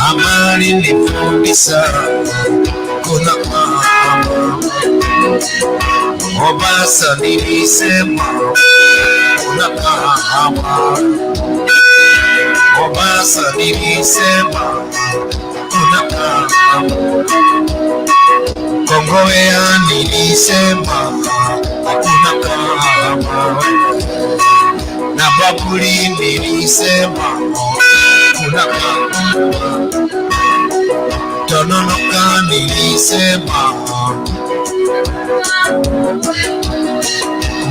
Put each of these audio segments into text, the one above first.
Amani nilifundisha kuna kama Mombasa nilisema kuna kama Mombasa nilisema kuna kama Kongowea nilisema hakuna kama na Bakuli nilisema kuna kama Tononoka nilisema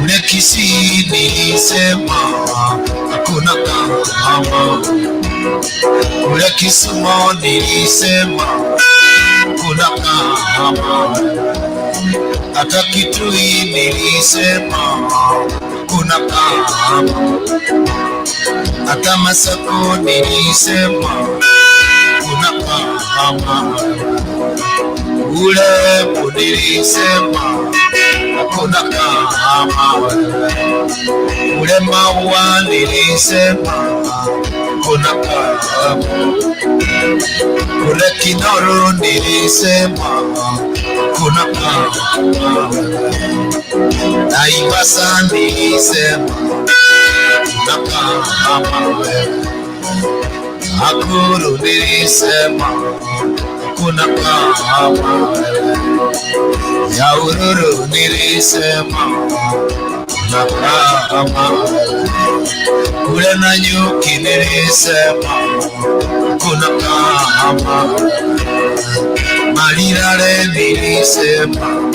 kule Kisii nilisema hakuna kama kule Kisumu nilisema kuna kama hata Kitui nilisema kuna kama hata Masako nilisema kuna kama kule nilisema hakuna kama kule Maua nilisema kuna kama kule Kinoru nilisema kuna kama Naivasha nilisema kuna kama Nakuru nilisema kuna kama Nyahururu nilisema kuna kama kule Nanyuki nilisema kuna kama Malilale nilisema.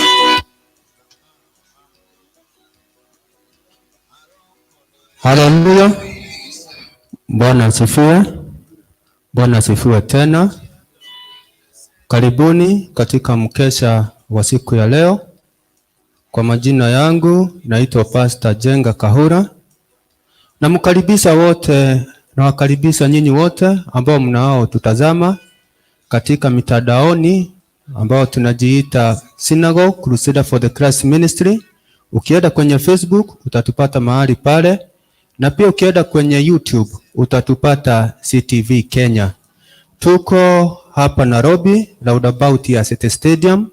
Haleluya, Bwana asifiwe. Bwana asifiwe tena. Karibuni katika mkesha wa siku ya leo. Kwa majina yangu naitwa Pastor Jenga Kahura. Namkaribisha wote, nawakaribisha nyinyi wote ambao mnao tutazama katika mitandaoni ambao tunajiita Synagogue Crusader for the Christ Ministry. Ukienda kwenye Facebook utatupata mahali pale, na pia ukienda kwenye YouTube utatupata CTV Kenya. Tuko hapa Nairobi, roundabout ya City Stadium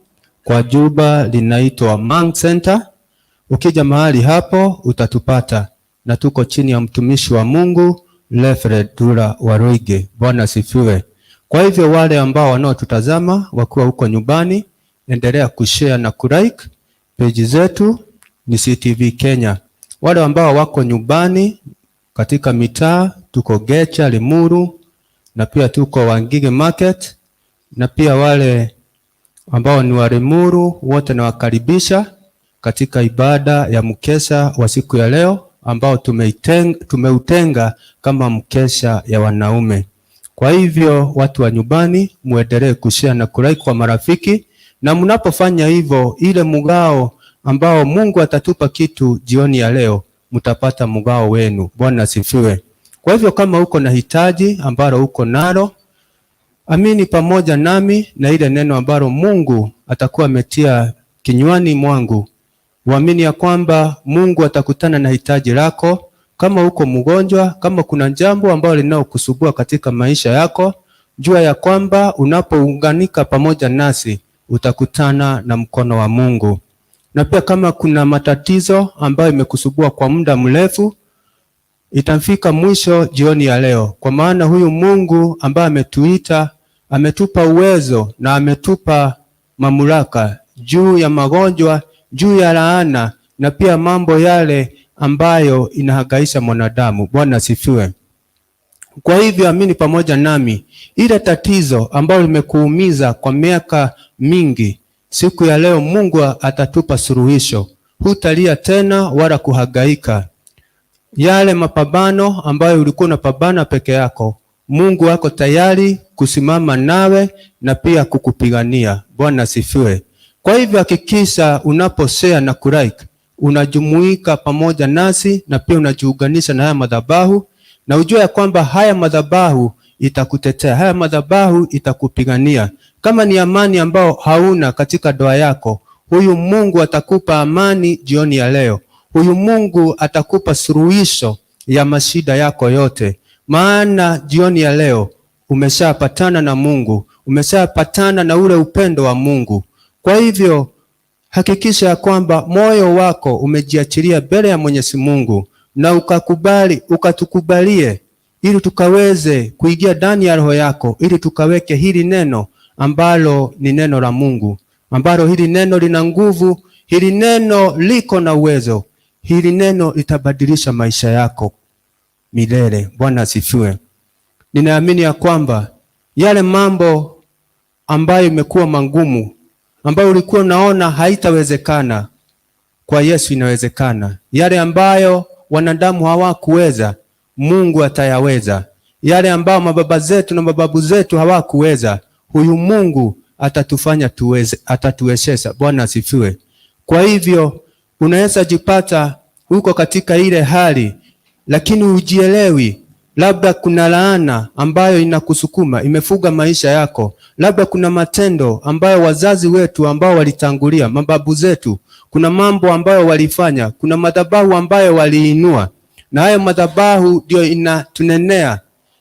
kwa jumba linaitwa Mang Center. Ukija mahali hapo utatupata, na tuko chini ya mtumishi wa Mungu Reverend Dula Waruinge. Bwana asifiwe. Kwa hivyo wale ambao wanaotutazama wakiwa huko nyumbani, endelea kushare na kulike page zetu ni CTV Kenya. Wale ambao wako nyumbani katika mitaa, tuko Gecha, Limuru na pia tuko Wangige Market, na pia wale ambao ni wa Limuru wote nawakaribisha katika ibada ya mkesha wa siku ya leo ambao tumeutenga kama mkesha ya wanaume. Kwa hivyo watu wa nyumbani muendelee kushare na kulike kwa marafiki, na mnapofanya hivyo, ile mgao ambao Mungu atatupa kitu jioni ya leo, mtapata mgao wenu. Bwana asifiwe. Kwa hivyo kama uko na hitaji ambalo uko nalo, amini pamoja nami na ile neno ambalo Mungu atakuwa ametia kinywani mwangu. Uamini ya kwamba Mungu atakutana na hitaji lako. Kama uko mgonjwa, kama kuna jambo ambalo linalokusumbua katika maisha yako, jua ya kwamba unapounganika pamoja nasi utakutana na mkono wa Mungu. Na pia kama kuna matatizo ambayo imekusumbua kwa muda mrefu, itafika mwisho jioni ya leo, kwa maana huyu Mungu ambaye ametuita ametupa uwezo na ametupa mamlaka juu ya magonjwa, juu ya laana na pia mambo yale ambayo inahangaisha mwanadamu. Bwana asifiwe. Kwa hivyo amini pamoja nami, ile tatizo ambalo limekuumiza kwa miaka mingi, siku ya leo Mungu atatupa suluhisho. Hutalia tena wala kuhangaika. Yale mapambano ambayo ulikuwa unapambana peke yako, Mungu ako tayari kusimama nawe na pia kukupigania. Bwana asifiwe. Kwa hivyo hakikisha unaposhare na kulike unajumuika pamoja nasi na pia unajiunganisha na haya madhabahu, na ujue ya kwamba haya madhabahu itakutetea, haya madhabahu itakupigania. Kama ni amani ambao hauna katika ndoa yako, huyu Mungu atakupa amani jioni ya leo. Huyu Mungu atakupa suluhisho ya mashida yako yote. Maana jioni ya leo umeshapatana na Mungu, umeshapatana na ule upendo wa Mungu. Kwa hivyo hakikisha ya kwamba moyo wako umejiachilia mbele ya Mwenyezi Mungu na ukakubali, ukatukubalie ili tukaweze kuingia ndani ya roho yako, ili tukaweke hili neno ambalo ni neno la Mungu, ambalo hili neno lina nguvu, hili neno liko na uwezo, hili neno litabadilisha maisha yako milele. Bwana asifiwe. Ninaamini ya kwamba yale mambo ambayo imekuwa magumu, ambayo ulikuwa unaona haitawezekana, kwa Yesu inawezekana. Yale ambayo wanadamu hawakuweza, Mungu atayaweza. Yale ambayo mababa zetu na mababu zetu hawakuweza, huyu Mungu atatufanya tuweze, atatuwezesha. Bwana asifiwe. Kwa hivyo unaweza jipata uko katika ile hali, lakini hujielewi. Labda kuna laana ambayo inakusukuma, imefuga maisha yako. Labda kuna matendo ambayo wazazi wetu ambao walitangulia, mababu zetu, kuna mambo ambayo walifanya, kuna madhabahu ambayo waliinua, na hayo madhabahu ndio inatunenea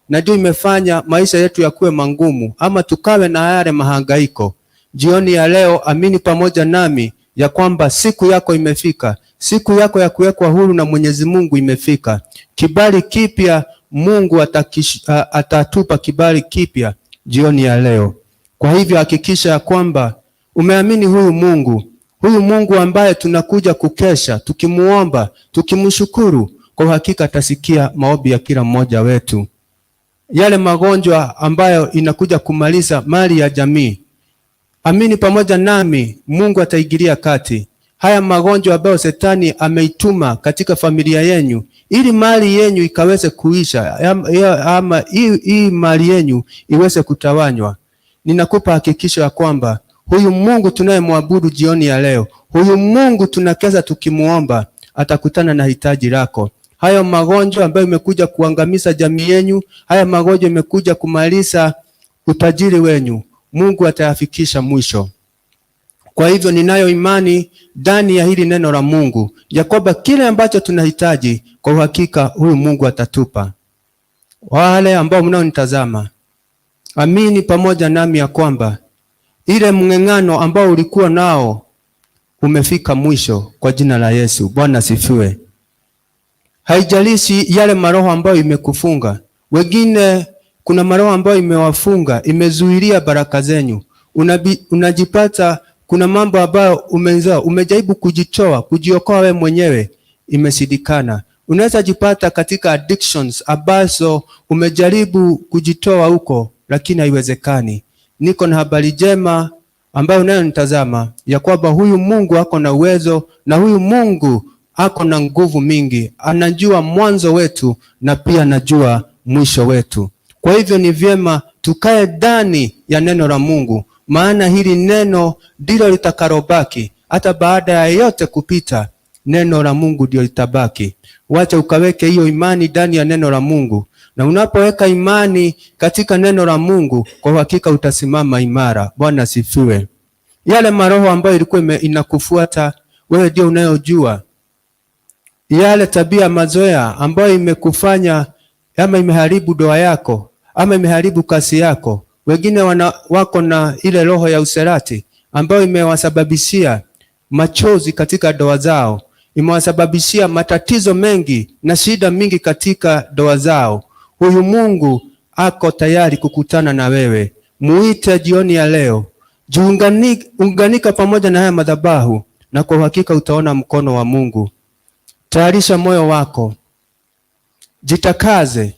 na ndio imefanya maisha yetu yakuwe mangumu, ama tukawe na yale mahangaiko. Jioni ya leo, amini pamoja nami ya kwamba siku yako imefika, siku yako ya kuwekwa huru na Mwenyezi Mungu imefika. Kibali kipya Mungu atatupa kibali kipya jioni ya leo. Kwa hivyo hakikisha ya kwamba umeamini huyu Mungu, huyu Mungu ambaye tunakuja kukesha tukimuomba, tukimshukuru. Kwa uhakika atasikia maombi ya kila mmoja wetu. Yale magonjwa ambayo inakuja kumaliza mali ya jamii, amini pamoja nami, Mungu ataingilia kati. Haya magonjwa ambayo shetani ameituma katika familia yenyu ili mali yenyu ikaweze kuisha, ama hii mali yenyu iweze kutawanywa. Ninakupa hakikisho ya kwamba huyu Mungu tunayemwabudu jioni ya leo, huyu Mungu tunakeza tukimuomba, atakutana na hitaji lako. Hayo magonjwa ambayo imekuja kuangamiza jamii yenyu, haya magonjwa imekuja kumaliza utajiri wenyu, Mungu atayafikisha mwisho. Kwa hivyo ninayo imani ndani ya hili neno la Mungu ya kwamba kile ambacho tunahitaji kwa uhakika huyu Mungu atatupa. Wale ambao mnaonitazama, amini pamoja nami ya kwamba ile mng'eng'ano ambao ulikuwa nao umefika mwisho kwa jina la Yesu. Bwana sifiwe. Haijalishi yale maroho ambayo imekufunga. Wengine kuna maroho ambayo imewafunga, imezuilia baraka zenyu. Unajipata kuna mambo ambayo umenzaa, umejaribu kujitoa, kujiokoa we mwenyewe, imeshindikana. Unaweza jipata katika addictions ambazo umejaribu kujitoa huko, lakini haiwezekani. Niko na habari njema ambayo unayonitazama ya kwamba huyu Mungu ako na uwezo na huyu Mungu ako na nguvu mingi, anajua mwanzo wetu na pia anajua mwisho wetu. Kwa hivyo ni vyema tukae ndani ya neno la Mungu, maana hili neno ndilo litakalobaki hata baada ya yote kupita. Neno la Mungu ndio litabaki. Wacha ukaweke hiyo imani ndani ya neno la Mungu, na unapoweka imani katika neno la Mungu, kwa uhakika utasimama imara. Bwana asifiwe. Yale maroho ambayo ilikuwa inakufuata wewe ndio unayojua, yale tabia mazoea ambayo imekufanya ama imeharibu doa yako ama imeharibu kasi yako. Wengine wako na ile roho ya userati ambayo imewasababishia machozi katika doa zao, imewasababishia matatizo mengi na shida mingi katika doa zao. Huyu Mungu ako tayari kukutana na wewe. Muite jioni ya leo, jiunganika pamoja na haya madhabahu, na kwa uhakika utaona mkono wa Mungu. Tayarisha moyo wako, jitakaze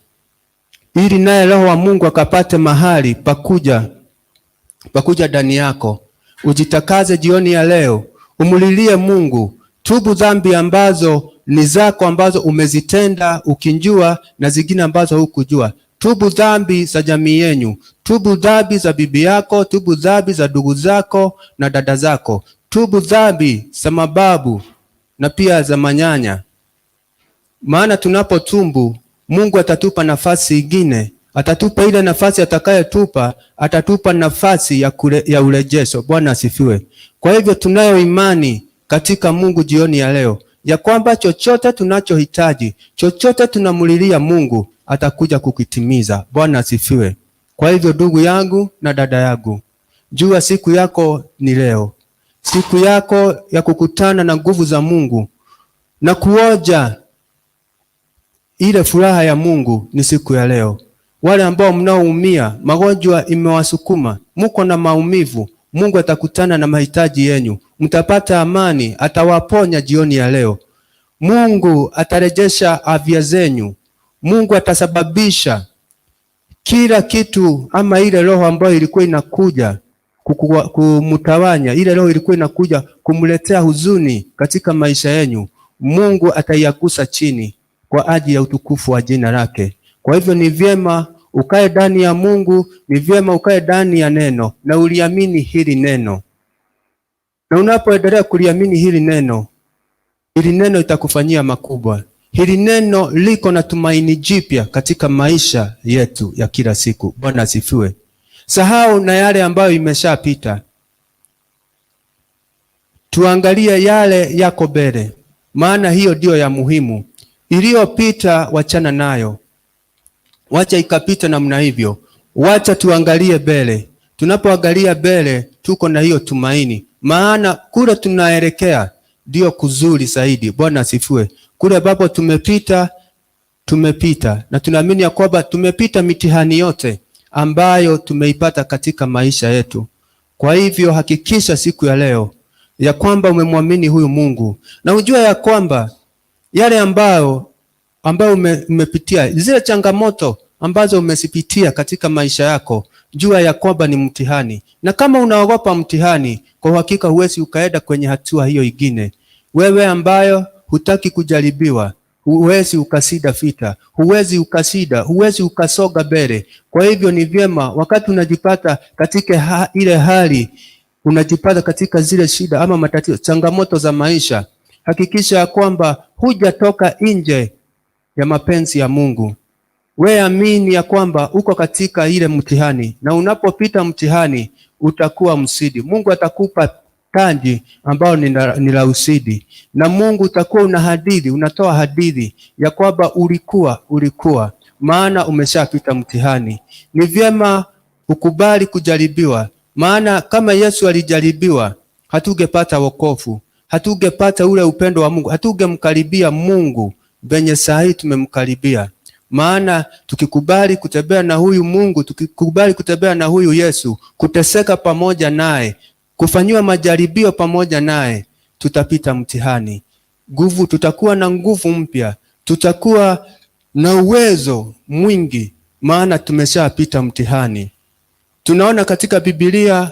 ili naye Roho wa Mungu akapate mahali pakuja ndani yako. Ujitakaze jioni ya leo, umulilie Mungu, tubu dhambi ambazo ni zako ambazo umezitenda ukinjua na zingine ambazo hukujua. Tubu dhambi za jamii yenu, tubu dhambi za bibi yako, tubu dhambi za ndugu zako na dada zako, tubu dhambi za mababu na pia za manyanya. Maana tunapotumbu Mungu atatupa nafasi ingine, atatupa ile nafasi atakayotupa, atatupa nafasi ya urejesho. Bwana asifiwe. Kwa hivyo tunayo imani katika Mungu jioni ya leo ya kwamba chochote tunachohitaji, chochote tunamulilia Mungu, atakuja kukitimiza. Bwana asifiwe. Kwa hivyo ndugu yangu na dada yangu, jua siku yako ni leo, siku yako ya kukutana na nguvu za Mungu na kuoja ile furaha ya Mungu ni siku ya leo. Wale ambao mnaoumia, magonjwa imewasukuma, muko na maumivu, Mungu atakutana na mahitaji yenu, mtapata amani, atawaponya jioni ya leo. Mungu atarejesha afya zenyu. Mungu atasababisha kila kitu, ama ile roho ambayo ilikuwa inakuja kumtawanya, ile roho ilikuwa inakuja kumletea huzuni katika maisha yenu, Mungu ataiagusa chini kwa ajili ya utukufu wa jina lake. Kwa hivyo ni vyema ukae ndani ya Mungu, ni vyema ukae ndani ya neno na uliamini hili neno. Na unapoendelea kuliamini hili neno, hili neno itakufanyia makubwa. Hili neno liko na tumaini jipya katika maisha yetu ya kila siku. Bwana asifiwe. Sahau na yale ambayo imeshapita, tuangalie yale yako mbele, maana hiyo ndiyo ya muhimu. Iliyopita wachana nayo, wacha ikapita namna hivyo, wacha tuangalie mbele. Tunapoangalia mbele, tuko na hiyo tumaini, maana kule tunaelekea ndio kuzuri zaidi. Bwana asifiwe. Kule ambapo tumepita, tumepita na tunaamini ya kwamba tumepita mitihani yote ambayo tumeipata katika maisha yetu. Kwa hivyo hakikisha siku ya leo ya kwamba umemwamini huyu Mungu na ujue ya kwamba yale ambayo umepitia, zile changamoto ambazo umezipitia katika maisha yako, jua ya kwamba ni mtihani, na kama unaogopa mtihani, kwa uhakika huwezi ukaenda kwenye hatua hiyo ingine. Wewe ambayo hutaki kujaribiwa, huwezi ukasida vita, huwezi ukasida, huwezi ukasoga mbele. Kwa hivyo ni vyema wakati unajipata katika ile hali, unajipata katika zile shida ama matatizo, changamoto za maisha, hakikisha ya kwamba hujatoka nje ya mapenzi ya Mungu. We amini ya kwamba uko katika ile mtihani, na unapopita mtihani utakuwa msidi. Mungu atakupa taji ambao ni la usidi, na Mungu utakuwa una hadithi, unatoa hadithi ya kwamba ulikuwa, maana umeshapita mtihani. Ni vyema ukubali kujaribiwa, maana kama Yesu alijaribiwa, hatungepata wokovu, hatungepata ule upendo wa Mungu, hatungemkaribia Mungu venye saa hii tumemkaribia. Maana tukikubali kutembea na huyu Mungu, tukikubali kutembea na huyu Yesu, kuteseka pamoja naye, kufanyiwa majaribio pamoja naye, tutapita mtihani. Nguvu, tutakuwa na nguvu mpya, tutakuwa na uwezo mwingi, maana tumeshapita mtihani. Tunaona katika Biblia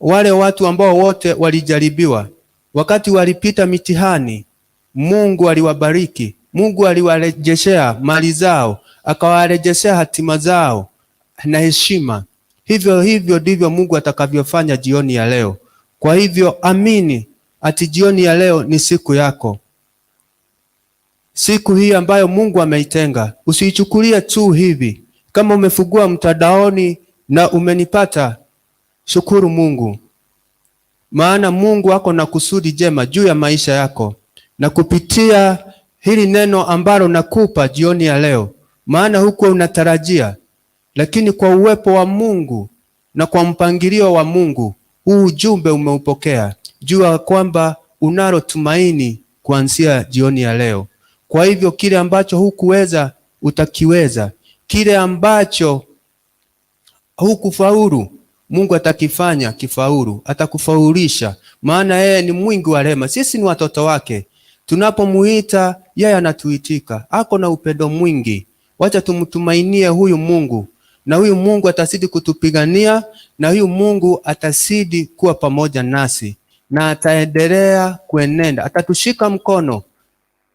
wale watu ambao wote walijaribiwa, wakati walipita mitihani, Mungu aliwabariki. Mungu aliwarejeshea mali zao, akawarejeshea hatima zao na heshima. Hivyo hivyo ndivyo Mungu atakavyofanya jioni ya leo. Kwa hivyo amini ati jioni ya leo ni siku yako, siku hii ambayo Mungu ameitenga. Usiichukulie tu hivi. Kama umefungua mtandaoni na umenipata, shukuru Mungu, maana Mungu ako na kusudi jema juu ya maisha yako, na kupitia hili neno ambalo nakupa jioni ya leo, maana huko unatarajia, lakini kwa uwepo wa Mungu na kwa mpangilio wa Mungu, huu ujumbe umeupokea. Jua kwamba unalo tumaini kuanzia jioni ya leo. Kwa hivyo kile ambacho hukuweza utakiweza, kile ambacho hukufaulu Mungu atakifanya kifaulu, atakufaulisha, maana yeye ni mwingi wa rehema. Sisi ni watoto wake, tunapomuita yeye anatuitika, ako na upendo mwingi. Wacha tumtumainie huyu Mungu, na huyu Mungu atazidi kutupigania, na huyu Mungu atazidi kuwa pamoja nasi, na ataendelea kuenenda, atatushika mkono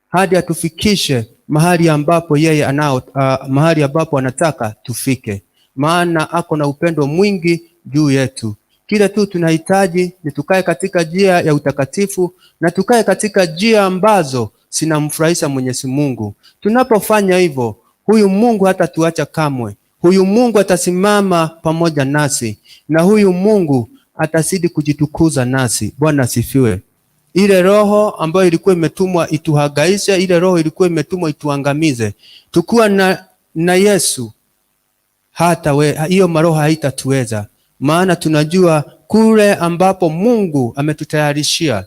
hadi atufikishe mahali ambapo yeye anao, mahali ambapo anataka tufike, maana ako na upendo mwingi juu yetu. Kile tu tunahitaji ni tukae katika njia ya utakatifu na tukae katika njia ambazo zinamfurahisha Mwenyezi Mungu. Tunapofanya hivyo, huyu Mungu hatatuacha kamwe. Huyu Mungu atasimama pamoja nasi, na huyu Mungu atazidi kujitukuza nasi. Bwana asifiwe. Ile roho ambayo ilikuwa imetumwa ituhagaishe, ile roho ilikuwa imetumwa ituangamize, tukiwa na na Yesu, hata hiyo maroho haitatuweza, maana tunajua kule ambapo Mungu ametutayarishia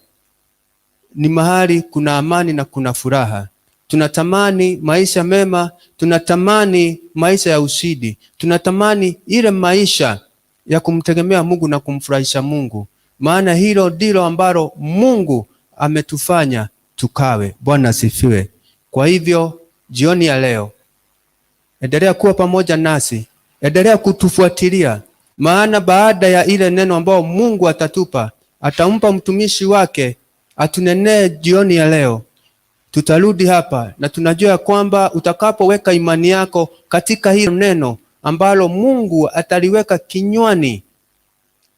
ni mahali kuna amani na kuna furaha. Tunatamani maisha mema, tunatamani maisha ya ushindi, tunatamani ile maisha ya kumtegemea Mungu na kumfurahisha Mungu, maana hilo ndilo ambalo Mungu ametufanya tukawe. Bwana asifiwe. Kwa hivyo jioni ya leo, endelea kuwa pamoja nasi, endelea kutufuatilia, maana baada ya ile neno ambao Mungu atatupa, atampa mtumishi wake atunenee jioni ya leo, tutarudi hapa na tunajua kwamba utakapoweka imani yako katika hilo neno ambalo Mungu ataliweka kinywani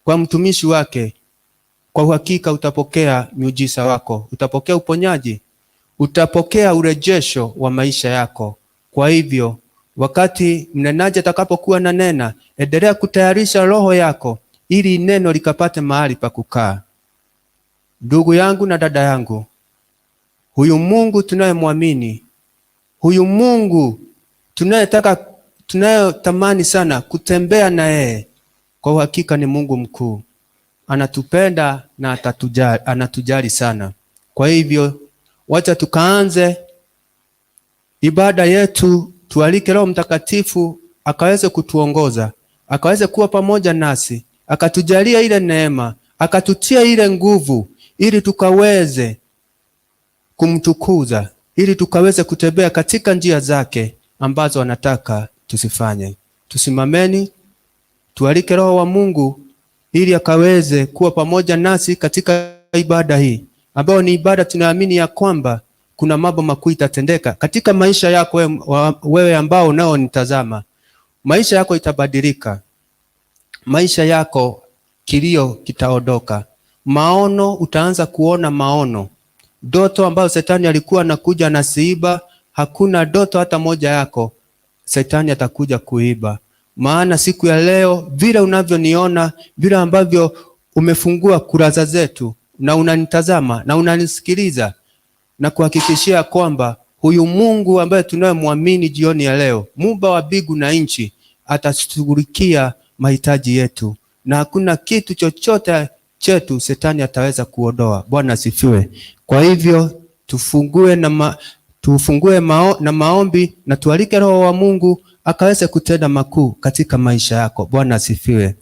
kwa mtumishi wake, kwa uhakika utapokea miujiza wako, utapokea uponyaji, utapokea urejesho wa maisha yako. Kwa hivyo wakati mnenaji atakapokuwa na nena, endelea kutayarisha roho yako ili neno likapate mahali pa kukaa. Ndugu yangu na dada yangu, huyu Mungu tunayemwamini, huyu Mungu tunayetaka, tunayotamani sana kutembea na yeye, kwa uhakika ni Mungu mkuu, anatupenda na atatujali, anatujali sana. Kwa hivyo wacha tukaanze ibada yetu, tualike Roho Mtakatifu akaweze kutuongoza, akaweze kuwa pamoja nasi, akatujalia ile neema, akatutia ile nguvu, ili tukaweze kumtukuza, ili tukaweze kutembea katika njia zake ambazo anataka tusifanye. Tusimameni, tualike Roho wa Mungu ili akaweze kuwa pamoja nasi katika ibada hii ambayo ni ibada tunaamini ya kwamba kuna mambo makuu itatendeka katika maisha yako wewe ambao unaonitazama. Maisha yako itabadilika, maisha yako kilio kitaondoka, maono utaanza kuona maono, ndoto ambayo shetani alikuwa anakuja anasiiba, hakuna ndoto hata moja yako shetani atakuja kuiba. Maana siku ya leo vile unavyoniona, vile ambavyo umefungua kurasa zetu na unanitazama na unanisikiliza, na kuhakikishia kwamba huyu Mungu ambaye tunayemwamini jioni ya leo, Muumba wa mbingu na nchi, atashughulikia mahitaji yetu na hakuna kitu chochote chetu shetani ataweza kuondoa. Bwana asifiwe. Kwa hivyo tufungue na maombi na tualike Roho wa Mungu akaweze kutenda makuu katika maisha yako. Bwana asifiwe.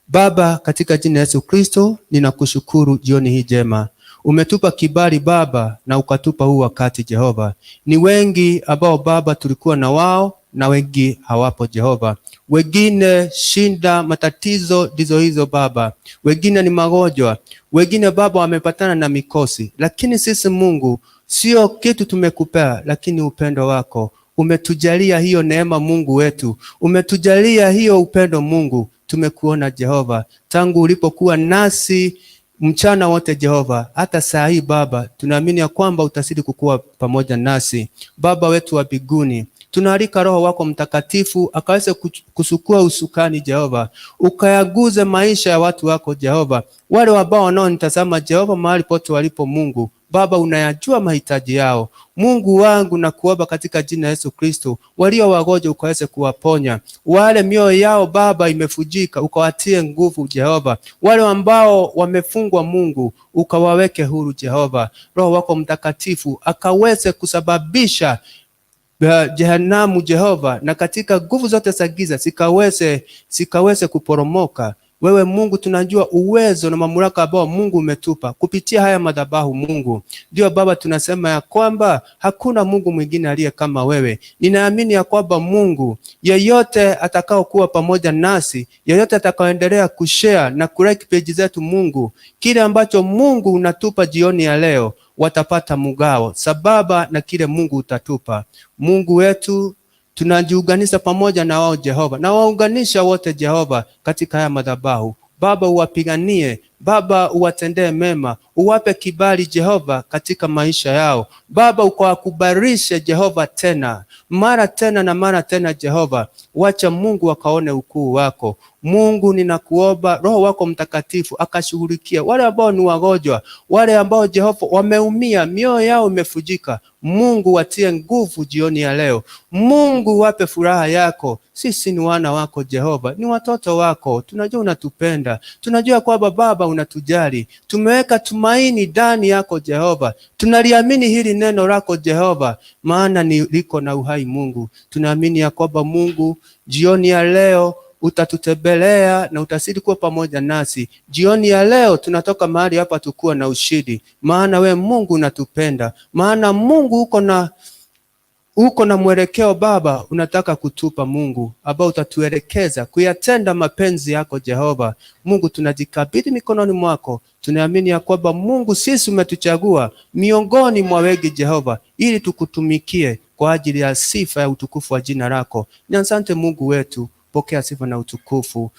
Baba, katika jina la Yesu Kristo, ninakushukuru jioni hii njema. Umetupa kibali Baba na ukatupa huu wakati Jehova. Ni wengi ambao Baba tulikuwa na wao na wengi hawapo Jehova. Wengine shinda matatizo ndizo hizo Baba, wengine ni magonjwa, wengine Baba wamepatana na mikosi, lakini sisi Mungu, sio kitu tumekupea, lakini upendo wako umetujalia hiyo neema Mungu wetu, umetujalia hiyo upendo Mungu. Tumekuona Jehova tangu ulipokuwa nasi mchana wote Jehova, hata saa hii Baba, tunaamini ya kwamba utazidi kukua pamoja nasi. Baba wetu wa mbinguni, tunaalika Roho wako Mtakatifu akaweze kusukua usukani Jehova, ukayaguze maisha ya watu wako Jehova, wale ambao wanaonitazama Jehova mahali pote walipo Mungu Baba, unayajua mahitaji yao. Mungu wangu, na kuomba katika jina Yesu Kristo, walio wagonjwa ukaweze kuwaponya, wale mioyo yao Baba imefujika ukawatie nguvu Jehova, wale ambao wamefungwa Mungu ukawaweke huru Jehova. Roho wako Mtakatifu akaweze kusababisha jehanamu Jehova, na katika nguvu zote za giza sikaweze kuporomoka. Wewe Mungu, tunajua uwezo na mamlaka ambao Mungu umetupa kupitia haya madhabahu Mungu. Ndio Baba, tunasema ya kwamba hakuna Mungu mwingine aliye kama wewe. Ninaamini ya kwamba Mungu, yeyote atakao kuwa pamoja nasi, yeyote atakaoendelea kushare na kulike page zetu Mungu, kile ambacho Mungu unatupa jioni ya leo watapata mgao sababa na kile Mungu utatupa. Mungu wetu, tunajiunganisha pamoja na wao Jehova, na waunganisha wote Jehova katika haya madhabahu. Baba, uwapiganie Baba, uwatendee mema, Uwape kibali Jehova katika maisha yao. Baba, ukawakubarishe Jehova tena mara tena na mara tena Jehova. Wacha Mungu wakaone ukuu wako. Mungu, ninakuomba Roho wako Mtakatifu akashughulikia wale ambao ni wagonjwa, wale ambao Jehova wameumia, mioyo yao imefujika. Mungu, watie nguvu jioni ya leo. Mungu, wape furaha yako. Sisi ni wana wako Jehova, ni watoto wako. Tunajua unatupenda, tunajua kwamba Baba unatujali. Tumeweka tumaini ndani yako Jehova, tunaliamini hili neno lako Jehova, maana ni liko na uhai Mungu. Tunaamini ya kwamba Mungu jioni ya leo utatutembelea na utazidi kuwa pamoja nasi. Jioni ya leo tunatoka mahali hapa tukuwa na ushindi, maana we Mungu unatupenda, maana Mungu uko na mwelekeo Baba, unataka kutupa Mungu ambao utatuelekeza kuyatenda mapenzi yako Jehova. Mungu, tunajikabidhi mikononi mwako. Tunaamini ya kwamba Mungu, sisi umetuchagua miongoni mwa wengi Jehova, ili tukutumikie kwa ajili ya sifa ya utukufu wa jina lako. Ni asante Mungu wetu, pokea sifa na utukufu.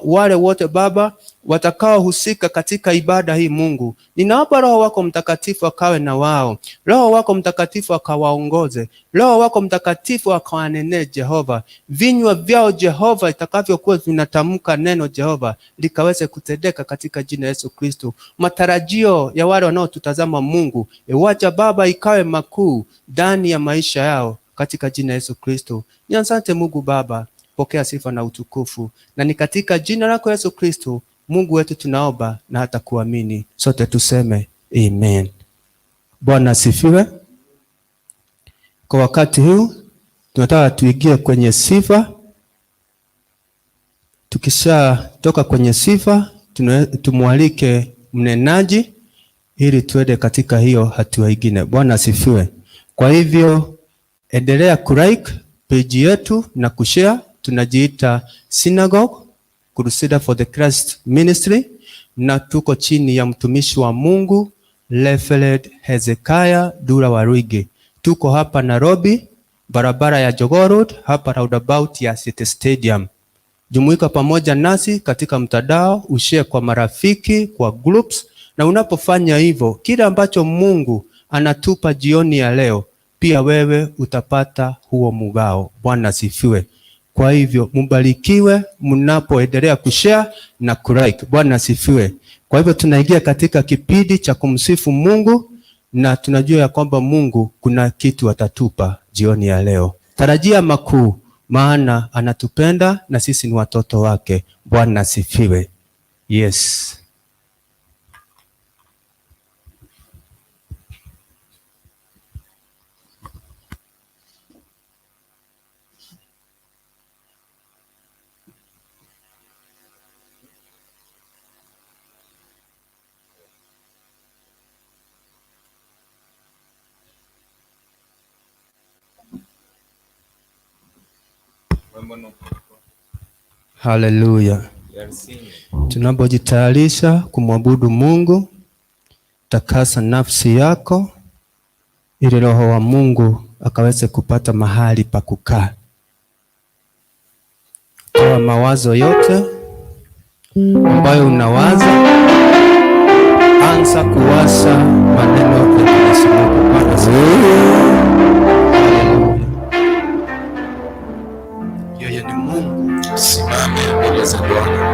Wale wote Baba watakaohusika katika ibada hii Mungu, ninaomba Roho wako Mtakatifu akawe na wao, Roho wako Mtakatifu akawaongoze, Roho wako Mtakatifu akawanenee Jehova. Vinywa vyao Jehova itakavyokuwa vinatamka neno Jehova likaweze kutendeka katika jina Yesu Kristo. Matarajio ya wale wanaotutazama Mungu, wacha Baba ikawe makuu ndani ya maisha yao katika jina Yesu Kristo. Ni asante Mungu Baba, pokea sifa na utukufu, na ni katika jina lako Yesu Kristo Mungu wetu tunaomba na hata kuamini. Sote tuseme amen. Bwana asifiwe. Kwa wakati huu tunataka tuingie kwenye sifa. Tukisha toka kwenye sifa, tumwalike mnenaji ili tuende katika hiyo hatua nyingine. Bwana asifiwe. Kwa hivyo endelea kulike page yetu na kushare. Tunajiita Synagogue Crusader for the Christ Ministry, na tuko chini ya mtumishi wa Mungu Reverend Hezekiah Dura Waruinge. Tuko hapa Nairobi, barabara ya Jogoo Road, hapa roundabout ya City Stadium. Jumuika pamoja nasi katika mtandao, ushare kwa marafiki, kwa groups, na unapofanya hivyo, kile ambacho Mungu anatupa jioni ya leo, pia wewe utapata huo mugao. Bwana asifiwe. Kwa hivyo mbarikiwe mnapoendelea kushare na kulike. Bwana asifiwe. Kwa hivyo tunaingia katika kipindi cha kumsifu Mungu, na tunajua ya kwamba Mungu kuna kitu atatupa jioni ya leo. Tarajia makuu, maana anatupenda na sisi ni watoto wake. Bwana asifiwe. Yes. Haleluya. Tunapojitayarisha kumwabudu Mungu, takasa nafsi yako ili Roho wa Mungu akaweze kupata mahali pa kukaa. Toa mawazo yote ambayo unawaza, anza kuwaza maneno ya Mwenyezi Mungu. Bwana asifiwe. Yeye ni Mungu. Simame mbele za Bwana.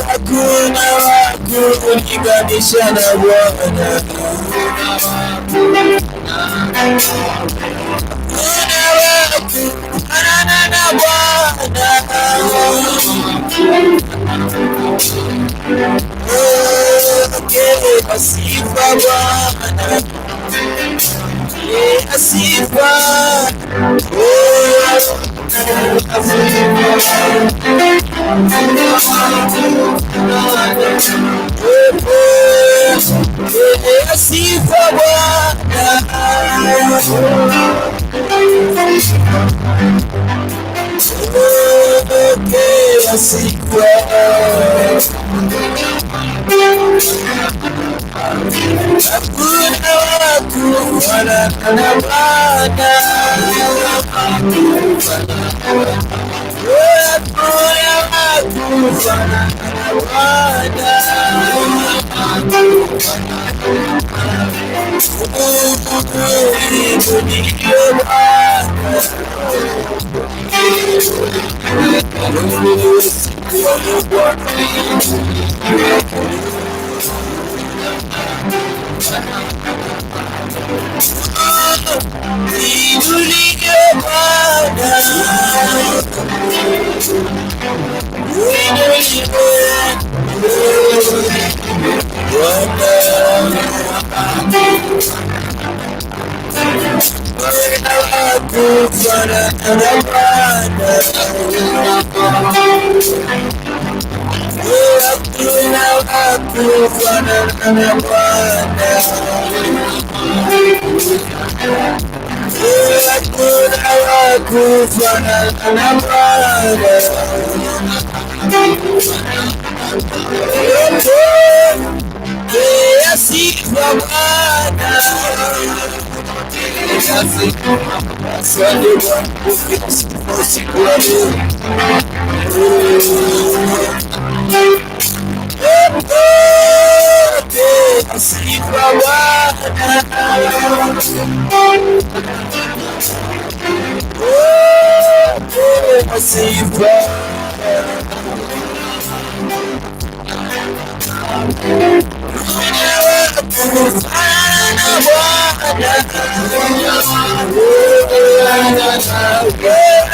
Hakuna wa kulinganisha na Bwana. Hakuna wa kufanana na Bwana. Pokea sifa Bwana. Sifa. Sifa Bwana. Pokea sifa. Hakuna wa kufanana na Bwana. Hakuna wa kufanana na Bwana. Inuliwe Bwana. Inuliwe siku ya leo Bwana. Inuliwe Bwana. Inuliwe Bwana. Kufanana na Bwana. Hakuna wa kufanana na Bwana. Hakuna wa kufanana na Bwana. Pokea sifa Bwana. Asante Bwana, pokea sifa usiku wa leo. Pokea sifa Bwana. Pokea sifa. Kufanana na Bwana.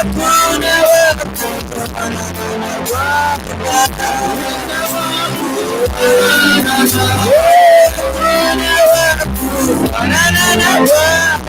Hakuna wa kufanana na Bwana. Hakuna wa kufanana na Bwana.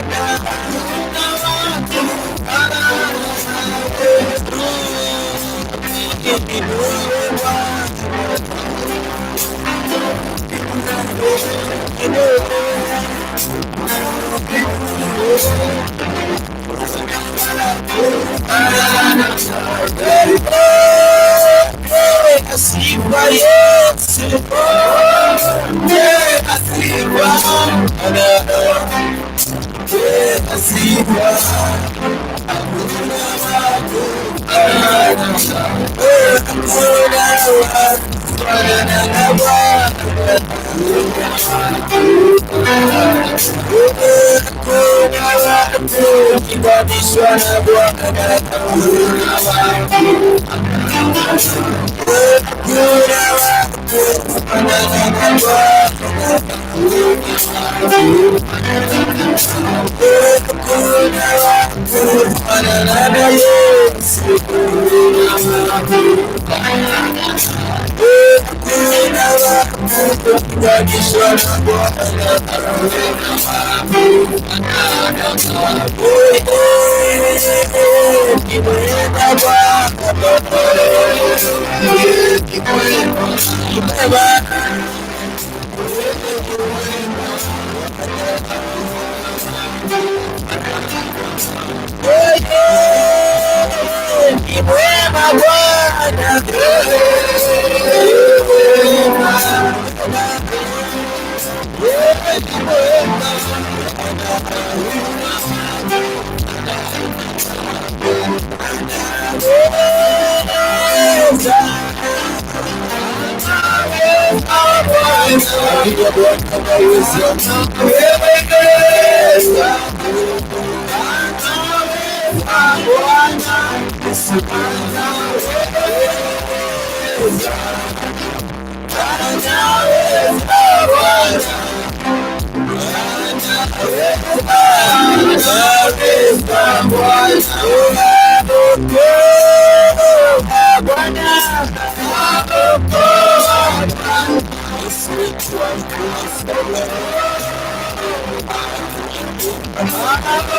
Sifa Yesu, sifa Ni mwema Bwana. Bwana.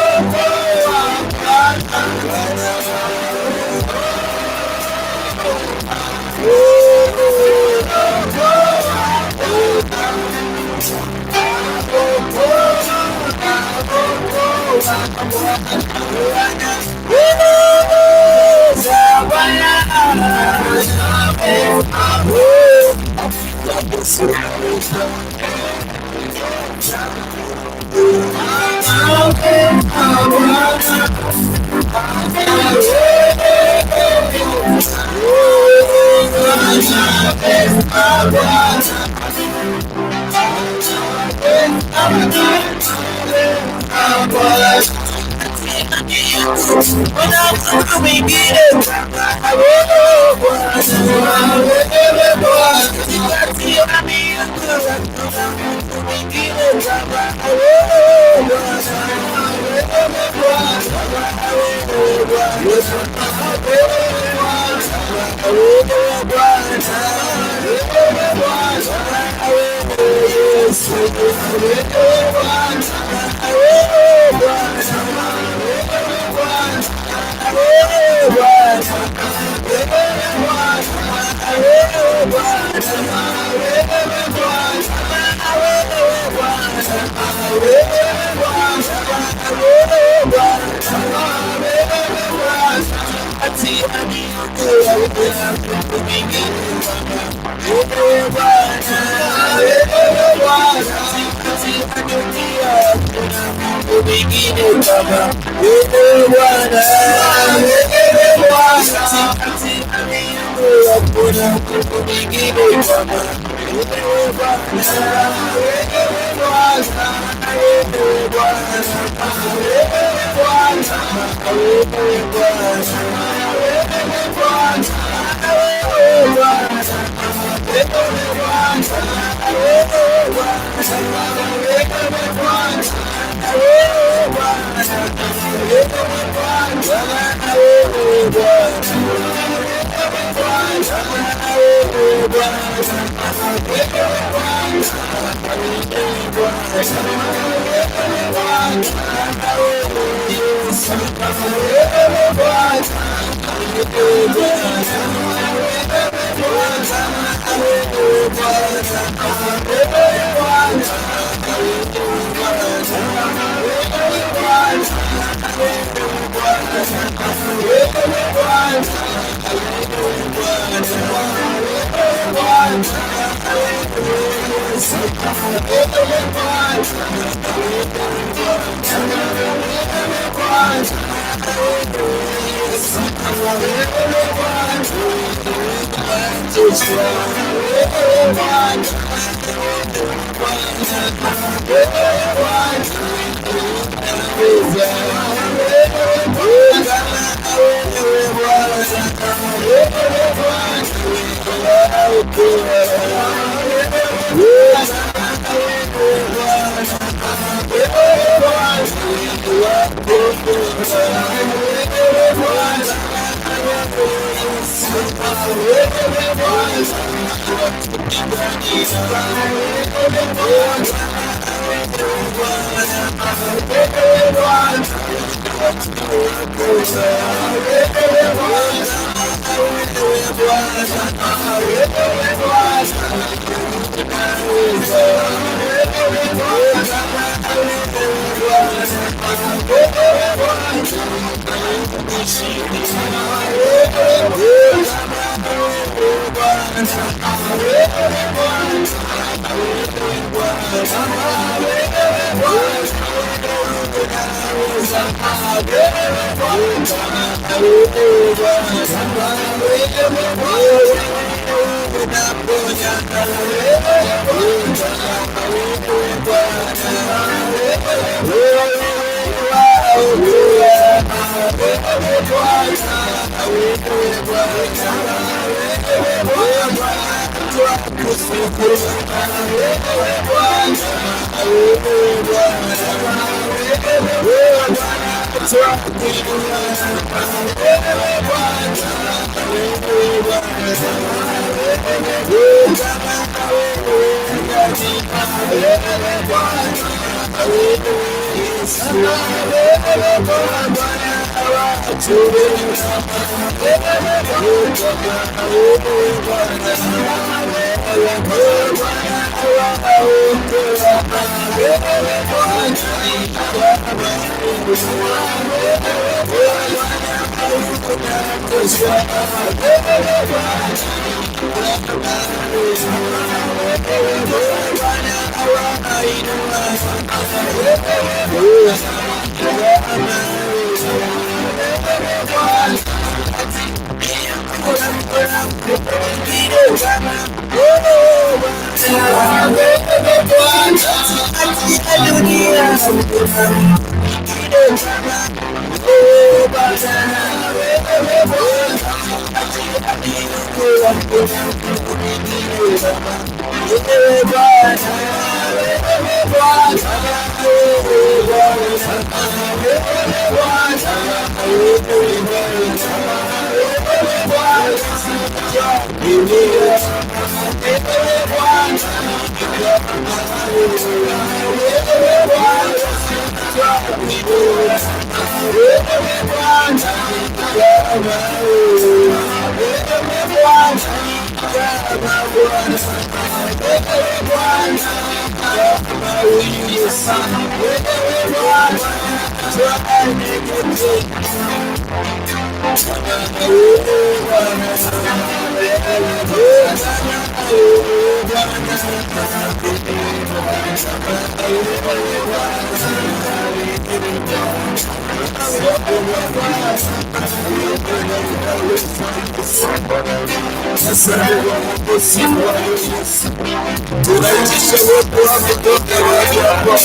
Tunaitisha uwepo wako toka mahali hapa.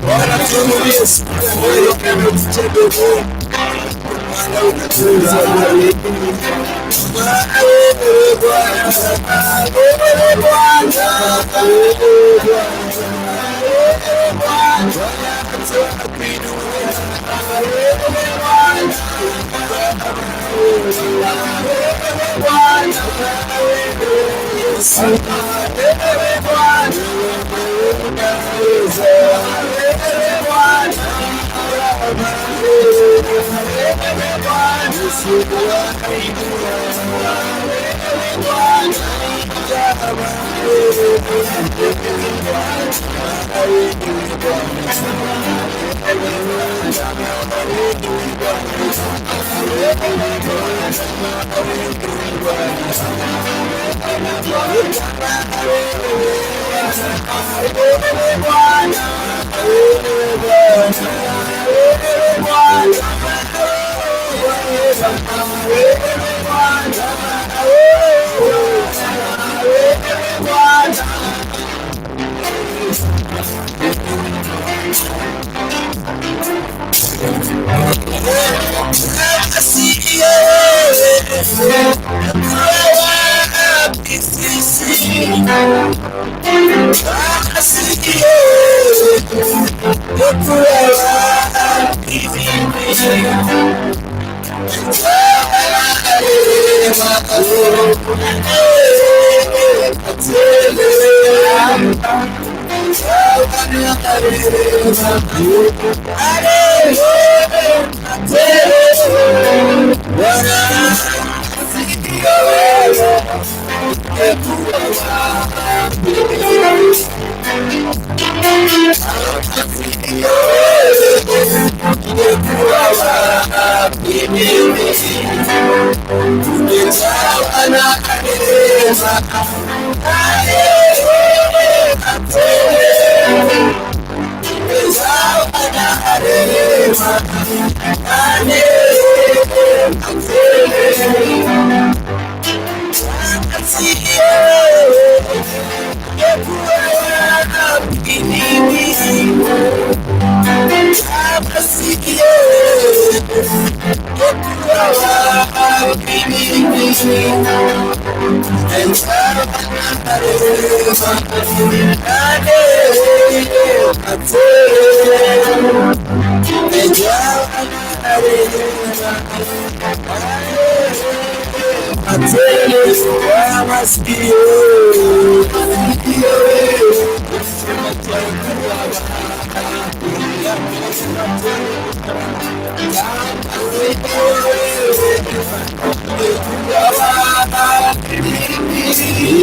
Bwana tuinulie siku ya leo kama tutende Bwana unatuweza Bwana,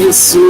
Yesu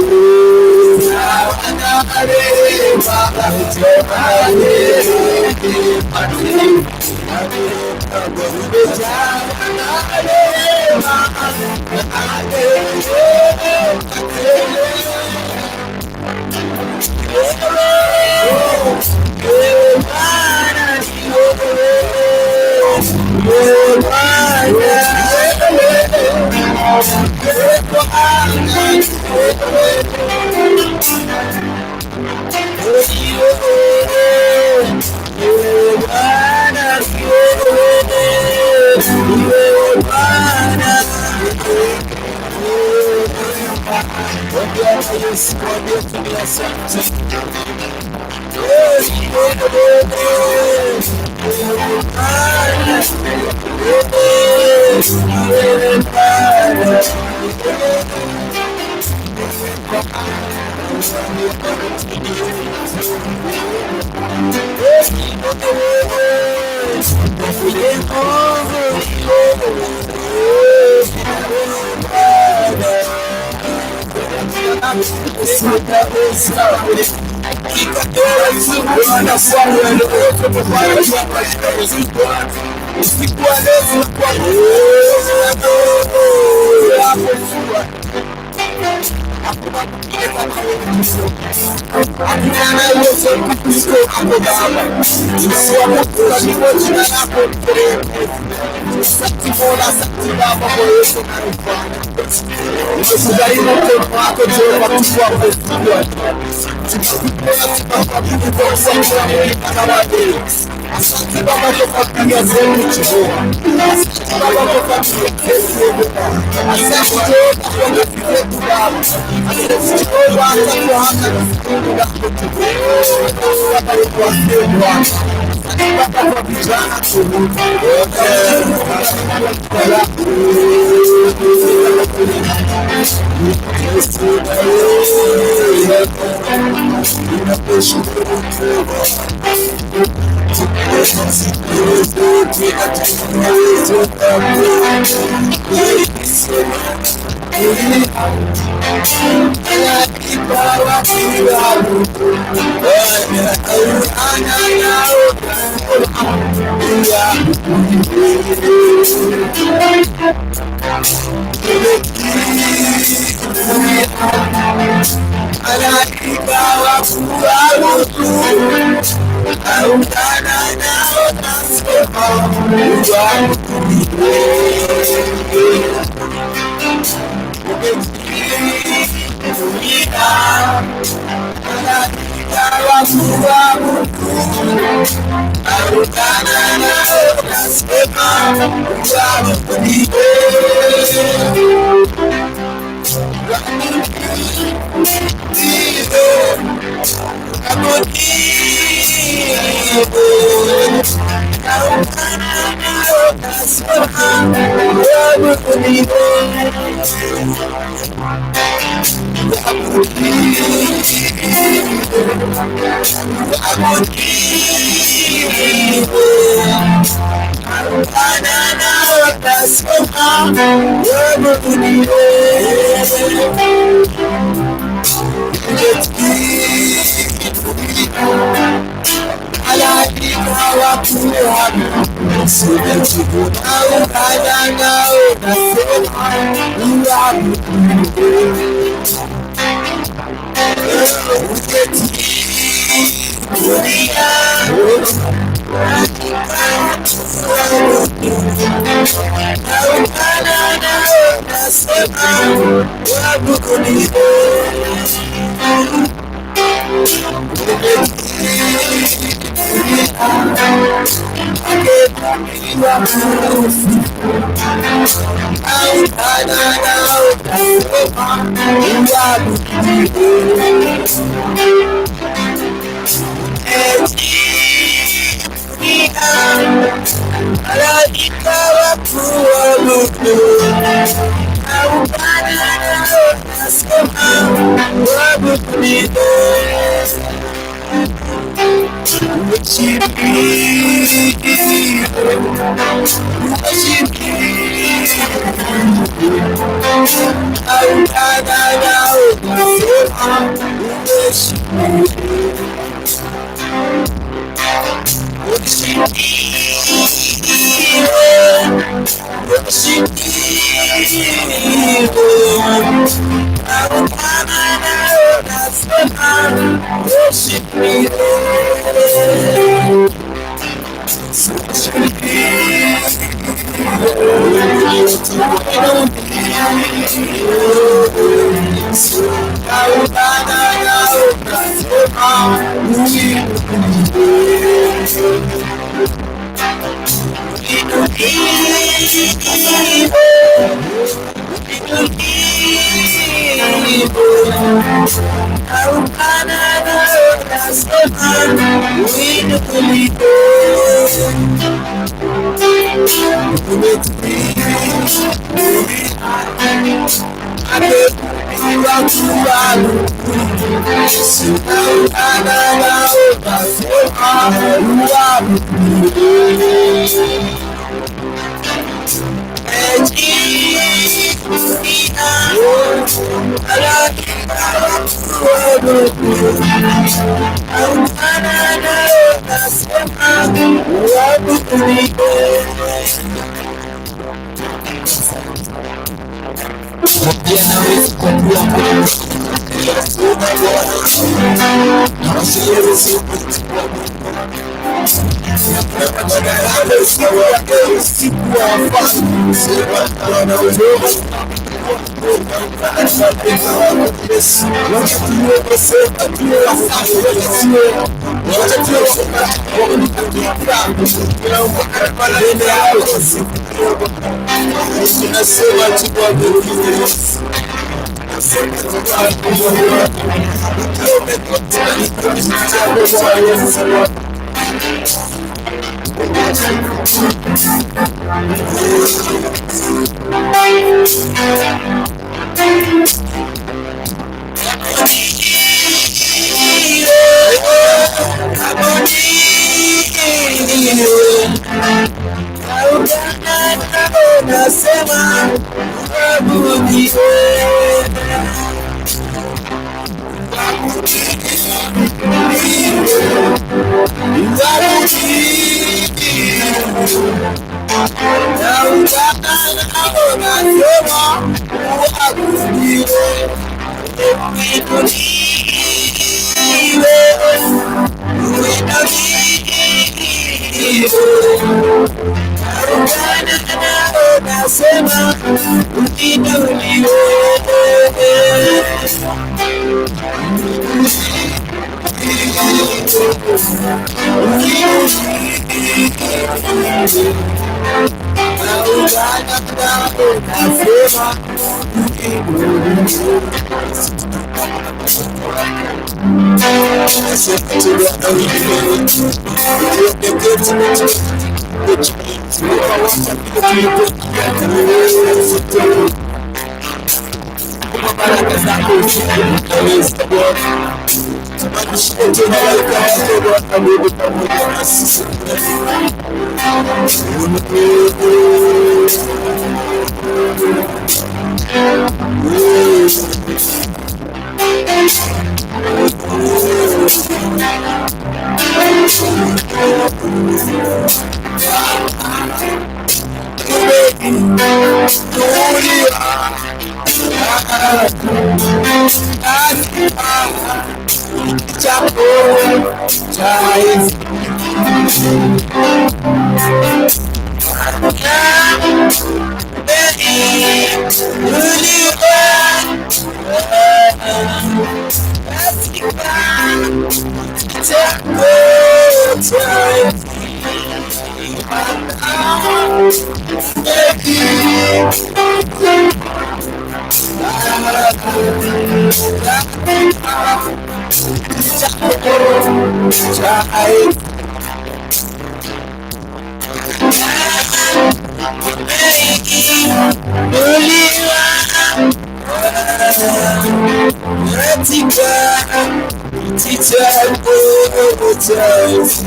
Kiti chako cha enzi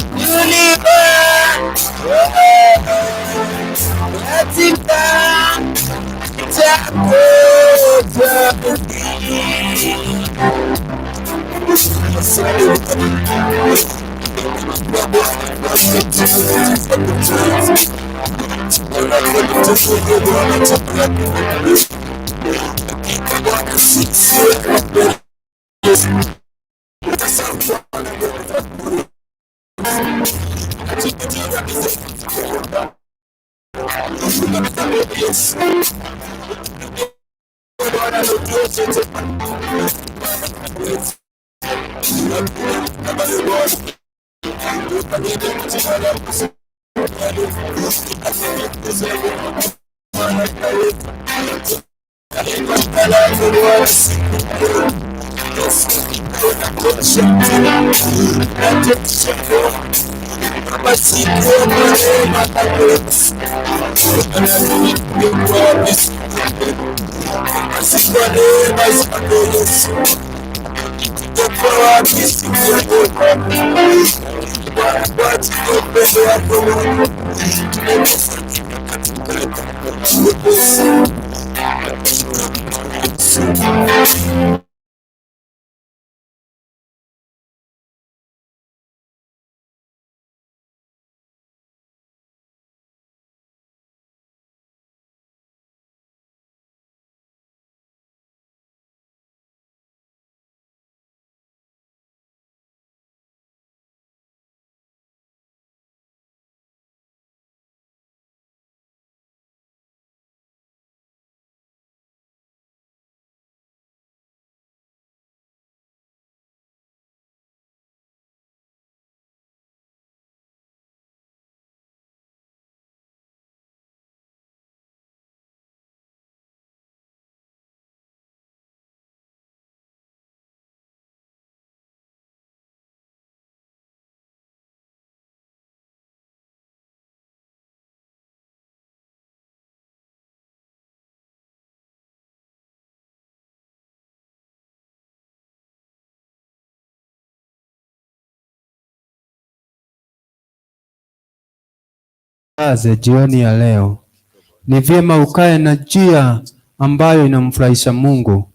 umeinuliwa katika chako cha enzi. Aze jioni ya leo ni vyema ukae na njia ambayo inamfurahisha Mungu,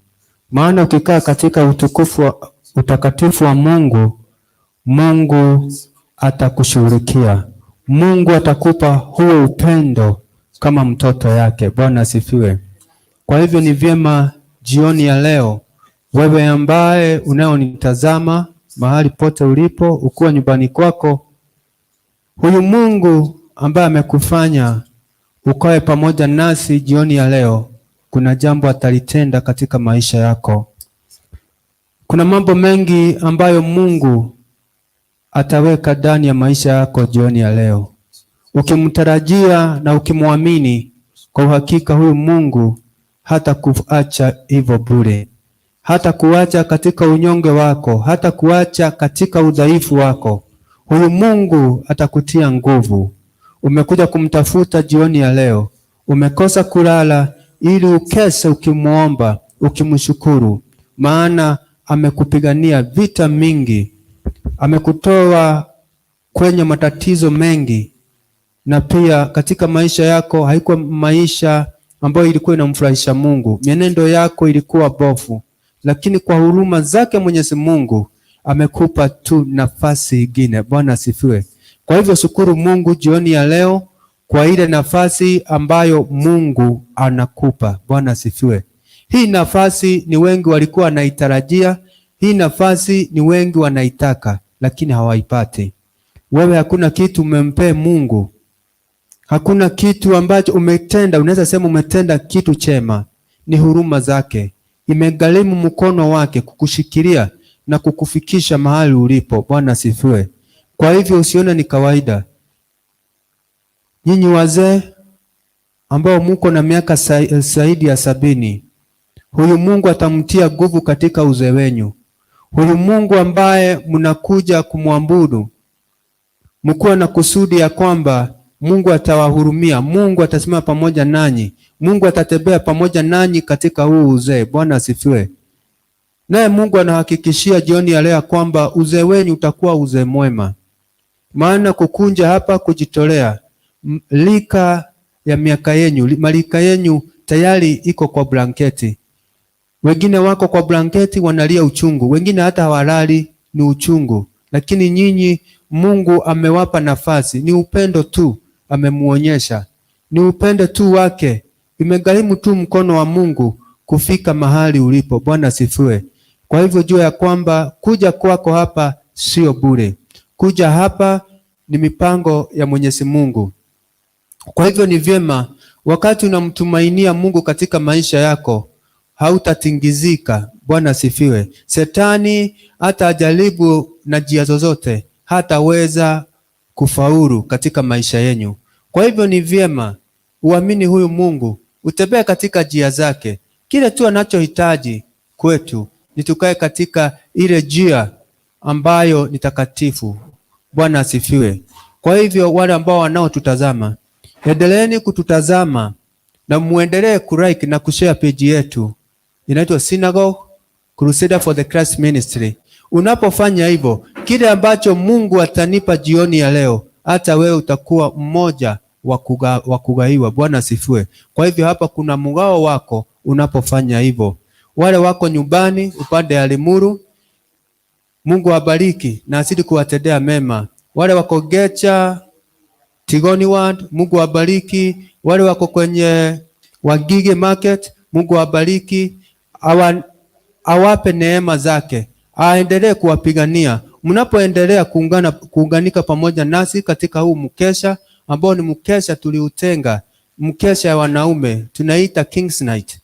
maana ukikaa katika utukufu wa, utakatifu wa Mungu, Mungu atakushughulikia. Mungu atakupa huo upendo kama mtoto yake. Bwana asifiwe. Kwa hivyo ni vyema jioni ya leo, wewe ambaye unaonitazama mahali pote ulipo, ukiwa nyumbani kwako, huyu Mungu ambaye amekufanya ukawe pamoja nasi jioni ya leo, kuna jambo atalitenda katika maisha yako. Kuna mambo mengi ambayo Mungu ataweka ndani ya maisha yako jioni ya leo. Ukimtarajia na ukimwamini, kwa uhakika huyu Mungu hata kuacha hivyo bure, hata kuacha katika unyonge wako, hata kuacha katika udhaifu wako. Huyu Mungu atakutia nguvu. Umekuja kumtafuta jioni ya leo, umekosa kulala ili ukese ukimwomba, ukimshukuru, maana amekupigania vita mingi, amekutoa kwenye matatizo mengi, na pia katika maisha yako haikuwa maisha ambayo ilikuwa inamfurahisha Mungu, mienendo yako ilikuwa bofu, lakini kwa huruma zake Mwenyezi Mungu amekupa tu nafasi ingine. Bwana asifiwe. Kwa hivyo shukuru Mungu jioni ya leo kwa ile nafasi ambayo Mungu anakupa. Bwana asifiwe. Hii nafasi ni wengi walikuwa wanaitarajia, hii nafasi ni wengi wanaitaka, lakini hawaipati. Wewe hakuna kitu umempee Mungu, hakuna kitu ambacho umetenda. Unaweza sema umetenda kitu chema, ni huruma zake, imegharimu mkono wake kukushikilia na kukufikisha mahali ulipo. Bwana asifiwe. Kwa hivyo usione ni kawaida. Nyinyi wazee ambao muko na miaka zaidi ya 70, huyu Mungu atamtia nguvu katika uzee wenyu. Huyu Mungu ambaye mnakuja kumwabudu, mkuwa na kusudi ya kwamba Mungu atawahurumia, Mungu atasimama pamoja nanyi, Mungu atatembea pamoja nanyi katika huu uzee. Bwana asifiwe. Naye Mungu anahakikishia jioni ya leo kwamba uzee wenu utakuwa uzee mwema, maana kukunja hapa kujitolea, lika ya miaka yenyu, malika yenyu tayari iko kwa blanketi. Wengine wako kwa blanketi wanalia uchungu, wengine hata hawalali, ni uchungu. Lakini nyinyi Mungu amewapa nafasi, ni upendo tu amemuonyesha, ni upendo tu wake. Imegharimu tu mkono wa Mungu kufika mahali ulipo. Bwana asifiwe. Kwa hivyo jua ya kwamba kuja kwako hapa sio bure. Kuja hapa ni mipango ya Mwenyezi Mungu. Kwa hivyo ni vyema wakati unamtumainia Mungu katika maisha yako, hautatingizika. Bwana asifiwe. Shetani hata ajaribu na njia zozote hataweza kufaulu katika maisha yenyu. Kwa hivyo ni vyema uamini huyu Mungu, utembee katika njia zake. Kile tu anachohitaji kwetu ni tukae katika ile njia ambayo ni takatifu. Bwana asifiwe. Kwa hivyo wale ambao wanaotutazama, endeleeni kututazama na muendelee kulike na kushare page yetu inaitwa Synagogue Crusader for the Christ Ministry. Unapofanya hivyo, kile ambacho Mungu atanipa jioni ya leo, hata wewe utakuwa mmoja wa kugaiwa. Bwana asifiwe. Kwa hivyo hapa kuna mgao wako unapofanya hivyo. Wale wako nyumbani upande ya Limuru, Mungu awabariki na azidi kuwatendea mema. Wale wako Gecha, Tigoni Ward, Mungu awabariki. Wale wako kwenye Wangige Market, Mungu awabariki, awape neema zake, aendelee kuwapigania. Mnapoendelea kuunganika pamoja nasi katika huu mkesha ambao ni mkesha tuliutenga, mkesha ya wanaume tunaita King's Night.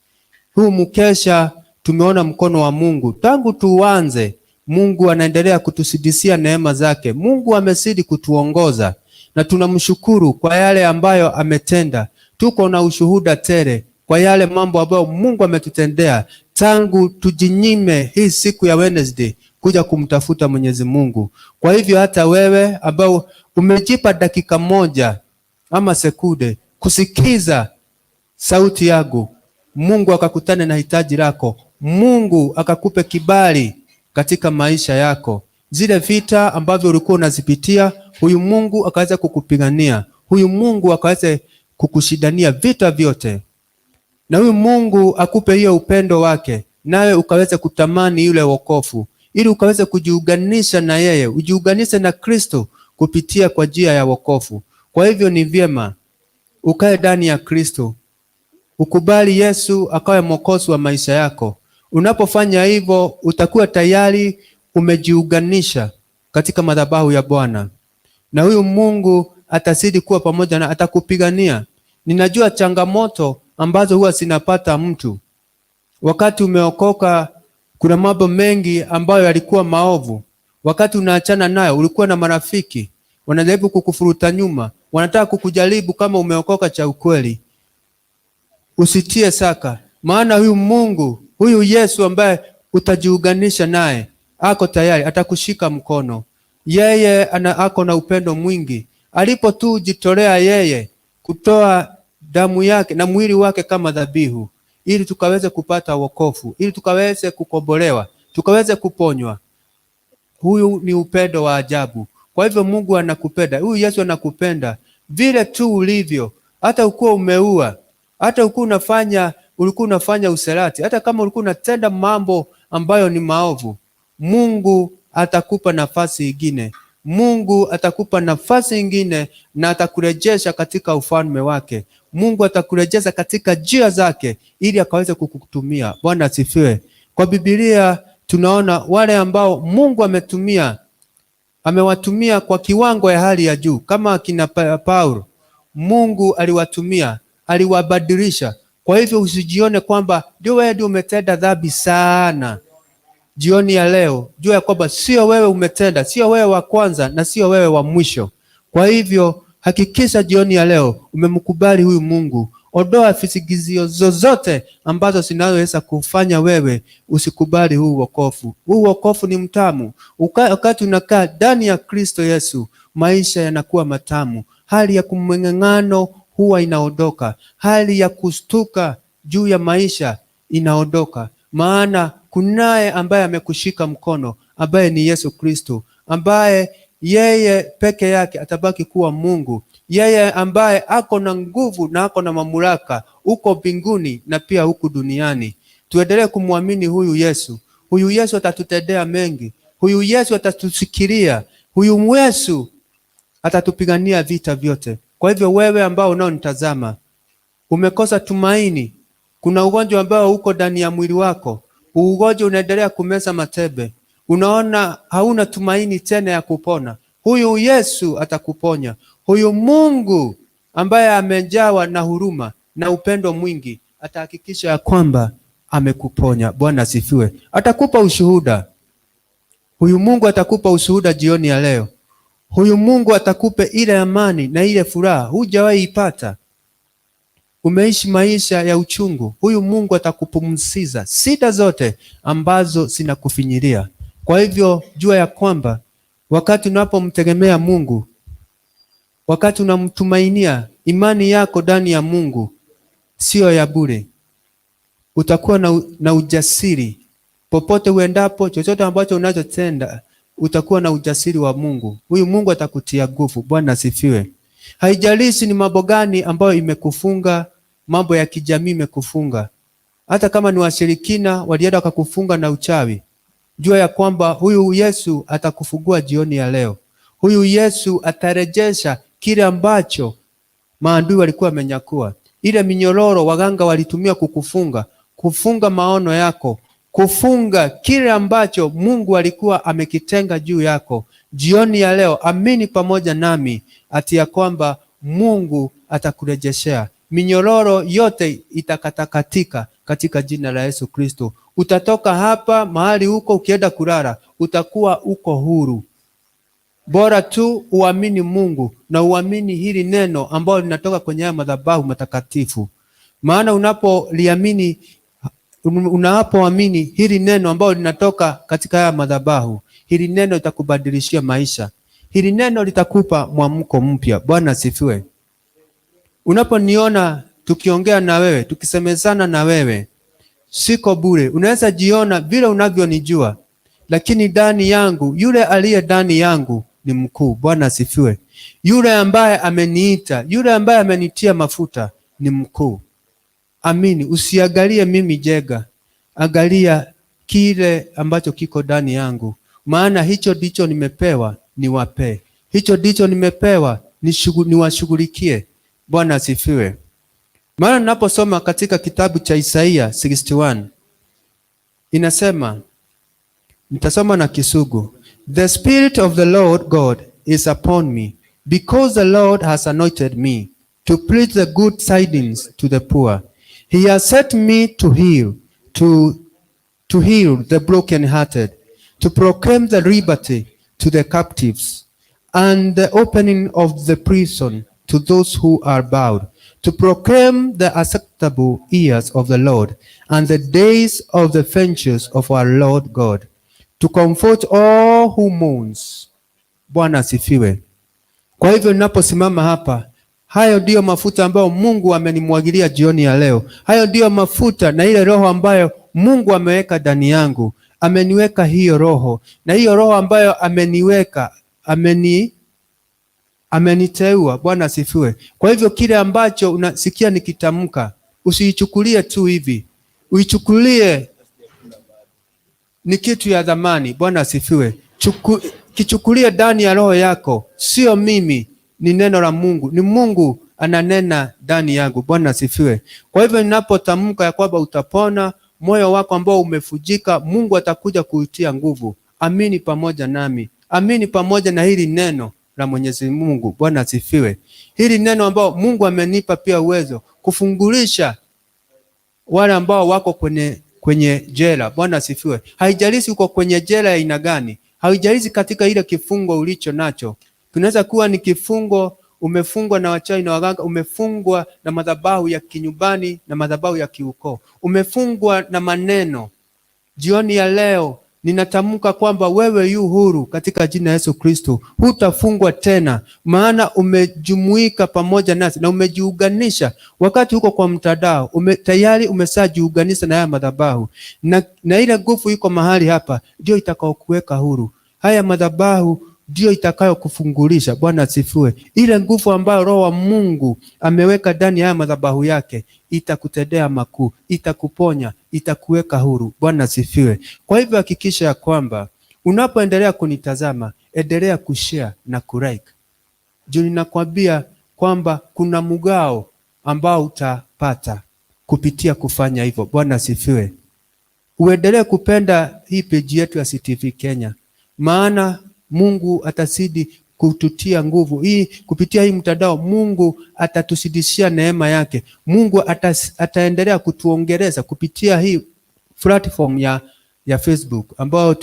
Huu mkesha tumeona mkono wa Mungu tangu tuanze. Mungu anaendelea kutusidisia neema zake. Mungu amezidi kutuongoza na tunamshukuru kwa yale ambayo ametenda. Tuko na ushuhuda tele kwa yale mambo ambayo Mungu ametutendea tangu tujinyime hii siku ya Wednesday kuja kumtafuta Mwenyezi Mungu. Kwa hivyo hata wewe ambao umejipa dakika moja ama sekunde kusikiza sauti yangu, Mungu akakutane na hitaji lako, Mungu akakupe kibali katika maisha yako. Zile vita ambavyo ulikuwa unazipitia, huyu Mungu akaweza kukupigania, huyu Mungu akaweza kukushindania vita vyote, na huyu Mungu akupe hiyo upendo wake, nawe ukaweze kutamani yule wokovu, ili ukaweze kujiunganisha na yeye, ujiunganishe na Kristo kupitia kwa njia ya wokovu. Kwa hivyo ni vyema ukae ndani ya Kristo, ukubali Yesu akawe mwokozi wa maisha yako. Unapofanya hivyo, utakuwa tayari umejiunganisha katika madhabahu ya Bwana, na huyu Mungu atazidi kuwa pamoja na atakupigania. Ninajua changamoto ambazo huwa zinapata mtu wakati umeokoka. Kuna mambo mengi ambayo yalikuwa maovu, wakati unaachana nayo, ulikuwa na marafiki wanajaribu kukufuruta nyuma, wanataka kukujaribu kama umeokoka cha ukweli. Usitie saka, maana huyu Mungu, huyu Yesu ambaye utajiunganisha naye ako tayari, atakushika mkono. Yeye ako na upendo mwingi. Alipo tu jitolea yeye kutoa damu yake na mwili wake kama dhabihu, ili tukaweze kupata wokovu, ili tukaweze kukombolewa, tukaweze kuponywa. Huyu ni upendo wa ajabu. Kwa hivyo Mungu anakupenda, huyu Yesu anakupenda vile tu ulivyo, hata ukuwa umeua, hata ukuwa unafanya, ulikuwa unafanya userati, hata kama ulikuwa unatenda mambo ambayo ni maovu, Mungu atakupa nafasi ingine. Mungu atakupa nafasi ingine na atakurejesha katika ufalme wake. Mungu atakurejesha katika njia zake ili akaweze kukutumia. Bwana asifiwe. Kwa Biblia tunaona wale ambao Mungu ametumia, amewatumia kwa kiwango ya hali ya juu, kama akina Paulo. Mungu aliwatumia, aliwabadilisha. Kwa hivyo usijione kwamba ndio wewe ndio umetenda dhambi sana. Jioni ya leo jua ya kwamba sio wewe umetenda, sio wewe wa kwanza na sio wewe wa mwisho. Kwa hivyo hakikisha jioni ya leo umemkubali huyu Mungu. Ondoa visingizio zozote ambazo zinazoweza kufanya wewe usikubali huu wokovu. Huu wokovu ni mtamu. Wakati unakaa ndani ya Kristo Yesu, maisha yanakuwa matamu. Hali ya kumng'ang'ano huwa inaondoka, hali ya kustuka juu ya maisha inaondoka, maana kunaye ambaye amekushika mkono, ambaye ni Yesu Kristo, ambaye yeye peke yake atabaki kuwa Mungu, yeye ambaye ako na nguvu na ako na mamlaka huko mbinguni na pia huku duniani. Tuendelee kumwamini huyu Yesu. Huyu Yesu atatutendea mengi. Huyu Yesu atatusikilia. Huyu Yesu atatupigania vita vyote. Kwa hivyo wewe ambao unaonitazama, umekosa tumaini, kuna ugonjwa ambao uko ndani ya mwili wako, ugonjwa unaendelea kumeza matebe, unaona hauna tumaini tena ya kupona, huyu Yesu atakuponya. Huyu Mungu ambaye amejawa na huruma na upendo mwingi atahakikisha ya kwamba amekuponya. Bwana asifiwe. Atakupa ushuhuda. Huyu Mungu atakupa ushuhuda jioni ya leo. Huyu Mungu atakupa ile amani na ile furaha hujawahi ipata. Umeishi maisha ya uchungu, huyu Mungu atakupumziza shida zote ambazo zinakufinyilia. Kwa hivyo jua ya kwamba wakati unapomtegemea Mungu, wakati unamtumainia, imani yako ndani ya Mungu sio ya bure. Utakuwa na ujasiri popote uendapo, chochote ambacho unachotenda utakuwa na ujasiri wa Mungu. Huyu Mungu atakutia nguvu. Bwana asifiwe. Haijalishi ni mambo gani ambayo imekufunga, mambo ya kijamii imekufunga, hata kama ni washirikina walienda wakakufunga na uchawi, jua ya kwamba huyu Yesu atakufungua jioni ya leo. Huyu Yesu atarejesha kile ambacho maadui walikuwa wamenyakua, ile minyororo waganga walitumia kukufunga, kufunga maono yako, kufunga kile ambacho Mungu alikuwa amekitenga juu yako. Jioni ya leo, amini pamoja nami ati ya kwamba Mungu atakurejeshea minyororo yote, itakatakatika katika jina la Yesu Kristo. Utatoka hapa mahali huko, ukienda kulala utakuwa uko huru. Bora tu uamini Mungu na uamini hili neno ambalo linatoka kwenye haya madhabahu matakatifu, maana unapoliamini, unapoamini hili neno ambalo linatoka katika haya madhabahu, hili neno litakubadilishia maisha. Hili neno litakupa mwamko mpya. Bwana asifiwe. Unaponiona tukiongea na wewe, tukisemezana na wewe, siko bure. Unaweza jiona vile unavyonijua, lakini ndani yangu, yule aliye ndani yangu ni mkuu. Bwana asifiwe. Yule ambaye ameniita, yule ambaye amenitia mafuta ni mkuu. Amini, usiangalie mimi Jega, angalia kile ambacho kiko ndani yangu, maana hicho ndicho nimepewa niwape, hicho ndicho nimepewa niwashughulikie. Bwana asifiwe. Maana ninaposoma katika kitabu cha Isaia 61 inasema, nitasoma na Kisugu. The Spirit of the Lord God is upon me, because the Lord has anointed me to preach the good tidings to the poor. He has set me to heal the brokenhearted, to proclaim the liberty to the captives, and the opening of the prison to those who are bound, to proclaim the acceptable years of the Lord, and the days of the vengeance of our Lord God, to comfort all who mourns. Bwana asifiwe. Kwa hivyo ninaposimama hapa, hayo ndiyo mafuta ambayo Mungu amenimwagilia jioni ya leo. Hayo ndiyo mafuta na ile roho ambayo Mungu ameweka ndani yangu. Ameniweka hiyo roho, na hiyo roho ambayo ameniweka, ameniteua. Bwana asifiwe. Kwa hivyo kile ambacho unasikia nikitamka, usiichukulie tu hivi, uichukulie ni kitu ya dhamani. Bwana asifiwe. Kichukulie ndani ya roho yako, sio mimi, ni neno la Mungu, ni Mungu ananena ndani yangu. Bwana asifiwe. Kwa hivyo ninapotamka ya kwamba utapona, moyo wako ambao umefujika, Mungu atakuja kuitia nguvu. Amini pamoja nami, amini pamoja na hili neno la Mwenyezi Mungu. Bwana asifiwe. Hili neno ambao Mungu amenipa pia uwezo kufungulisha wale ambao wako kwenye jela. Bwana asifiwe. Haijalishi uko kwenye jela ya aina gani, haijalishi katika ile kifungo ulicho nacho. Kinaweza kuwa ni kifungo umefungwa na wachawi na waganga, umefungwa na madhabahu ya kinyumbani na madhabahu ya kiukoo, umefungwa na maneno. Jioni ya leo Ninatamka kwamba wewe yu huru katika jina la Yesu Kristo. Hutafungwa tena, maana umejumuika pamoja nasi na umejiunganisha. Wakati huko kwa mtandao tayari umeshajiunganisha na haya madhabahu, na ile nguvu iko mahali hapa ndio itakayokuweka huru. Haya madhabahu ndio itakayokufungulisha. Bwana asifiwe. Ile nguvu ambayo Roho wa Mungu ameweka ndani ya haya madhabahu yake itakutendea makuu, itakuponya, itakuweka huru. Bwana asifiwe. Kwa hivyo hakikisha ya kwamba unapoendelea kunitazama, endelea kushare na kulike. Juu ninakwambia kwamba kuna mgao ambao utapata kupitia kufanya hivyo. Bwana asifiwe. Uendelee kupenda hii page yetu ya CTV Kenya, maana Mungu atazidi kututia nguvu hii kupitia hii mtandao. Mungu atatusidishia neema yake. Mungu ataendelea kutuongereza kupitia hii platform ya Facebook ambayo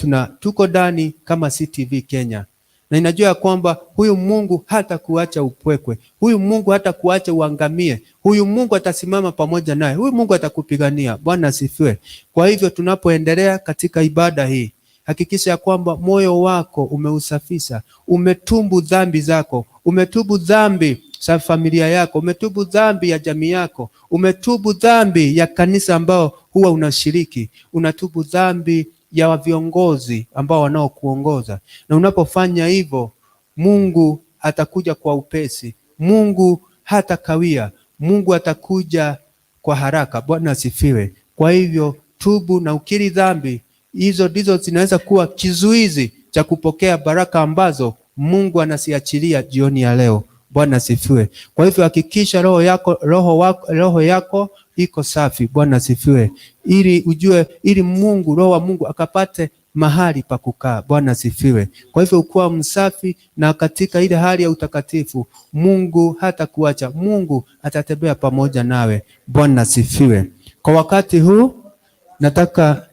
tuko ndani kama CTV Kenya. Na inajua kwamba huyu Mungu hata kuacha upwekwe, huyu Mungu hata kuacha uangamie, huyu Mungu atasimama pamoja naye, huyu Mungu atakupigania. Bwana asifiwe. Kwa hivyo tunapoendelea katika ibada hii, hakikisha kwamba moyo wako umeusafisha, umetubu dhambi zako, umetubu dhambi za familia yako, umetubu dhambi ya jamii yako, umetubu dhambi ya kanisa ambao huwa unashiriki, unatubu dhambi ya viongozi ambao wanaokuongoza. Na unapofanya hivyo, Mungu atakuja kwa upesi. Mungu hatakawia, Mungu atakuja kwa haraka. Bwana asifiwe. Kwa hivyo tubu na ukiri dhambi. Hizo ndizo zinaweza kuwa kizuizi cha kupokea baraka ambazo Mungu anasiachilia jioni ya leo. Bwana asifiwe. Kwa hivyo hakikisha roho yako iko safi. Bwana asifiwe. Ili ujue, ili Mungu, roho wa Mungu akapate mahali pa kukaa. Bwana asifiwe. Kwa hivyo ukuwa msafi na katika ile hali ya utakatifu, Mungu hatakuacha. Mungu atatembea pamoja nawe. Bwana asifiwe. Kwa wakati huu nataka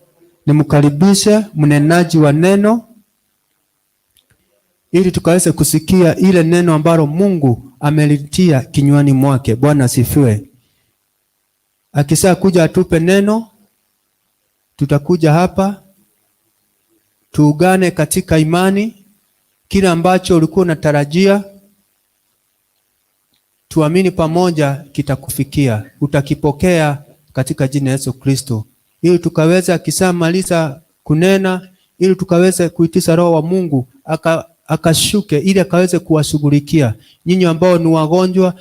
nimkaribishe mnenaji wa neno ili tukaweze kusikia ile neno ambalo Mungu amelitia kinywani mwake. Bwana asifiwe. Akisha kuja atupe neno, tutakuja hapa tuungane katika imani. Kile ambacho ulikuwa unatarajia tuamini pamoja kitakufikia, utakipokea katika jina Yesu Kristo. Ili tukaweze akishamaliza kunena, ili tukaweze kuitisha Roho wa Mungu akashuke ili akaweze kuwashughulikia nyinyi ambao ni wagonjwa,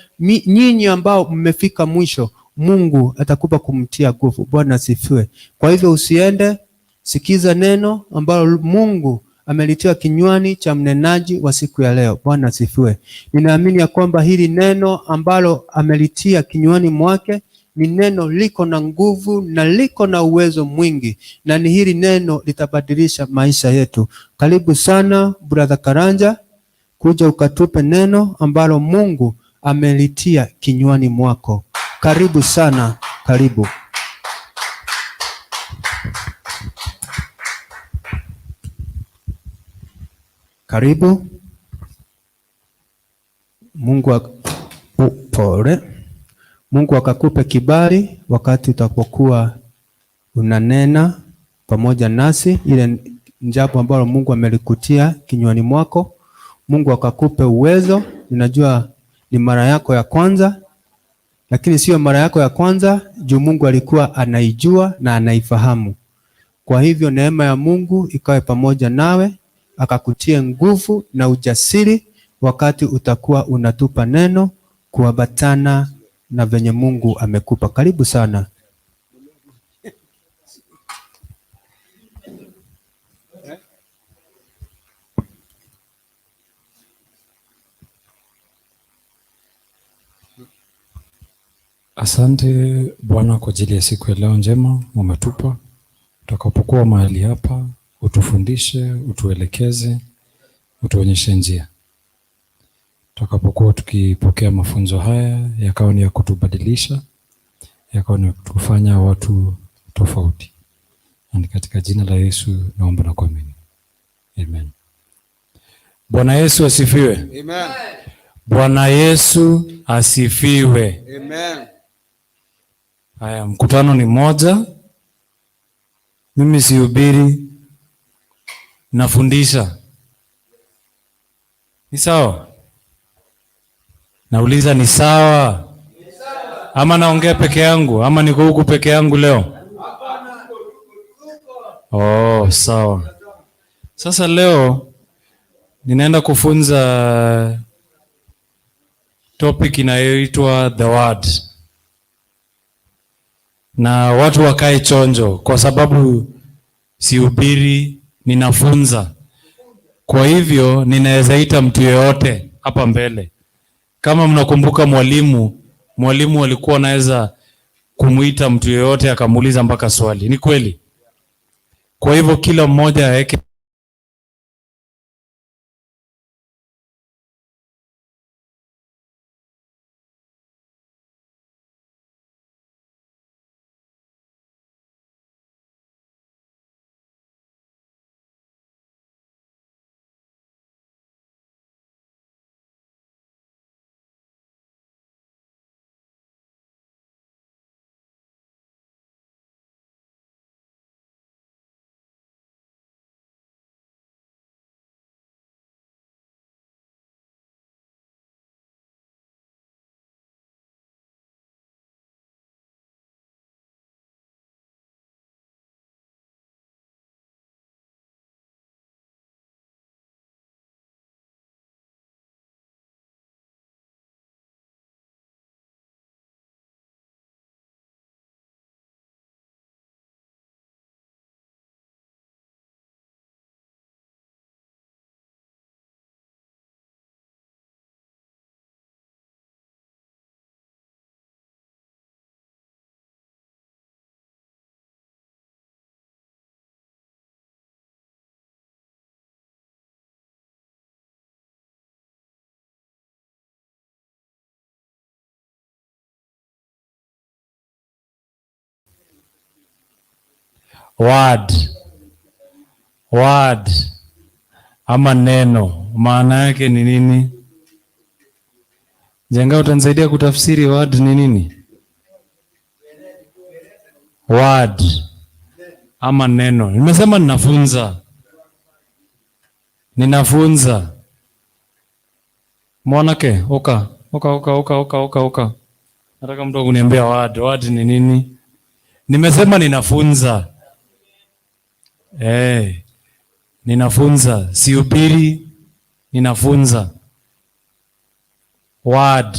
nyinyi ambao mmefika mwisho. Mungu atakupa kumtia nguvu. Bwana asifiwe. Kwa hivyo usiende, sikiza neno ambalo Mungu amelitia kinywani cha mnenaji wa siku ya leo. Bwana asifiwe. Ninaamini ya kwamba hili neno ambalo amelitia kinywani mwake ni neno liko na nguvu na liko na uwezo mwingi, na ni hili neno litabadilisha maisha yetu. Karibu sana Brother Karanja, kuja ukatupe neno ambalo Mungu amelitia kinywani mwako. Karibu sana, karibu. Karibu. Mungu upole. Mungu akakupe kibali wakati utapokuwa unanena pamoja nasi ile jambo ambalo Mungu amelikutia kinywani mwako. Mungu akakupe uwezo. Ninajua ni mara yako ya kwanza, lakini sio mara yako ya kwanza juu Mungu alikuwa anaijua na anaifahamu. Kwa hivyo neema ya Mungu ikawe pamoja nawe, akakutie nguvu na ujasiri wakati utakuwa unatupa neno kuambatana na venye Mungu amekupa. Karibu sana. Asante Bwana kwa ajili ya siku ya leo njema umetupa. Utakapokuwa mahali hapa, utufundishe, utuelekeze, utuonyeshe njia. Tutakapokuwa tukipokea mafunzo haya, yakawa ni ya kutubadilisha, yakawa ni ya kutufanya watu tofauti. Na ni katika jina la Yesu naomba na kuamini. Amen. Bwana Yesu asifiwe. Amen. Bwana Yesu asifiwe. Amen. Haya, mkutano ni moja. Mimi sihubiri, Nafundisha. Ni sawa? Nauliza, ni sawa? Ama naongea peke yangu? Ama niko huku peke yangu leo? Oh, sawa. Sasa leo ninaenda kufunza topic inayoitwa the word. Na watu wakae chonjo kwa sababu sihubiri, ninafunza. Kwa hivyo ninaweza ita mtu yeyote hapa mbele. Kama mnakumbuka mwalimu alikuwa anaweza kumuita mtu yeyote akamuuliza mpaka swali. Ni kweli? Kwa hivyo kila mmoja aweke word. Word ama neno, maana yake ni nini? Jenga, utanisaidia kutafsiri word ni nini? Word ama neno. Nimesema ninafunza. Ninafunza. Mwanake, oka, oka, oka, oka, oka, oka, oka. Nataka mtu kuniambia word, word ni nini? Nimesema ninafunza. Ninafunza, sihubiri, ninafunza. Word.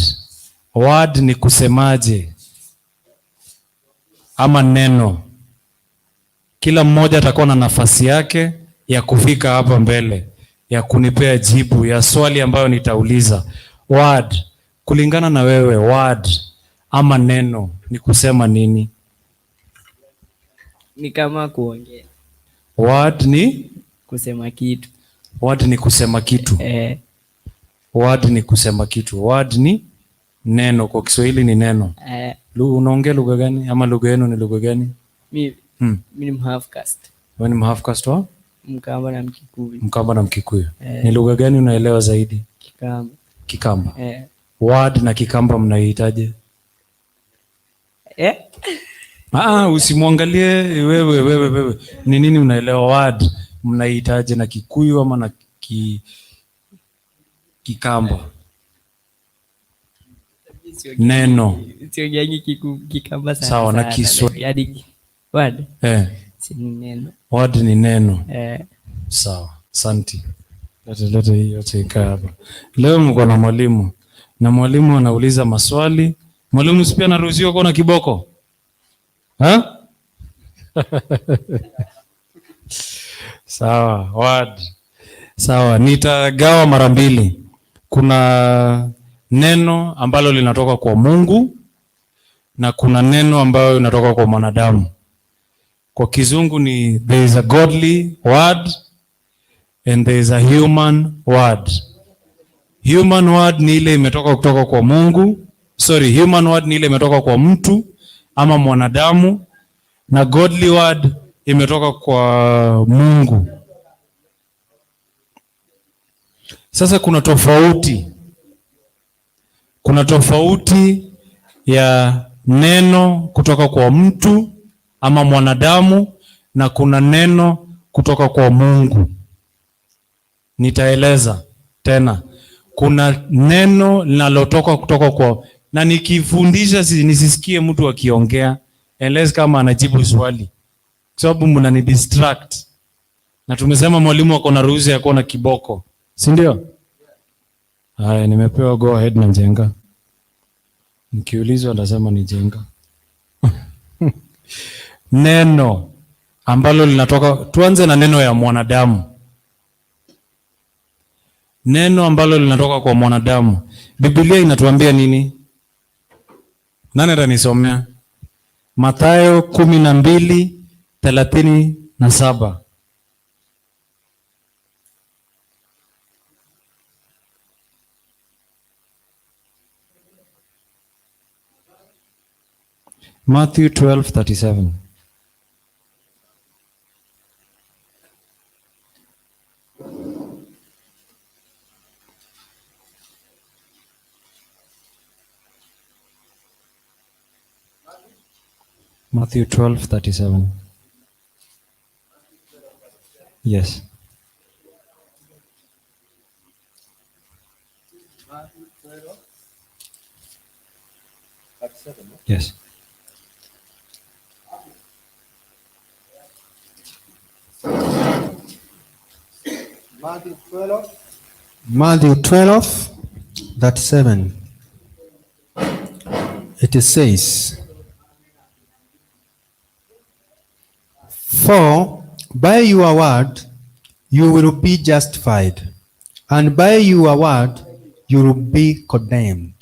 Word ni kusemaje? Ama neno. Kila mmoja atakuwa na nafasi yake ya kufika hapa mbele, ya kunipea jibu ya swali ambayo nitauliza. Word, kulingana na wewe, word ama neno ni kusema nini? Ni kama kuongea. Word ni kusema kitu. Word ni kusema kitu. Word ni kusema kitu. Word ni neno, kwa Kiswahili ni neno. Unaongea lugha gani ama lugha yenu ni lugha gani? Mi ni half caste. Wewe ni half caste wa? Mkamba na Mkikuyu. Mkamba na Mkikuyu. Ni lugha gani unaelewa zaidi? Kikamba. Kikamba. Word na Kikamba mnahitaji? Usimwangalie wewe, wewe, wewe. Ni nini unaelewa word mnahitaji na Kikuyu ama na Kikamba? Neno. Siongeangi Kikamba sana. Sawa, na sana. Kiswahili. Yaani word. Si ni neno. Word ni neno. Sawa, asante. Lete, lete hii yote ikae hapa. Leo mko na mwalimu. Na mwalimu anauliza maswali. Mwalimu si pia anaruhusiwa kuwa na kiboko? Ha? Sawa, word. Sawa, nitagawa mara mbili. Kuna neno ambalo linatoka kwa Mungu na kuna neno ambayo linatoka kwa mwanadamu. Kwa kizungu ni there is a godly word and there is a human word. Human word ni ile imetoka kutoka kwa Mungu. Sorry, human word ni ile imetoka kwa mtu ama mwanadamu, na godly word imetoka kwa Mungu. Sasa kuna tofauti. Kuna tofauti ya neno kutoka kwa mtu ama mwanadamu na kuna neno kutoka kwa Mungu. Nitaeleza tena. Kuna neno linalotoka kutoka kwa, na nikifundisha nisisikie mtu akiongea unless kama anajibu swali, kwa sababu mnani distract. Na tumesema mwalimu ako na ruhusa ya kuwa na kiboko, si ndio? Haya, nimepewa go ahead na Njenga. Nikiulizwa ndasema ni Njenga. Neno ambalo linatoka, tuanze na neno ya mwanadamu. Neno ambalo linatoka kwa mwanadamu. Biblia inatuambia nini? Nani atanisomea? Mathayo 12:37. Matthew 12:37. Matthew 12:37. Yes. Yes. Matthew 12. Matthew 12:37. It says, for by your word you will be justified, and by your word you will be condemned.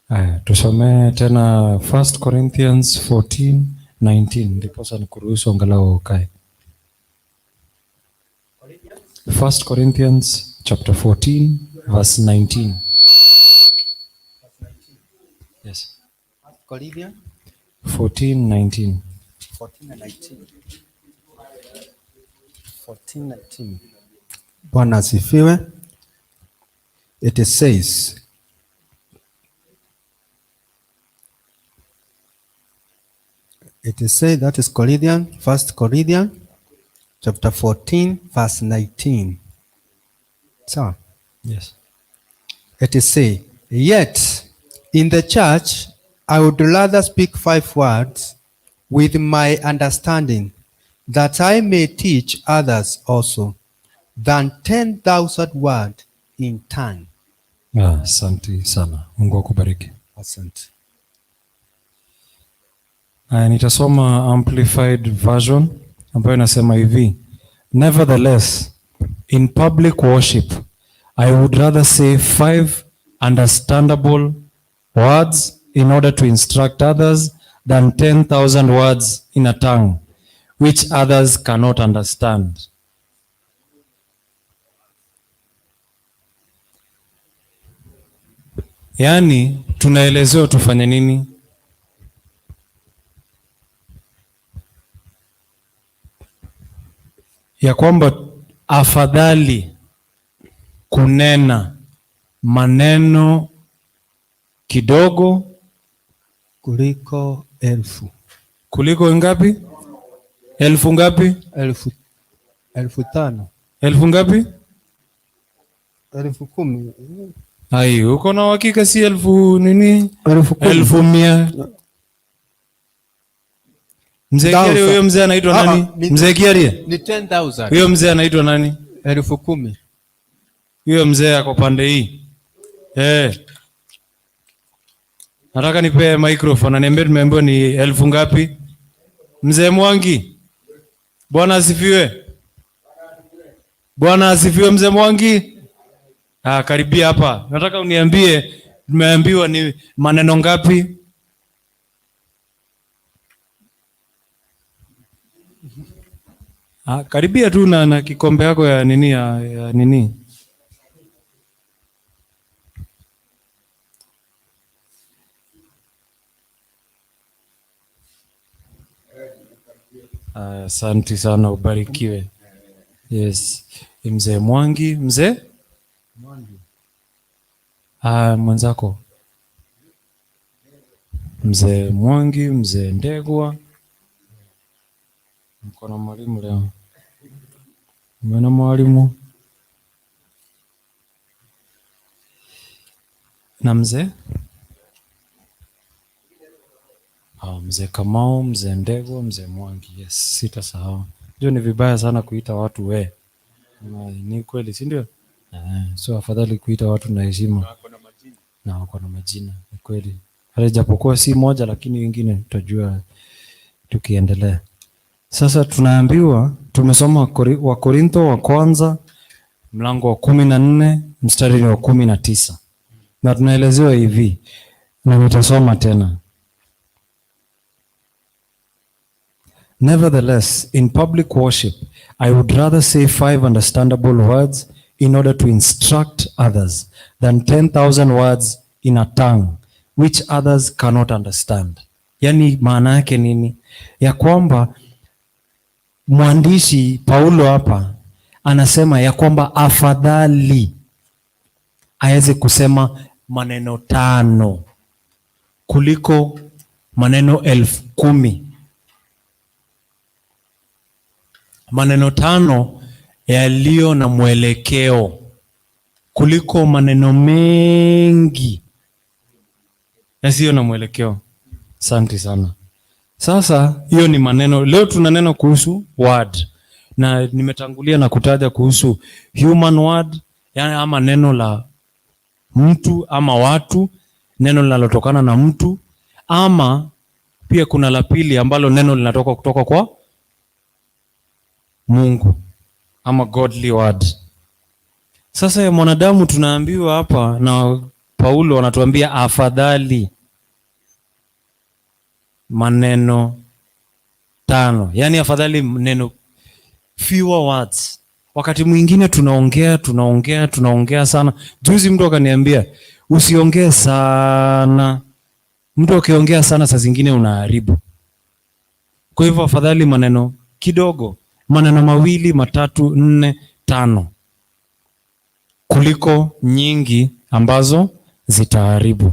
Aya, tusomee tena 1 Corinthians 14:19, ndiposa nikuruhusu angalau ukae. 1 Corinthians chapter 14 verse 19. Yes. Corinthians 14:19. 14:19. 14:19. Bwana asifiwe. It says, it says, that is Corinthians, 1 Corinthians chapter 14 verse 19. So, Yes. It is say, yet in the church I would rather speak 5 words with my understanding, that I may teach others also, than 10,000 words in tongue. Asante sana. Mungu akubariki. Asante. Aya, nitasoma Amplified Version ambayo inasema hivi: nevertheless, in public worship I would rather say 5 understandable words in order to instruct others than 10,000 words in a tongue which others cannot understand. Yaani tunaelezewa tufanye nini? Ya kwamba afadhali kunena maneno kidogo kuliko elfu. Kuliko ngapi? Elfu ngapi? Elfu tano. Elfu ngapi? 10,000. Ai, uko na uhakika si elfu nini? 10,000. 100,000. Mzee Thousand. Kiarie, huyo mzee anaitwa nani? Mzee Kiarie? Ni 10,000. Huyo mzee anaitwa nani? 10,000. Huyo mzee ako pande hii. Nataka nipe microphone aniambie tumeambiwa ni elfu ngapi? Mzee Mwangi. Bwana asifiwe. Bwana asifiwe Mzee Mwangi. Karibia hapa. Nataka uniambie tumeambiwa ni maneno ngapi? Karibia tu na kikombe yako ya nini, ya nini? Asante sana, ubarikiwe. Yes. Mzee Mwangi, mzee? Mwangi. Mwenzako. Mzee Mwangi, mzee Ndegwa. Mko na mwalimu leo. Umeona mwalimu? Na mzee? Mzee Kamau, mzee Ndego, mzee Mwangi. Yes, sitasahau. Ndio, ni vibaya sana kuita watu we. Ni kweli, si ndio? So afadhali kuita watu na heshima. Na wako na majina, ni kweli. Hata japokuwa si moja, lakini wengine tutajua tukiendelea. Sasa tunaambiwa, tumesoma Wakorintho wa kwanza mlango wa 14 mstari wa 19. Na tunaelezewa hivi, na nitasoma tena. Nevertheless, in public worship, I would rather say 5 understandable words in order to instruct others than 10,000 words in a tongue which others cannot understand. Yani maana yake nini? Ya kwamba mwandishi Paulo hapa anasema ya kwamba afadhali aweze kusema maneno 5 kuliko maneno 10,000. Maneno 5 yaliyo na mwelekeo kuliko maneno mengi yasiyo na mwelekeo. Asante sana. Sasa hiyo ni maneno. Leo tuna neno kuhusu word, na nimetangulia na kutaja kuhusu human word, yani ama neno la mtu ama watu, neno linalotokana na mtu, ama pia kuna la pili ambalo neno linatoka kutoka kwa Mungu ama godly word. Sasa ya mwanadamu tunaambiwa hapa na Paulo anatuambia afadhali maneno 5. Yani afadhali neno, fewer words. Wakati mwingine tunaongea, tunaongea, tunaongea sana. Juzi mtu akaniambia usiongee sana. Mtu akiongea sana saa zingine unaharibu. Kwa hivyo afadhali maneno kidogo, maneno 2, 3, 4, 5 kuliko nyingi ambazo zitaharibu.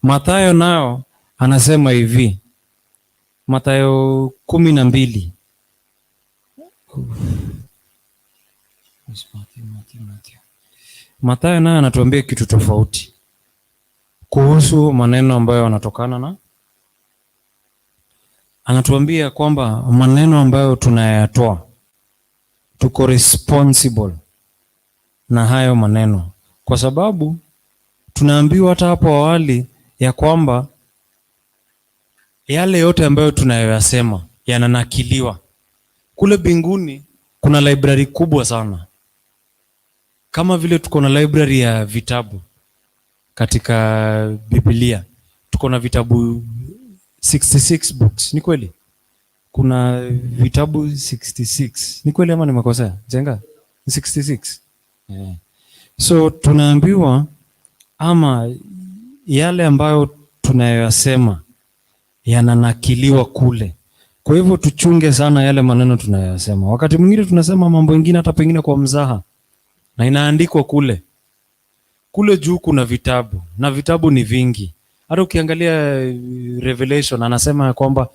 Mathayo nao anasema hivi, Mathayo 12. Mathayo naye anatuambia kitu tofauti kuhusu maneno ambayo yanatokana na, anatuambia kwamba maneno ambayo tunayatoa tuko responsible na hayo maneno, kwa sababu tunaambiwa hata hapo awali ya kwamba yale yote ambayo tunayoyasema yananakiliwa. Kule mbinguni kuna library kubwa sana, kama vile tuko na library ya vitabu katika Biblia. Tuko na vitabu 66 books, ni kweli? Kuna vitabu 66, ni kweli ama nimekosea? Jenga 66. Yeah. So tunaambiwa ama yale ambayo tunayoyasema yananakiliwa kule. Kwa hivyo tuchunge sana yale maneno tunayoyasema. Wakati mwingine tunasema mambo mengine hata pengine kwa mzaha, na inaandikwa kule. Kule juu kuna vitabu, na vitabu ni vingi. Hata ukiangalia Revelation anasema ya kwamba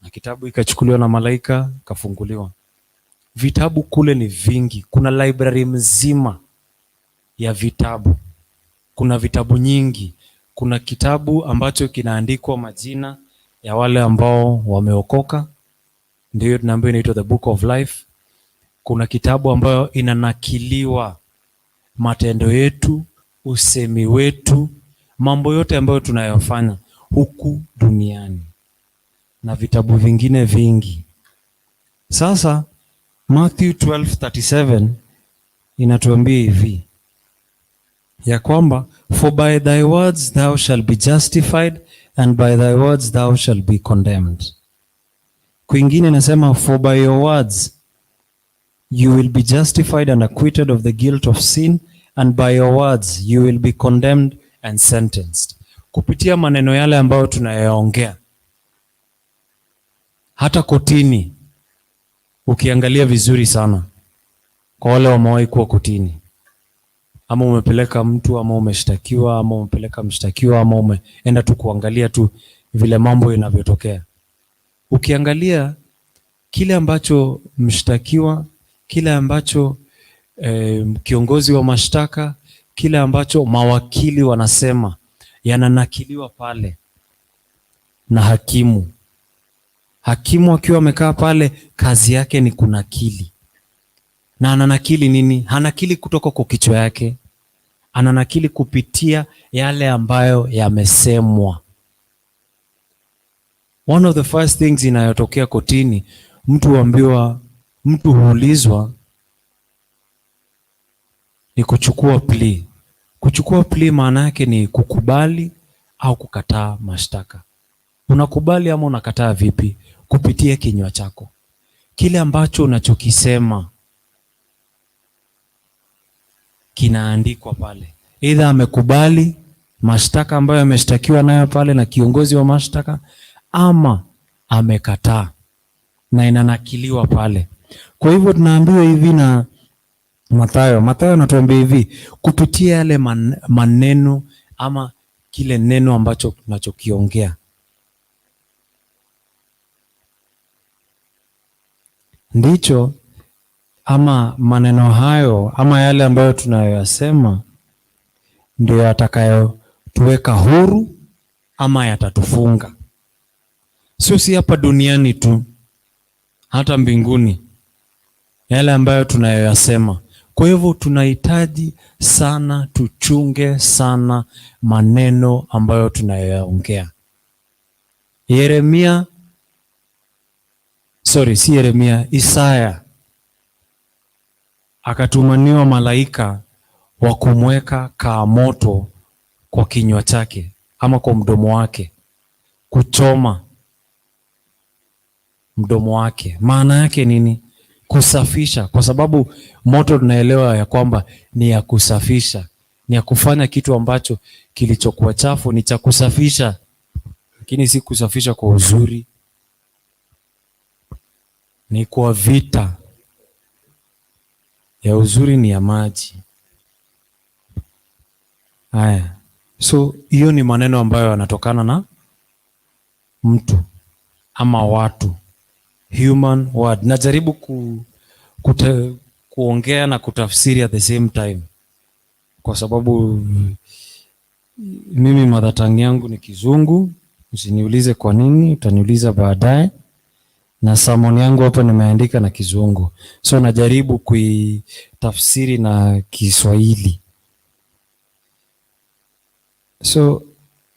na kitabu ikachukuliwa na malaika kafunguliwa. Vitabu kule ni vingi. Kuna library mzima ya vitabu. Kuna vitabu nyingi. Kuna kitabu ambacho kinaandikwa majina ya wale ambao wameokoka, ndio tunaambiwa inaitwa the Book of Life. Kuna kitabu ambayo inanakiliwa matendo yetu, usemi wetu, mambo yote ambayo tunayofanya huku duniani, na vitabu vingine vingi. Sasa Matthew 12:37 inatuambia hivi ya kwamba for by thy words thou shalt be justified and by thy words thou shalt be condemned. Kwingine inasema for by your words you will be justified and acquitted of the guilt of sin, and by your words you will be condemned and sentenced. Kupitia maneno yale ambayo tunayaongea hata kotini, ukiangalia vizuri sana, kwa wale wamewahi kuwa kotini, ama umepeleka mtu, ama umeshtakiwa, ama umepeleka mshtakiwa, ama umeenda tu kuangalia tu vile mambo yanavyotokea, ukiangalia kile ambacho mshtakiwa, kile ambacho kiongozi wa mashtaka, Kile ambacho mawakili wanasema yananakiliwa pale na hakimu. Hakimu akiwa amekaa pale, kazi yake ni kunakili. Na ananakili nini? Hanakili kutoka kwa kichwa yake, ananakili kupitia yale ambayo yamesemwa. One of the first things inayotokea kotini, mtu huambiwa, mtu huulizwa ni kuchukua plea. Kuchukua plea maana yake ni kukubali au kukataa mashtaka. Unakubali ama unakataa vipi? Kupitia kinywa chako. Kile ambacho unachokisema kinaandikwa pale. Either amekubali mashtaka ambayo ameshtakiwa nayo pale na kiongozi wa mashtaka, ama amekataa, na inanakiliwa pale. Kwa hivyo tunaambiwa hivi na Mathayo. Mathayo anatuambia hivi, kupitia yale maneno ama kile neno ambacho tunachokiongea ndicho, ama maneno hayo ama yale ambayo tunayoyasema ndio yatakayotuweka huru ama yatatufunga. Sio si hapa duniani tu, hata mbinguni, yale ambayo tunayoyasema. Kwa hivyo tunahitaji sana tuchunge sana maneno ambayo tunayoyaongea. Yeremia, sorry, si Yeremia, Isaya akatumaniwa malaika wa kumweka kaa moto kwa kinywa chake ama kwa mdomo wake, kuchoma mdomo wake. Maana yake nini? Kusafisha, kwa sababu moto tunaelewa ya kwamba ni ya kusafisha, ni ya kufanya kitu ambacho kilichokuwa chafu ni cha kusafisha, lakini si kusafisha kwa uzuri, ni kwa vita. Ya uzuri ni ya maji. Haya, so hiyo ni maneno ambayo yanatokana na mtu ama watu, human word. Najaribu kuongea na kutafsiri at the same time, kwa sababu mimi mother tongue yangu ni Kizungu. Usiniulize kwa nini, utaniuliza baadaye. Na sermon yangu hapa nimeandika na Kizungu, so najaribu kuitafsiri na Kiswahili. So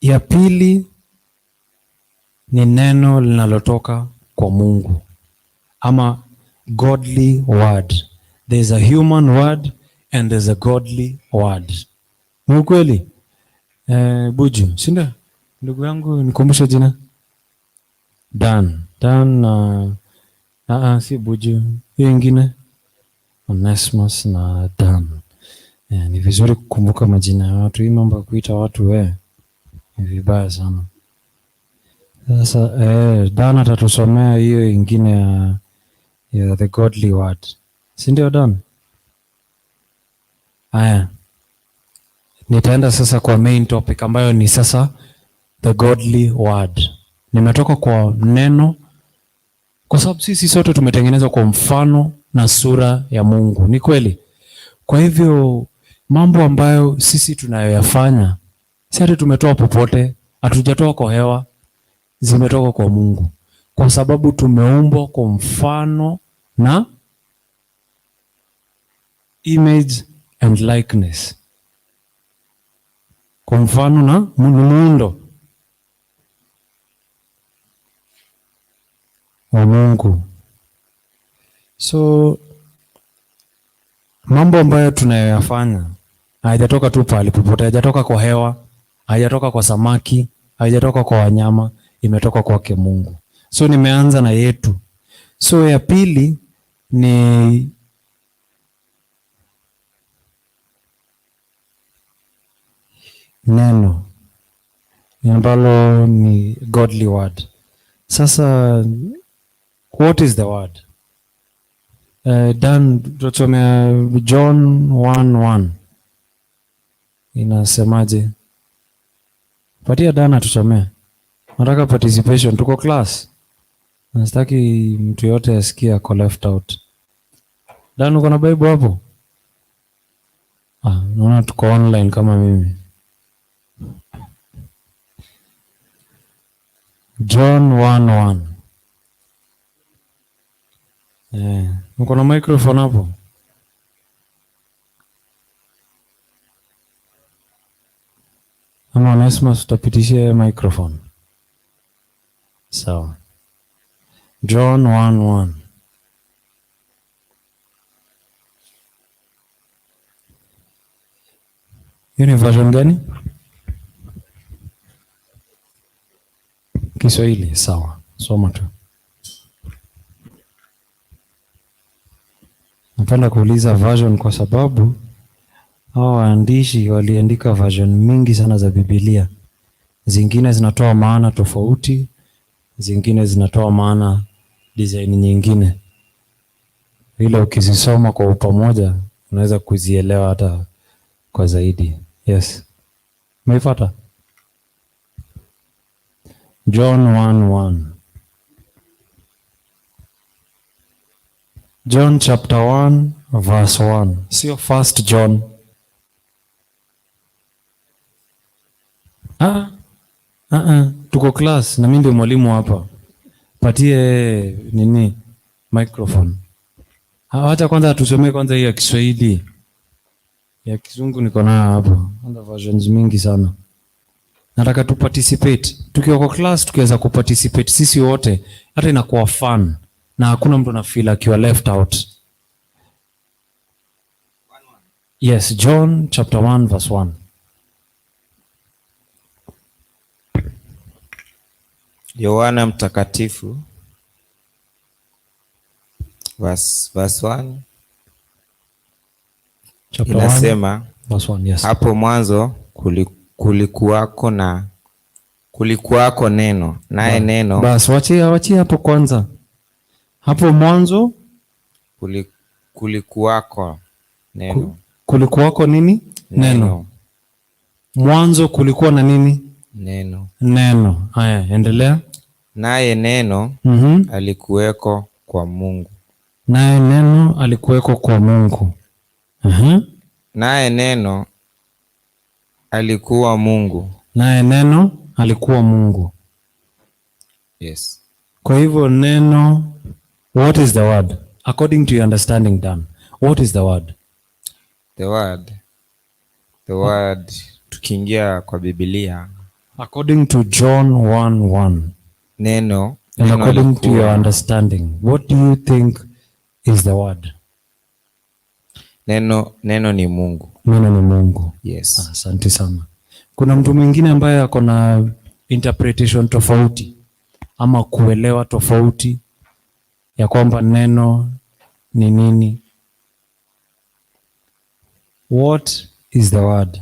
ya pili ni neno linalotoka kwa Mungu ama godly word. There's a human word and there's a godly word. Ni ukweli? Buju, si ndio? Ndugu yangu nikumbushe jina. Dan. Dan si Buju. Hiyo ingine Onesmus na Dan. Ni vizuri kukumbuka majina ya watu. Hii mambo ya kuita watu ni vibaya sana. Sasa Dan atatusomea hiyo ingine ya the godly word. Si ndio Dan? Haya. Nitaenda sasa kwa main topic ambayo ni sasa the godly word. Nimetoka kwa neno kwa sababu sisi sote tumetengenezwa kwa mfano na sura ya Mungu. Ni kweli? Kwa hivyo mambo ambayo sisi tunayoyafanya si ati tumetoa popote, hatujatoa kwa hewa, zimetoka kwa Mungu. Kwa sababu tumeumbwa kwa mfano na image and likeness. Kwa mfano na muundo wa Mungu. So mambo ambayo tunayoyafanya hayajatoka tu pahali popote, hayajatoka kwa hewa, hayajatoka kwa samaki, hayajatoka kwa wanyama, imetoka kwake Mungu. So nimeanza na yetu. So ya pili ni neno ambalo ni godly word. Sasa what is the word? Dan, tutasomea John 1:1. Inasemaje? Patia Dan atusomee. Nataka participation, tuko class. Nasitaki mtu yote asikie ako left out. Dan, uko na Bible hapo? Naona tuko online kama mimi. John 1:1. Mko na microphone hapo? Ama Onesmus utapitishia microphone. Sawa. John 1:1. Hiyo ni version gani? Kiswahili, sawa. Soma tu. Napenda kuuliza version kwa sababu hawa waandishi waliandika version mingi sana za Biblia. Zingine zinatoa maana tofauti, zingine zinatoa maana design nyingine. Vile ukizisoma kwa pamoja unaweza kuzielewa hata kwa zaidi. Yes. Umeipata? John 1:1. John chapter 1 verse 1. Sio first John. Tuko class na mimi ndio mwalimu hapa. Patie nini microphone. Acha kwanza tusomee kwanza hii ya Kiswahili. Ya Kizungu niko nayo hapo. Kwanza versions mingi sana. Nataka tu participate. Tukiwa kwa class tukiweza kuparticipate sisi wote, hata inakuwa fun na hakuna mtu ana feel akiwa left out. Yes, John chapter 1 verse 1. Yohana Mtakatifu verse 1 Chapter inasema 1, verse 1, yes. Hapo mwanzo kulikuwako neno, naye neno. Bas, wachia hapo kwanza. Hapo mwanzo kulikuwako neno. Kulikuwako nini? Neno. Mwanzo kulikuwa na nini? Neno. Neno. Haya, endelea. Naye neno alikuweko kwa Mungu. Naye neno alikuweko kwa Mungu. Naye neno alikuwa Mungu. Naye neno alikuwa Mungu. Yes. Kwa hivyo neno, what is the word? According to your understanding, Dan, what is the word? The word, tukiingia kwa Biblia. According to John 1:1. Neno, And neno according to your alikuwa understanding, what do you think is the word? Neno ni Mungu. Neno ni Mungu. Yes. Asante sana. Kuna mtu mwingine ambaye ako na interpretation tofauti ama kuelewa tofauti ya kwamba neno ni nini? What is the word?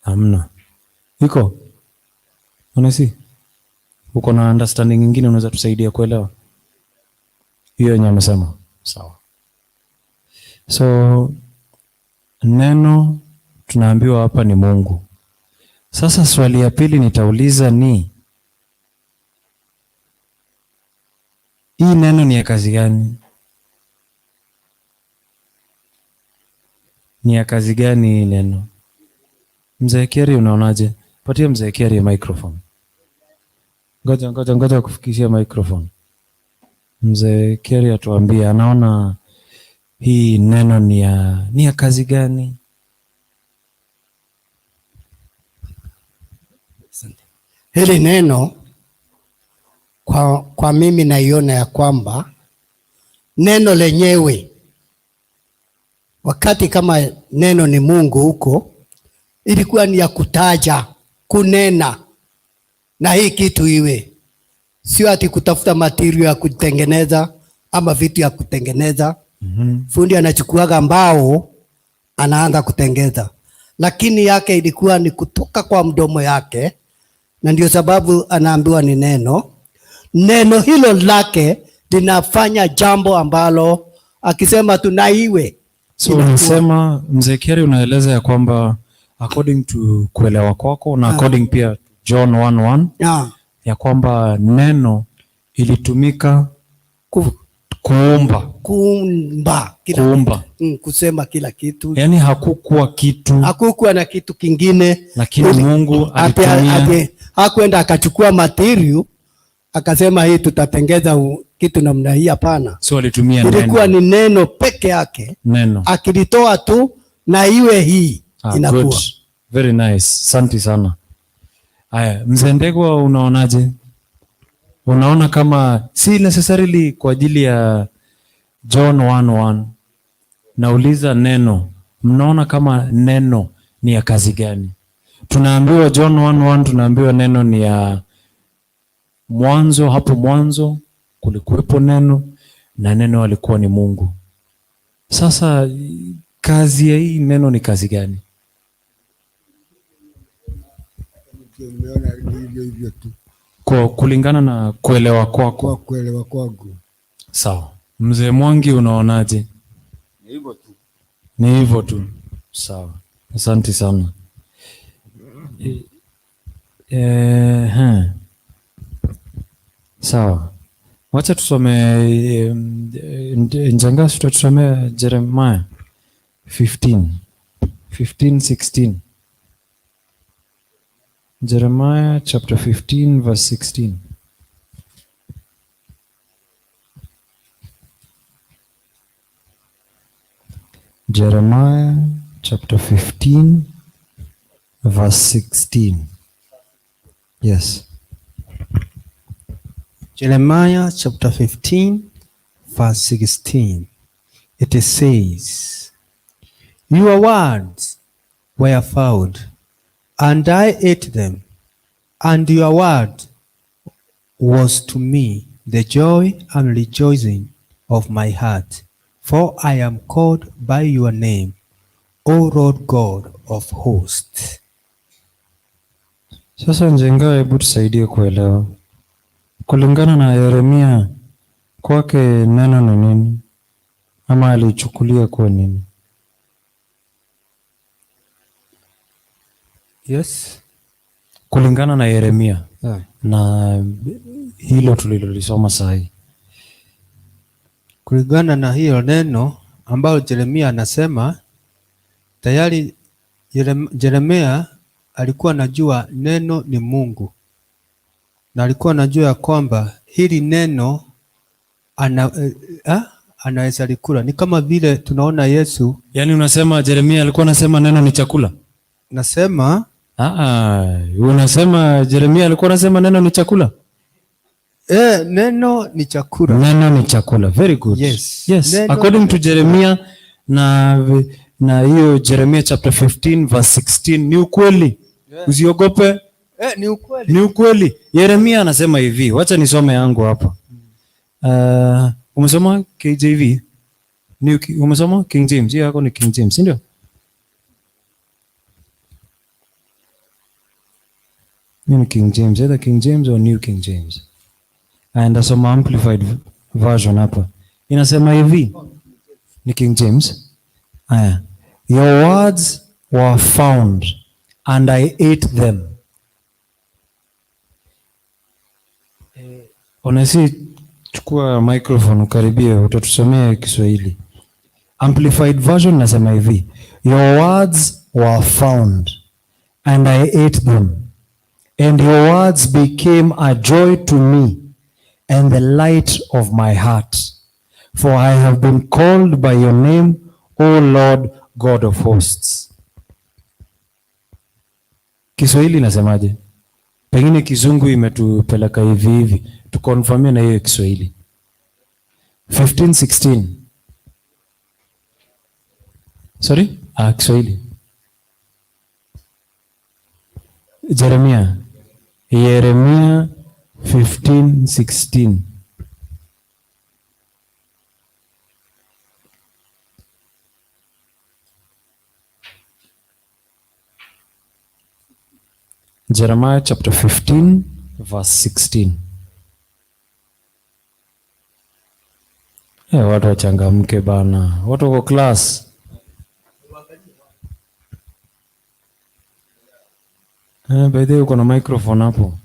Hamna. Iko? Unasi? Uko na understanding nyingine unaweza tusaidia kuelewa? Hiyo yenye amesema. Sawa. So neno tunaambiwa hapa ni Mungu. Sasa swali ya pili nitauliza ni hii neno ni ya kazi gani? Ni ya kazi gani hii neno? Mzee Kieri unaonaje? Patia Mzee Kieri microphone. Ngoja kufikishia microphone. Mzee Kieri atuambie anaona hii neno ni ya kazi gani? Hili neno kwa mimi naiona ya kwamba neno lenyewe, wakati kama neno ni Mungu huko, ilikuwa ni ya kutaja, kunena na hii kitu iwe, sio ati kutafuta material ya kutengeneza ama vitu ya kutengeneza. Fundi anachukuaga mbao anaanza kutengeza, lakini yake ilikuwa ni kutoka kwa mdomo yake, na ndio sababu anaambiwa ni neno. Neno hilo lake linafanya jambo ambalo akisema tunaiwe. So unasema Mzee Kieri, unaeleza ya kwamba according to kuelewa kwako na according pia John 1:1 ya kwamba neno ilitumika kuumba. Kuumba kila Kuumba. Kusema kila kitu. Yaani hakukuwa kitu, Hakukuwa na kitu kingine, lakini Mungu alitumia hakwenda akachukua material akasema hii tutatengeza kitu namna hii. Hapana, so alitumia ilikuwa neno. ni neno peke yake, Neno. akilitoa tu na iwe hii inakuwa. Good. Very nice. Asante sana. Aya, Mzee Ndegwa, unaonaje? Unaona kama si necessarily kwa ajili ya John 1:1. Nauliza neno. Mnaona kama neno ni ya kazi gani? Tunaambiwa John 1:1, tunaambiwa neno ni ya mwanzo, hapo mwanzo kulikuwepo neno na neno alikuwa ni Mungu. Sasa kazi ya hii neno ni kazi gani? Nimeona ni hivyo hivyo tu. Kwa kulingana na kuelewa kwako. Kwa kuelewa kwangu. Sawa. Mzee Mwangi, unaonaje? Ni hivyo tu. Ni hivyo tu. Sawa. Asante sana. Sawa. Wacha tusome Njenga, tutatusomea Jeremiah 15. 15, 16. Jeremiah chapter 15 verse 16. Jeremiah chapter 15 verse 16. Yes. Jeremiah chapter 15 verse 16. It says, Your words were found, and I ate them, and your word was to me the joy and rejoicing of my heart, for I am called by your name, O Lord God of hosts. Sasa Njenga, hebu tusaidie kuelewa. Kulingana na Yeremia, kwake neno ni nini? Ama alichukulia kuwa nini? Yes. Kulingana na Yeremia na hilo tulilolisoma sahi. Kulingana na hiyo neno ambalo Yeremia anasema, tayari Yeremia alikuwa anajua neno ni Mungu, na alikuwa anajua ya kwamba hili neno anaweza likula. Ni kama vile tunaona Yesu. Yaani unasema Yeremia alikuwa anasema neno ni chakula? Nasema Unasema Yeremia alikuwa anasema neno ni chakula? Neno ni chakula. Neno ni chakula. Very good. Yes. Yes. Neno According to Jeremiah na hiyo Jeremiah chapter 15 verse 16 ni ukweli. Yeah. Usiogope. Ni ukweli. Ni ukweli. Yeremia anasema hivi, wacha nisome yangu hapa. Umesoma KJV? Umesoma King James? Hiyo yako ni King James, si ndio? Ni King James, either King James or New King James. And nasoma amplified version hapa. Inasema hivi. Ni King James. Aya. Your words were found and I ate them. Onesi, chukua microphone ukaribie, utatusomea Kiswahili. Amplified version nasema hivi. Your words were found and I ate them. And your words became a joy to me and the light of my heart. For I have been called by your name, O Lord God of hosts. Kiswahili inasemaje? Pengine kizungu imetupeleka hivi hivi. Tukonfirmie na hiyo Kiswahili. 15:16. Sorry? Kiswahili. Jeremia. Yeremia 15:16. Jeremiah chapter 15 verse 16. Watu wachangamke bana. Watu wako class. By the way, uko na microphone hapo.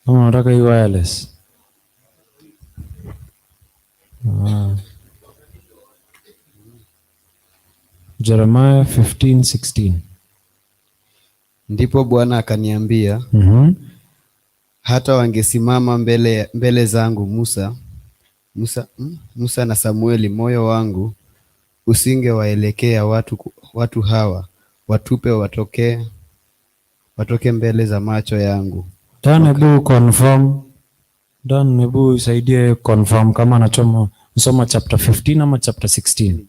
Kama unataka hii wireless. Jeremiah 15:16. Ndipo Bwana akaniambia, hata wangesimama mbele zangu Musa na Samueli, moyo wangu usingewaelekea watu hawa, watupe watoke mbele za macho yangu. Dan, hebu confirm. Dan, hebu saidie confirm kama anachoma soma chapter 15 ama chapter 16.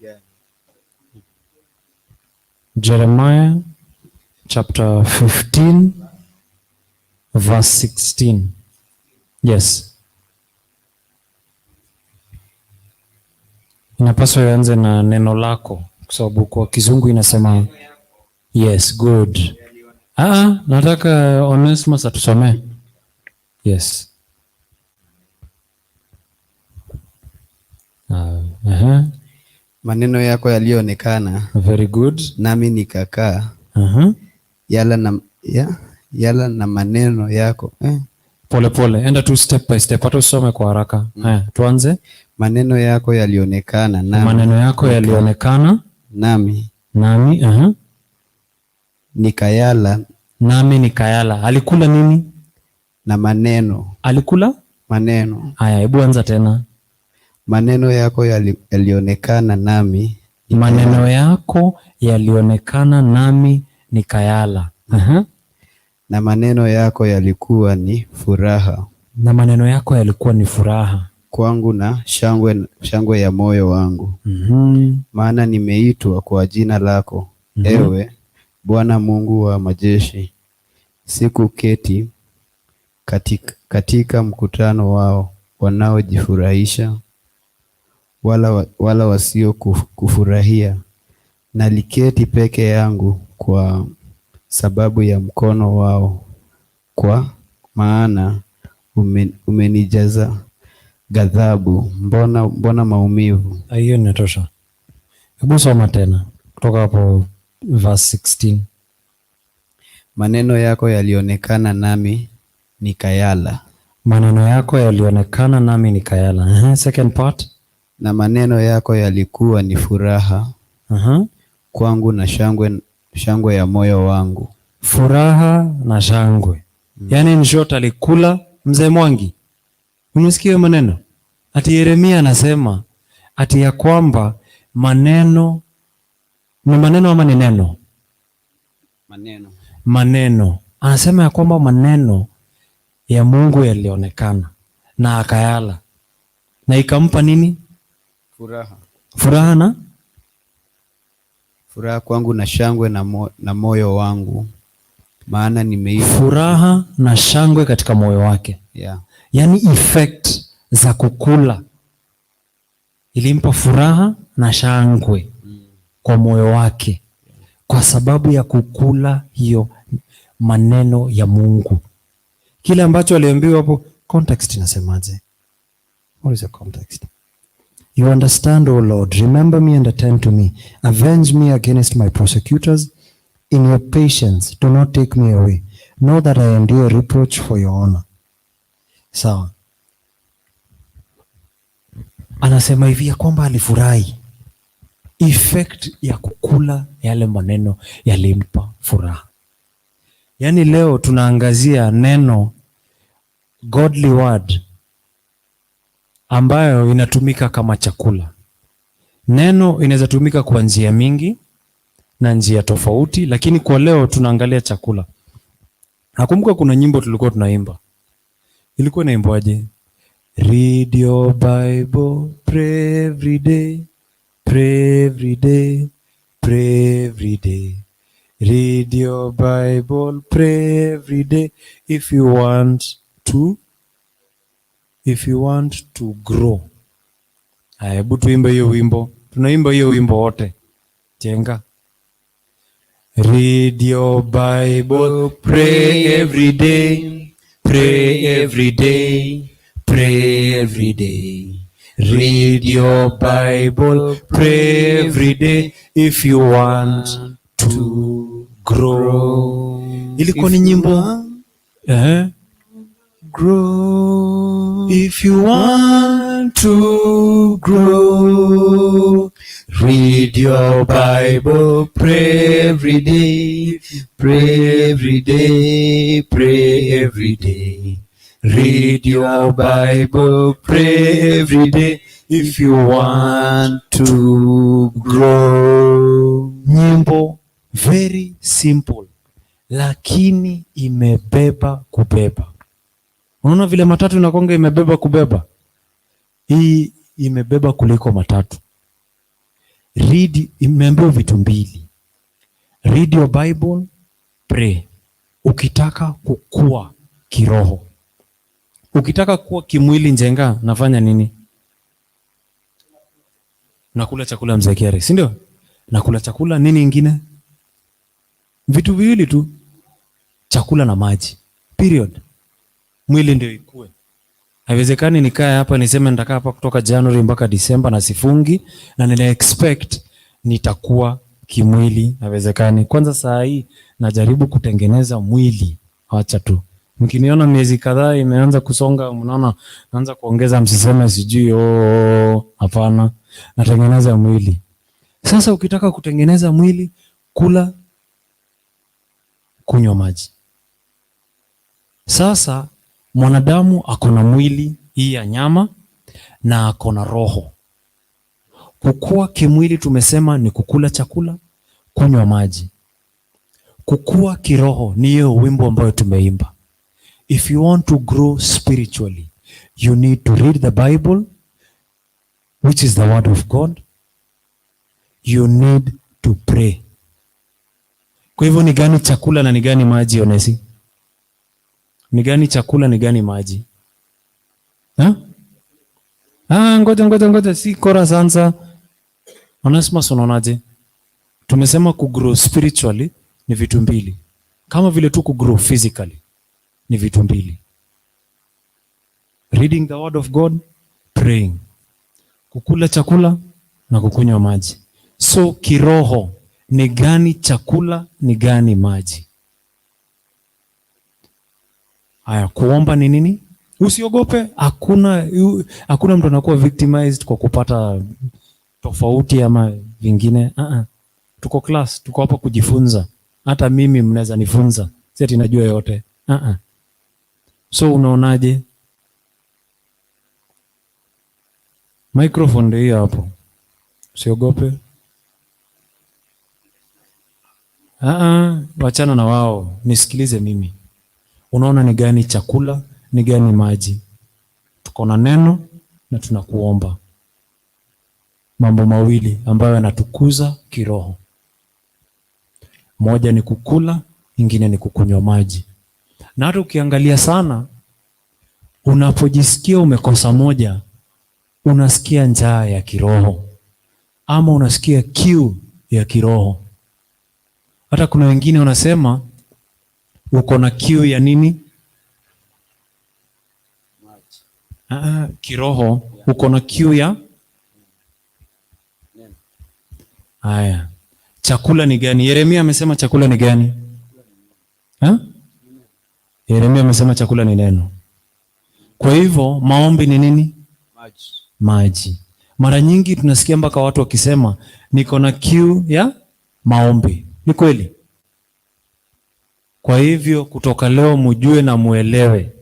Jeremiah chapter 15 verse 16. Yes. Inapaswa ianze na neno lako kwa sababu kwa Kizungu inasema yes, good. Ah, nataka Onesmus atusomee. Yes. Maneno yako yalionekana. Very good. Nami nikakaa. Yala na maneno yako. Pole pole, enda tu step by step, hata usome kwa haraka. Haya, tuanze. Maneno yako yalionekana nami. Maneno yako yalionekana nami. Nami, Nikayala. Nami nikayala. Alikula nini? Na maneno. Alikula? Maneno. Haya, hebu anza tena. Maneno yako yalionekana nami. Maneno yako yalionekana nami nikayala. Na maneno yako yalikuwa ni furaha. Na maneno yako yalikuwa ni furaha kwangu na shangwe ya moyo wangu. Maana nimeitwa kwa jina lako, ewe Bwana Mungu wa majeshi. Sikuketi katika mkutano wao wanaojifurahisha, wala wasio kufurahia. Naliketi peke yangu kwa sababu ya mkono wao, kwa maana umenijaza ghadhabu, mbona maumivu. Hiyo inatosha. Hebu soma tena kutoka hapo verse 16. Maneno yako yalionekana nami nikayala. Maneno yako yalionekana nami nikayala. Second part. Na maneno yako yalikuwa ni furaha kwangu na shangwe ya moyo wangu. Furaha na shangwe. Yaani in short alikula mzee Mwangi. Unasikia maneno? Ati Yeremia anasema ati ya kwamba maneno ni maneno ama ni neno? Maneno. Maneno. Anasema ya kwamba maneno ya Mungu yalionekana na akayala. Na ikampa nini? Furaha. Furaha na? Furaha kwangu na shangwe na moyo wangu. Maana nimeitwa. Furaha na shangwe katika moyo wake. Yeah. Yaani effect za kukula ilimpa furaha na shangwe kwa moyo wake kwa sababu ya kukula hiyo maneno ya Mungu. Kile ambacho aliambiwa hapo, context inasemaje? What is the context? You understand, O Lord, remember me and attend to me. Avenge me against my prosecutors. In your patience, do not take me away. Know that I endure reproach for your honor. Sawa. Anasema hivi ya kwamba alifurahi. Effect ya kukula yale maneno yalimpa furaha. Yaani leo tunaangazia neno godly word ambayo inatumika kama chakula. Neno inaweza tumika kwa njia mingi na njia tofauti, lakini kwa leo tunaangalia chakula. Nakumbuka kuna nyimbo tulikuwa tunaimba. Ilikuwa inaimbwaje? Read your Bible, pray every day, pray every day, pray every day. Read your Bible, pray every day if you want to grow. Haya, hebu tuimbe hiyo wimbo. Tunaimba hiyo wimbo wote. Jenga. Read your Bible, pray every day, pray every day, pray every day. Read your Bible, pray every day if you want to grow. Ilikuwa ni nyimbo. Grow. If you want to grow, read Read your Bible, pray every day, pray every day, pray every day. Read your Bible, pray every day if you want to grow. Nyimbo very simple, lakini imebeba kubeba. Unaona vile matatu inakonga imebeba kubeba, hii imebeba kuliko matatu. Read, imeambiwa vitu mbili: read your Bible, pray. Ukitaka kukua kiroho, ukitaka kuwa kimwili, Njenga, nafanya nini? Nakula chakula, mzee Kiare, si ndio? Nakula chakula, nini ingine? Vitu viwili tu, chakula na maji, period. Mwili ndio ikue. Haiwezekani nikae hapa niseme nitakaa hapa kutoka January mpaka Disemba na sifungi na nina expect nitakuwa kimwili. Haiwezekani. Kwanza saa hii najaribu kutengeneza mwili, wacha tu. Mkiniona miezi kadhaa imeanza kusonga, mnaona naanza kuongeza, msiseme sijui oh, hapana, natengeneza mwili. Sasa ukitaka kutengeneza mwili, kula, kunywa maji. Sasa mwanadamu ako na mwili hii ya nyama na ako na roho. Kukua kimwili tumesema ni kukula chakula, kunywa maji. Kukua kiroho ni hiyo wimbo ambayo tumeimba. If you want to grow spiritually, you need to read the Bible, which is the word of God. You need to pray. Kwa hivyo ni gani chakula na ni gani maji, Onesi? Ni gani chakula, ni gani maji? Ha? Ah, ngoja ngoja ngoja, si chorus answer. Onesimus, unaonaje? Tumesema kugrow spiritually ni vitu mbili, kama vile tu kugrow physically ni vitu mbili. Reading the word of God, praying. Kukula chakula na kukunywa maji. So kiroho ni gani chakula, ni gani maji? Haya, kuomba ni nini? Usiogope, hakuna mtu anakuwa victimized kwa kupata tofauti ama vingine. Uh-uh. Tuko class, tuko hapa kujifunza. Hata mimi mnaweza nifunza, si ati najua yote. Uh-uh. So unaonaje? Microphone ndio hiyo hapo, usiogope. Uh-uh. Wachana na wao, nisikilize mimi. Unaona ni gani chakula, ni gani maji? Tuko na neno na tunakuomba mambo mawili ambayo yanatukuza kiroho. Moja ni kukula, ingine ni kukunywa maji. Na hata ukiangalia sana, unapojisikia umekosa moja, unasikia njaa ya kiroho ama unasikia kiu ya kiroho. Hata kuna wengine wanasema uko na kiu ya nini? Ah, kiroho uko na kiu ya haya. Chakula ni gani? Yeremia amesema chakula ni gani? Ha? Yeremia amesema chakula ni neno. Kwa hivyo maombi ni nini? Maji. Maji. Mara nyingi tunasikia mpaka watu wakisema niko na kiu ya maombi. Ni kweli? Kwa hivyo kutoka leo mujue na muelewe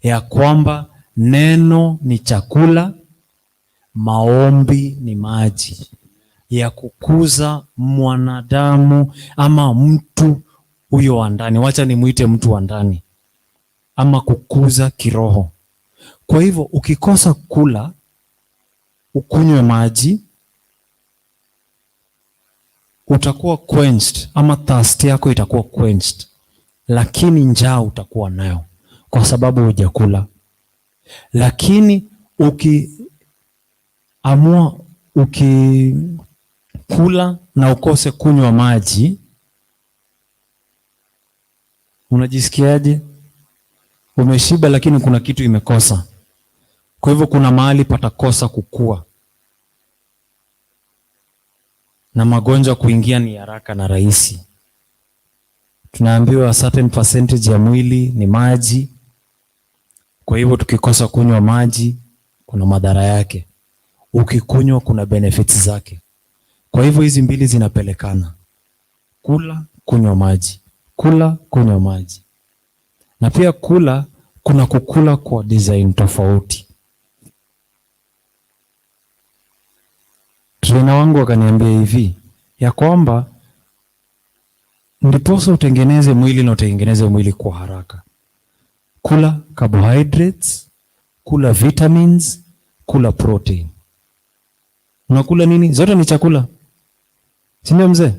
ya kwamba neno ni chakula, maombi ni maji ya kukuza mwanadamu ama mtu huyo wa ndani. Wacha nimuite mtu wa ndani ama kukuza kiroho. Kwa hivyo ukikosa kula, ukunywe maji, utakuwa quenched ama thirst yako itakuwa quenched, lakini njaa utakuwa nayo kwa sababu hujakula. Lakini ukiamua ukikula na ukose kunywa maji, unajisikiaje? Umeshiba, lakini kuna kitu imekosa. Kwa hivyo kuna mahali patakosa kukua, na magonjwa kuingia ni haraka na rahisi. Tunaambiwa certain percentage ya mwili ni maji. Kwa hivyo tukikosa kunywa maji kuna madhara yake, ukikunywa kuna benefits zake. Kwa hivyo hizi mbili zinapelekana: kula, kunywa maji, kula, kunywa maji. Na pia kula, kuna kukula kwa design tofauti. Trainer wangu akaniambia hivi ya kwamba ndiposa utengeneze mwili na utengeneze mwili kwa haraka, kula carbohydrates, kula vitamins, kula protein. Unakula nini? Zote ni chakula, si ndio mzee?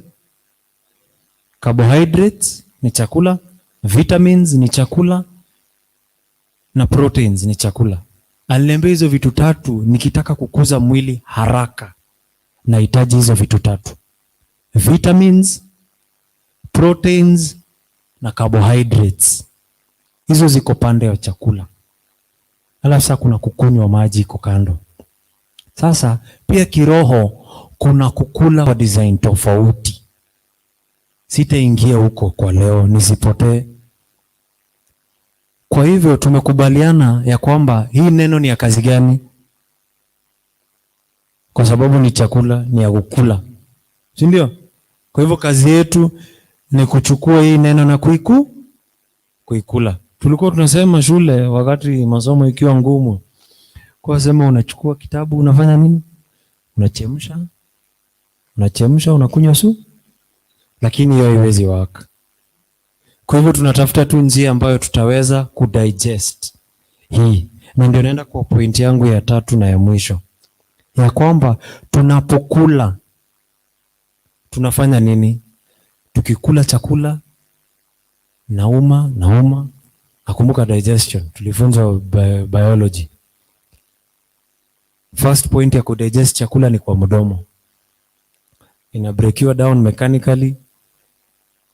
Carbohydrates ni chakula, vitamins ni chakula na proteins ni chakula. Aliniambia hizo vitu tatu, nikitaka kukuza mwili haraka nahitaji hizo vitu tatu: vitamins, proteins na carbohydrates. Hizo ziko pande ya chakula. Alafu sasa kuna kukunywa maji iko kando. Sasa pia kiroho kuna kukula kwa design tofauti. Sitaingia huko kwa leo nisipotee. Kwa hivyo tumekubaliana ya kwamba hii neno ni ya kazi gani? Kwa sababu ni chakula, ni ya kukula, si ndio? Kwa hivyo kazi yetu ni kuchukua hii neno na kuikula. Tulikuwa tunasema shule wakati masomo ikiwa ngumu, kwa sema unachukua kitabu unafanya nini? Unachemsha, unachemsha, unakunywa lakini hiyo haiwezi work. Kwa hivyo tunatafuta tu njia ambayo tutaweza kudigest hii, na ndio naenda kwa point yangu ya tatu na ya mwisho, ya kwamba tunapokula tunafanya nini? Tukikula chakula nauma nauma, nakumbuka digestion tulifunzwa biology. First point ya kudigest chakula ni kwa mdomo, ina breakiwa down mechanically,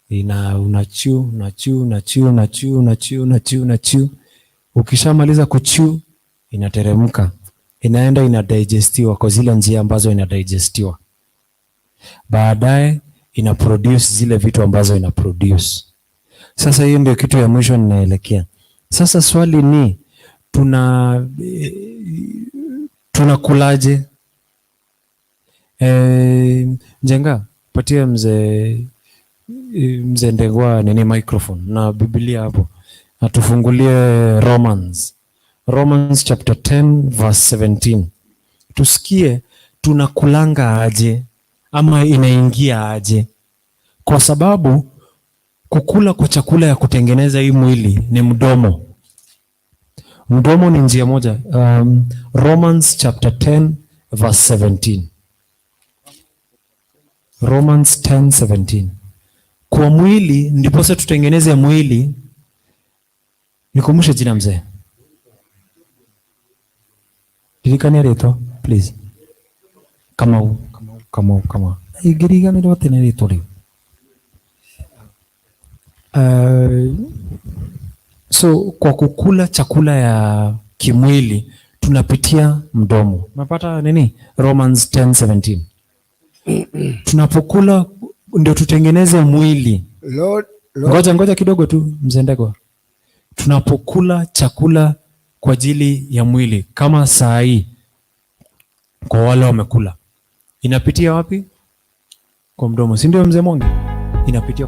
ina unachew unachew unachew unachew unachew unachew unachew. Ukishamaliza kuchew inateremka, inaenda inadigestiwa kwa zile njia ambazo inadigestiwa, baadaye ina produce zile vitu ambazo ina produce. Sasa hiyo ndio kitu ya mwisho ninaelekea. Sasa swali ni tunakulaje? Njenga, patie mzee Ndegwa nini microphone na Biblia hapo, atufungulie Romans chapter 10 verse 17, tusikie tunakulanga aje ama inaingia aje, kwa sababu kukula kwa chakula ya kutengeneza hii mwili ni mdomo. Mdomo ni njia moja. Romans chapter 10 verse 17. Romans 10:17. Kwa mwili ndiposa tutengeneze mwili. Nikumbushe jina mzee. Ririkania rĩtwa please. Kamau, Kamau, Kamau, Kamau. Ingĩriganĩrwo atĩ nĩ rĩtwa rĩu. So kwa kukula chakula ya kimwili tunapitia mdomo. Unapata nini? Romans 10:17. Tunapokula ndio tutengeneze mwili. Lord, Lord. Ngoja ngoja kidogo tu mzee Ndegwa. Tunapokula chakula kwa ajili ya mwili kama saa hii kwa wale wamekula, inapitia wapi? Kwa mdomo, si ndio mzee Mwangi? Inapitia.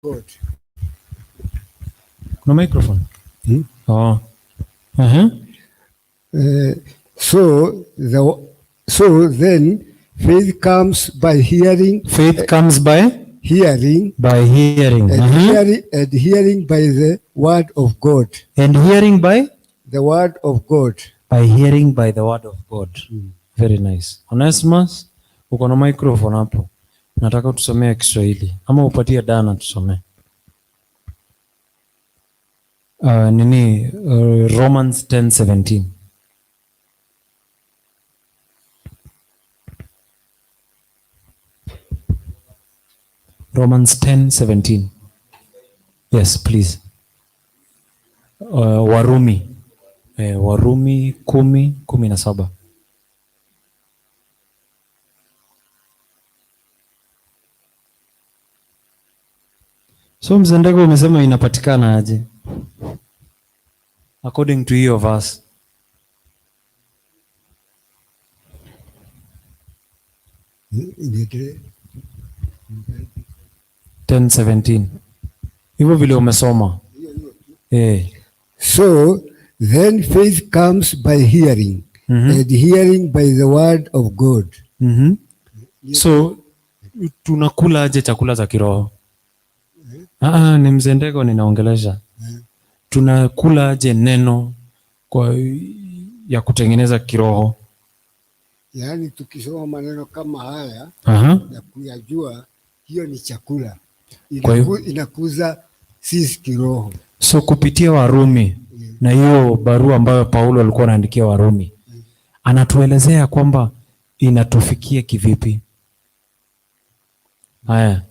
God. Kuna microphone? Oh. Uh-huh. So then faith comes by hearing. Faith comes by hearing. By hearing. And Uh-huh. hearing, and hearing by the word of God. And hearing by the word of God. By hearing by the word of God. Very nice. Onesimus, uko na microphone hapo. Nataka utusomee Kiswahili ama upatie Dana tusomee. Romans 10:17. Romans 10:17. Yes, please. Warumi. Warumi 10:17. So Mzendego umesema inapatikana aje? According to hiyo verse. Niendelee. 10:17. Hivyo vile umesoma. So then faith comes by hearing, and hearing by the word of God. So tunakula aje chakula za kiroho? Ni Mzendego ninaongelesha. Tunakula aje neno kwa ya kutengeneza kiroho? Yaani tukisoma maneno kama haya na kuyajua, hiyo ni chakula. Kwa hiyo- Inakuza sisi kiroho. So kupitia Warumi na hiyo barua ambayo Paulo alikuwa anaandikia Warumi, anatuelezea kwamba inatufikia kivipi. Haya,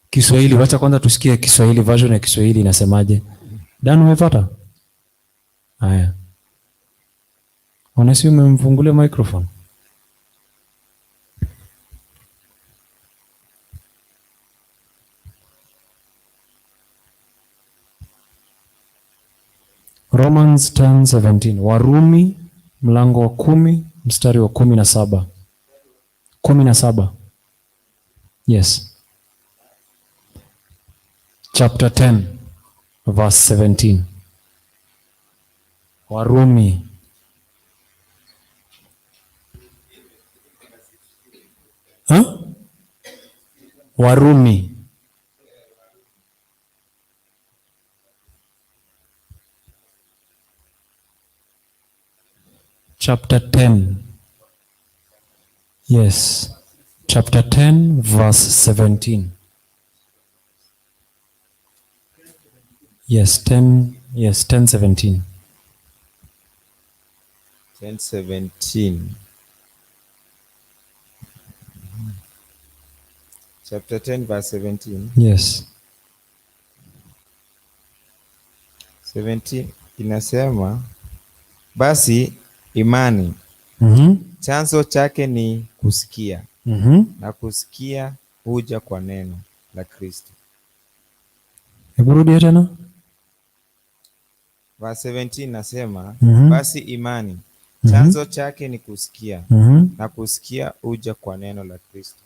Kiswahili, wacha kwanza tusikie Kiswahili, version ya Kiswahili inasemaje? Dan, umepata? Haya. Onesi, umemfungulia microphone? Romans 10:17. Warumi mlango wa 10 mstari wa 17. 17. Yes. Chapter 10 verse 17. Warumi. Huh? Warumi. Chapter 10. Yes. Chapter 10 verse 17. Yes, 10, yes, 10:17. 10:17. Chapter 10 verse 17. Yes. 17 inasema basi imani chanzo chake ni kusikia, na kusikia huja kwa neno la Kristo. Hebu rudia tena. Verse 17 nasema basi imani chanzo chake ni kusikia, na kusikia huja kwa neno la Kristo.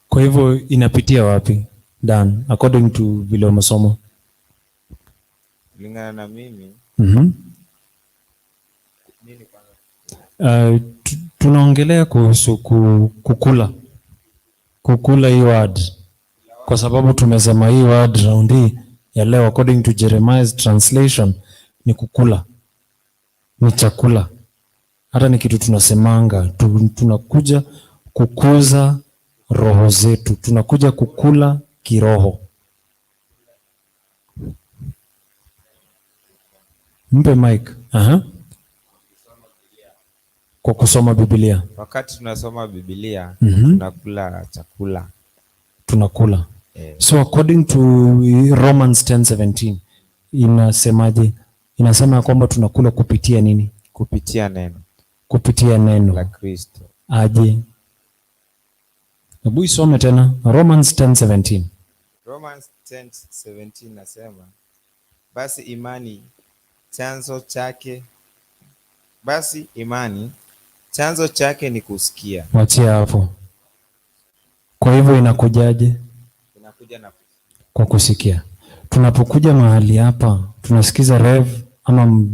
Kwa hivyo inapitia wapi, Dan, according to vile umesoma? Kulingana na mimi, nini kwanza? Tunaongelea kuhusu kukula hii word, kwa sababu tumesema hii word round hii ya leo according to Jeremiah's translation ni kukula, ni chakula. Hata ni kitu tunasemanga, tunakuja kukuza roho zetu, tunakuja kukula kiroho. Mpe mic. Kwa kusoma Biblia. Wakati tunasoma Biblia, tunakula chakula. Tunakula. So according to Romans 10:17 inasemaje? Inasema kwamba tunakula kupitia nini? Kupitia neno. Kupitia neno la Kristo. Aje? Hebu isome tena Romans 10:17. Romans 10:17 nasema basi imani chanzo chake, basi imani chanzo chake ni kusikia. Wachia hapo. Kwa hivyo inakujaje? Inakuja na kusikia. Kwa kusikia. Tunapokuja mahali hapa tunasikiza rev ama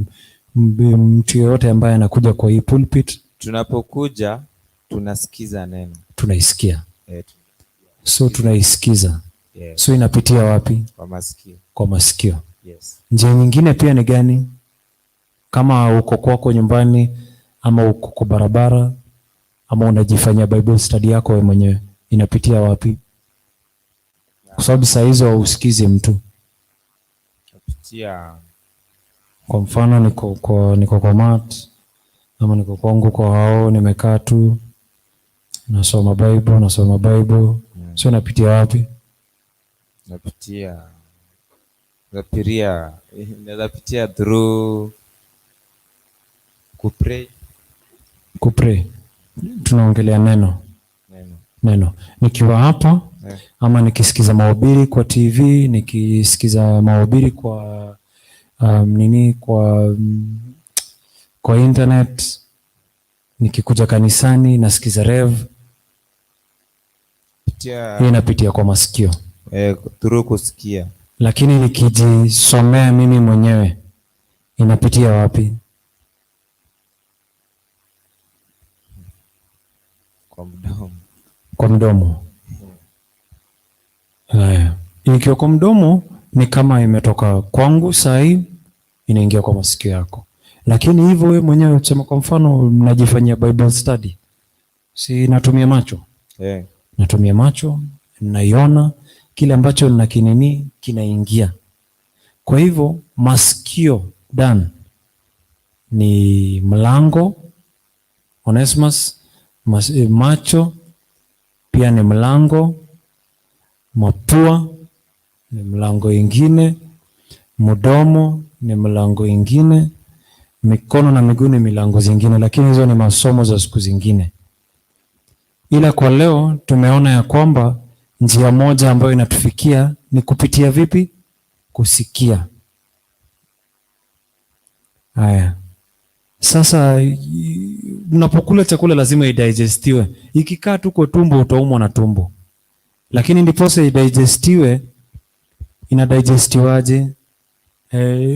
mtu yeyote ambaye anakuja kwa hii pulpit. Tunapokuja tunasikiza neno. Tunaisikia. So tunaisikiza. Yeah. So inapitia wapi? Kwa masikio. Kwa masikio. Yes. Njia nyingine pia ni gani? Kama uko kwako nyumbani ama uko kwa barabara ama unajifanyia Bible study yako wewe mwenyewe, inapitia wapi? Kwa sababu saa hizo hausikizi mtu. Kupitia. Kwa mfano niko kwa mat ama niko kwangu kwa hao, nimekaa tu nasoma Bible, So napitia wapi? Napitia naweza pitia through kupray. Kupray. Tunaongelea neno. Neno. Neno. Nikiwa hapa ama nikisikiza mahubiri kwa TV, nikisikiza mahubiri kwa nini kwa internet, nikikuja kanisani nasikiza rev. Hii inapitia kwa masikio. Through kusikia. Lakini nikijisomea mimi mwenyewe inapitia wapi? Kwa mdomo. Kwa mdomo. Haya. Ikiwa kwa mdomo ni kama imetoka kwangu saa hii inaingia kwa masikio yako. Lakini hivyo wewe mwenyewe tuseme kwa mfano najifanyia Bible study. Si natumia macho? Natumia macho, naiona kile ambacho ninakinini kinaingia. Kwa hivyo masikio dan ni mlango, Onesmus, macho pia ni mlango, mapua ni mlango ingine, mdomo ni mlango ingine, mikono na miguu ni milango zingine, lakini hizo ni masomo za siku zingine. Ila kwa leo tumeona ya kwamba njia moja ambayo inatufikia ni kupitia vipi? Kusikia. Haya. Sasa unapokula chakula lazima idigestiwe. Ikikaa tu kwa tumbo utaumwa na tumbo. Lakini ndiposa idigestiwe, inadigestiwaje?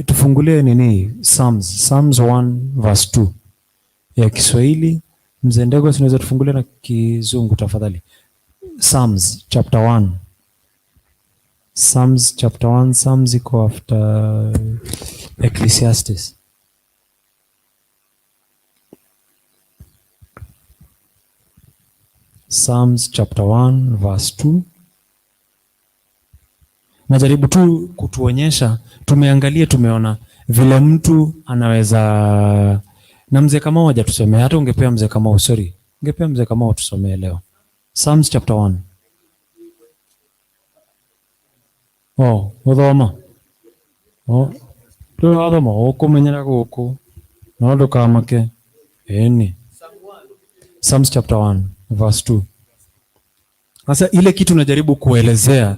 Tufungulie nini? Psalms 1 verse 2. Ya Kiswahili, Mzee Ndego, tunaweza tufungulie na Kizungu tafadhali. Psalms chapter 1. Psalms chapter 1, Psalms iko after Ecclesiastes. Psalms chapter 1 verse 2. Najaribu tu kutuonyesha, tumeangalia, tumeona vile mtu anaweza. Na Mzee Kamau hajatusomea, hata ungepea Mzee Kamau, sorry, ungepea Mzee Kamau tusomee leo. Psalms chapter 1. Oh, guthoma. Oh, ndũrathoma ũkũmenyera gũkũ no ndũkamake. Ĩni. Psalms chapter 1 verse 2. Sasa ile kitu najaribu kuelezea,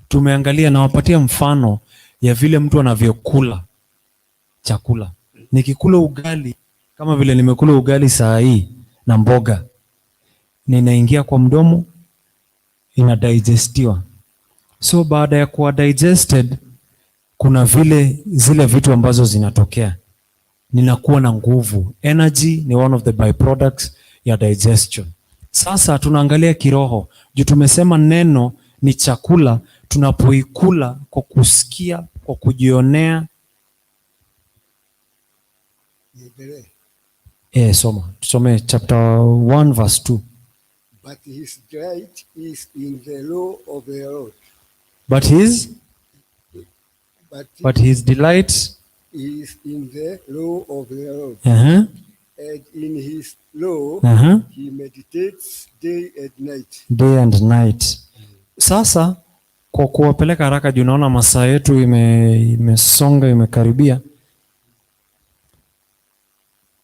tumeangalia na wapatia mfano ya vile mtu anavyokula chakula. Nikikula ugali kama vile nimekula ugali saa hii na mboga, ninaingia kwa mdomo, inadigestiwa. So baada ya kuwa digested, kuna vile zile vitu ambazo zinatokea. Ninakuwa na nguvu. Energy ni one of the byproducts ya digestion. Sasa tunaangalia kiroho. Juu tumesema neno ni chakula, tunapoikula kwa kusikia, kwa kujionea. Soma. Tusome chapter 1 verse 2. But his delight is in the law of the Lord. But his delight is in the law of the Lord. Uh-huh. And in his law he meditates day and night. Day and night. Sasa kwa kuwapeleka haraka juu naona masaa yetu imesonga, imekaribia.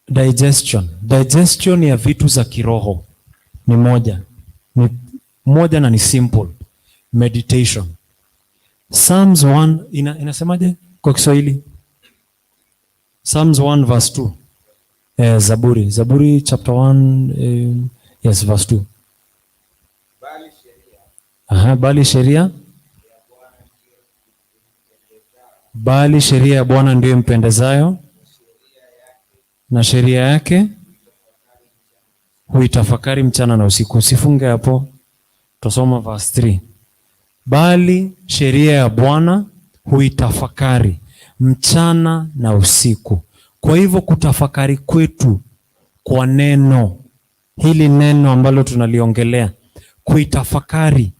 Digestion. Digestion ya vitu za kiroho ni moja. Ni moja na ni simple. Meditation. Psalms 1 inasemaje kwa Kiswahili? Psalms 1 verse 2. Zaburi. Zaburi chapter 1 yes verse 2. Bali sheria. Bali sheria ya Bwana ndiyo impendezayo, na sheria yake huitafakari mchana na usiku. Usifunge hapo. Tusoma verse 3. Bali sheria ya Bwana huitafakari mchana na usiku. Kwa hivyo kutafakari kwetu kwa neno hili, neno ambalo tunaliongelea, kuitafakari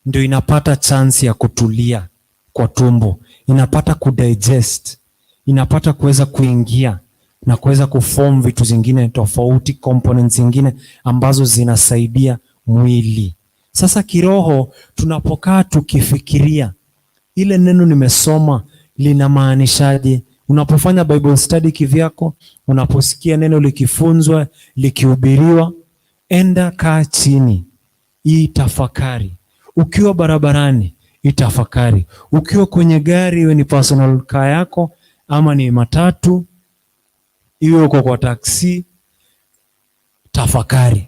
ndio inapata chance ya kutulia kwa tumbo, inapata kudigest, inapata kuweza kuingia na kuweza kuform vitu zingine tofauti, components zingine ambazo zinasaidia mwili. Sasa kiroho tunapokaa tukifikiria ile neno nimesoma linamaanishaje? Unapofanya Bible study kivyako, unaposikia neno likifunzwa, likihubiriwa, enda kaa chini, itafakari. Ukiwa barabarani, itafakari. Ukiwa kwenye gari, iwe ni personal car yako ama ni matatu, iwe uko kwa taksi, tafakari.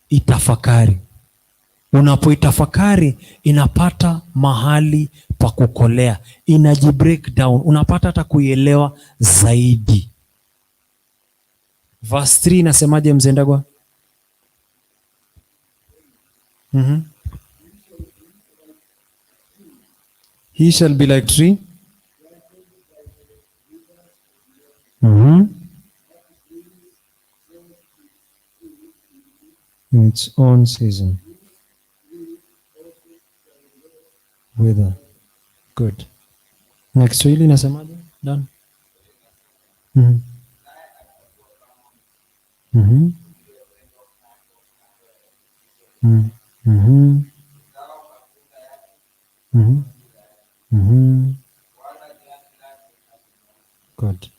Itafakari. Unapoitafakari inapata mahali pa kukolea, inaji break down, unapata hata kuielewa zaidi. Verse 3 inasemaje, Mzee Ndagwa? He shall be like tree. In its own season. Weather. Good. Na Kiswahili inasemaje? Done. Good.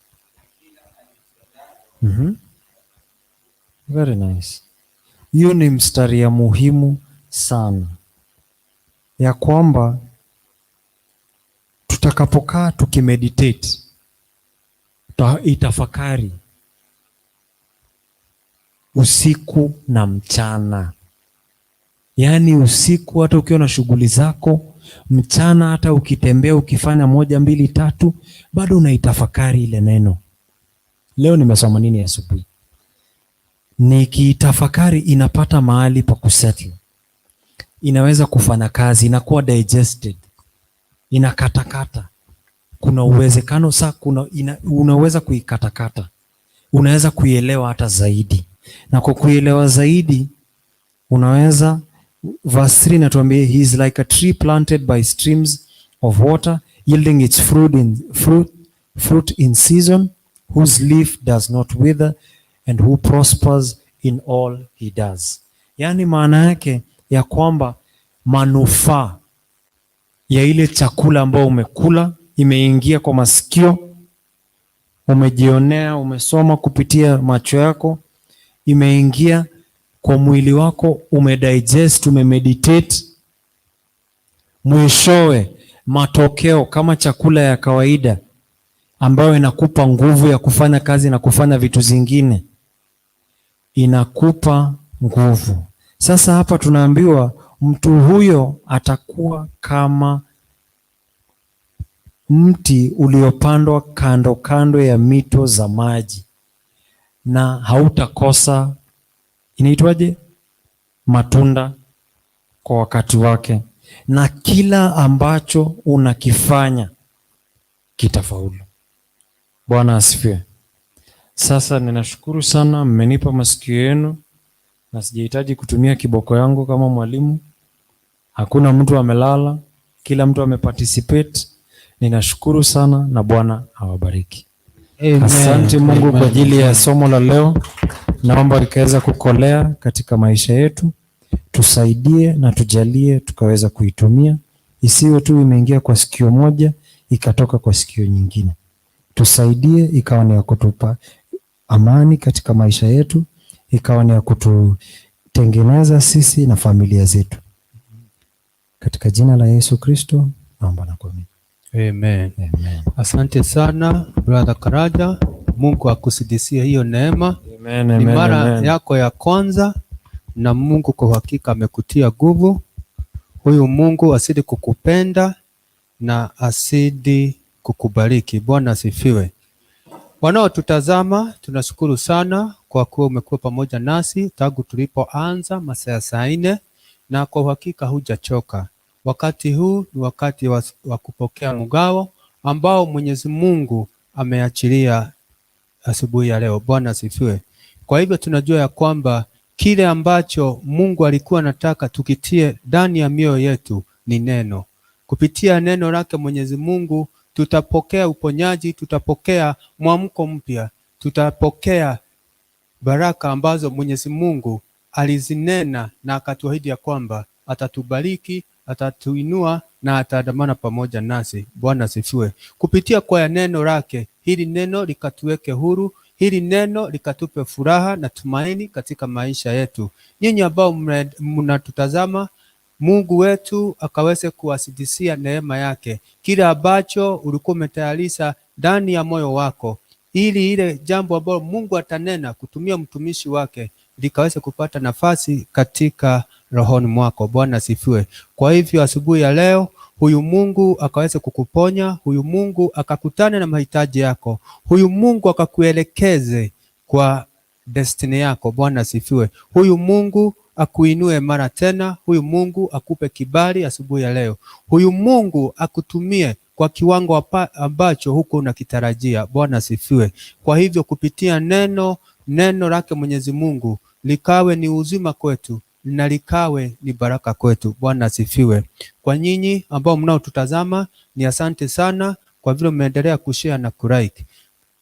Very nice. Hiyo ni mstari ya muhimu sana, ya kwamba tutakapokaa tukimeditate, itafakari usiku na mchana. Yaani usiku hata ukiwa na shughuli zako, mchana hata ukitembea ukifanya 1 2 3, bado unaitafakari ile neno. Leo nimesoma nini asubuhi? Nikitafakari inapata mahali pa kusettle. Inaweza kufanya kazi, inakuwa digested. Inakatakata. Kuna uwezekano saa unaweza kuikatakata. Unaweza kuielewa hata zaidi. Na kwa kuielewa zaidi unaweza, verse 3 inatuambia he is like a tree planted by streams of water, yielding its fruit in season, whose leaf does not wither and who prospers in all he does. Yaani maana yake ya kwamba manufaa ya ile chakula ambayo umekula imeingia kwa masikio, umejionea, umesoma kupitia macho yako, imeingia kwa mwili wako, umedigest, umemeditate, mwishowe matokeo kama chakula ya kawaida ambayo inakupa nguvu ya kufanya kazi na kufanya vitu zingine, inakupa nguvu. Sasa hapa tunaambiwa mtu huyo atakuwa kama mti uliopandwa kando kando ya mito za maji, na hautakosa, inaitwaje, matunda kwa wakati wake, na kila ambacho unakifanya kitafaulu. Bwana asifiwe. Sasa ninashukuru sana, mmenipa masikio yenu na sijahitaji kutumia kiboko yangu kama mwalimu. Hakuna mtu amelala, kila mtu ameparticipate. Ninashukuru sana na Bwana awabariki. Amen. Asante Mungu kwa ajili ya somo la leo. Naomba likaweza kukolea katika maisha yetu. Tusaidie na tujalie tukaweza kuitumia, isiwe tu imeingia kwa sikio moja ikatoka kwa sikio nyingine. Tusaidie ikawa ni ya kutupa amani katika maisha yetu, ikawa ni ya kututengeneza sisi na familia zetu. Katika jina la Yesu Kristo naomba na kuamini. Amen. Amen. Asante sana Brother Karaja. Mungu akusidisie hiyo neema. Amen, Ni amen, mara amen. yako ya kwanza na Mungu kwa hakika amekutia nguvu. Huyu Mungu asidi kukupenda na asidi kukubariki. Bwana asifiwe. Wanaotutazama, tunashukuru sana kwa kuwa umekuwa pamoja nasi tangu tulipoanza masaa ya saa 4, na kwa uhakika hujachoka. Wakati huu ni wakati wa kupokea mgao ambao Mwenyezi Mungu ameachilia asubuhi ya leo. Bwana asifiwe. Kwa hivyo tunajua ya kwamba kile ambacho Mungu alikuwa anataka tukitie ndani ya mioyo yetu ni neno. Kupitia neno lake Mwenyezi Mungu tutapokea uponyaji, tutapokea mwamko mpya, tutapokea baraka ambazo Mwenyezi Mungu alizinena na akatuahidi ya kwamba atatubariki, atatuinua na ataandamana pamoja nasi. Bwana asifiwe. Kupitia kwa neno lake, hili neno likatuweke huru, hili neno likatupe furaha na tumaini katika maisha yetu. Nyinyi ambao mnatutazama, Mungu wetu akaweze kuwasidisia neema yake, kile ambacho ulikuwa umetayarisha ndani ya moyo wako, ili ile jambo ambalo Mungu atanena kutumia mtumishi wake likaweze kupata nafasi katika rohoni mwako. Bwana asifiwe. Kwa hivyo asubuhi ya leo huyu Mungu akaweze kukuponya, huyu Mungu akakutana na mahitaji yako, huyu Mungu akakuelekeze kwa destiny yako. Bwana asifiwe. Huyu Mungu akuinue mara tena, huyu Mungu akupe kibali asubuhi ya leo, huyu Mungu akutumie kwa kiwango ambacho huko unakitarajia. Bwana asifiwe. Kwa hivyo kupitia neno lake Mwenyezi Mungu likawe ni uzima kwetu na likawe ni baraka kwetu. Bwana asifiwe. Kwa nyinyi ambao mnaotutazama, ni asante sana kwa vile mmeendelea kushare na kulike.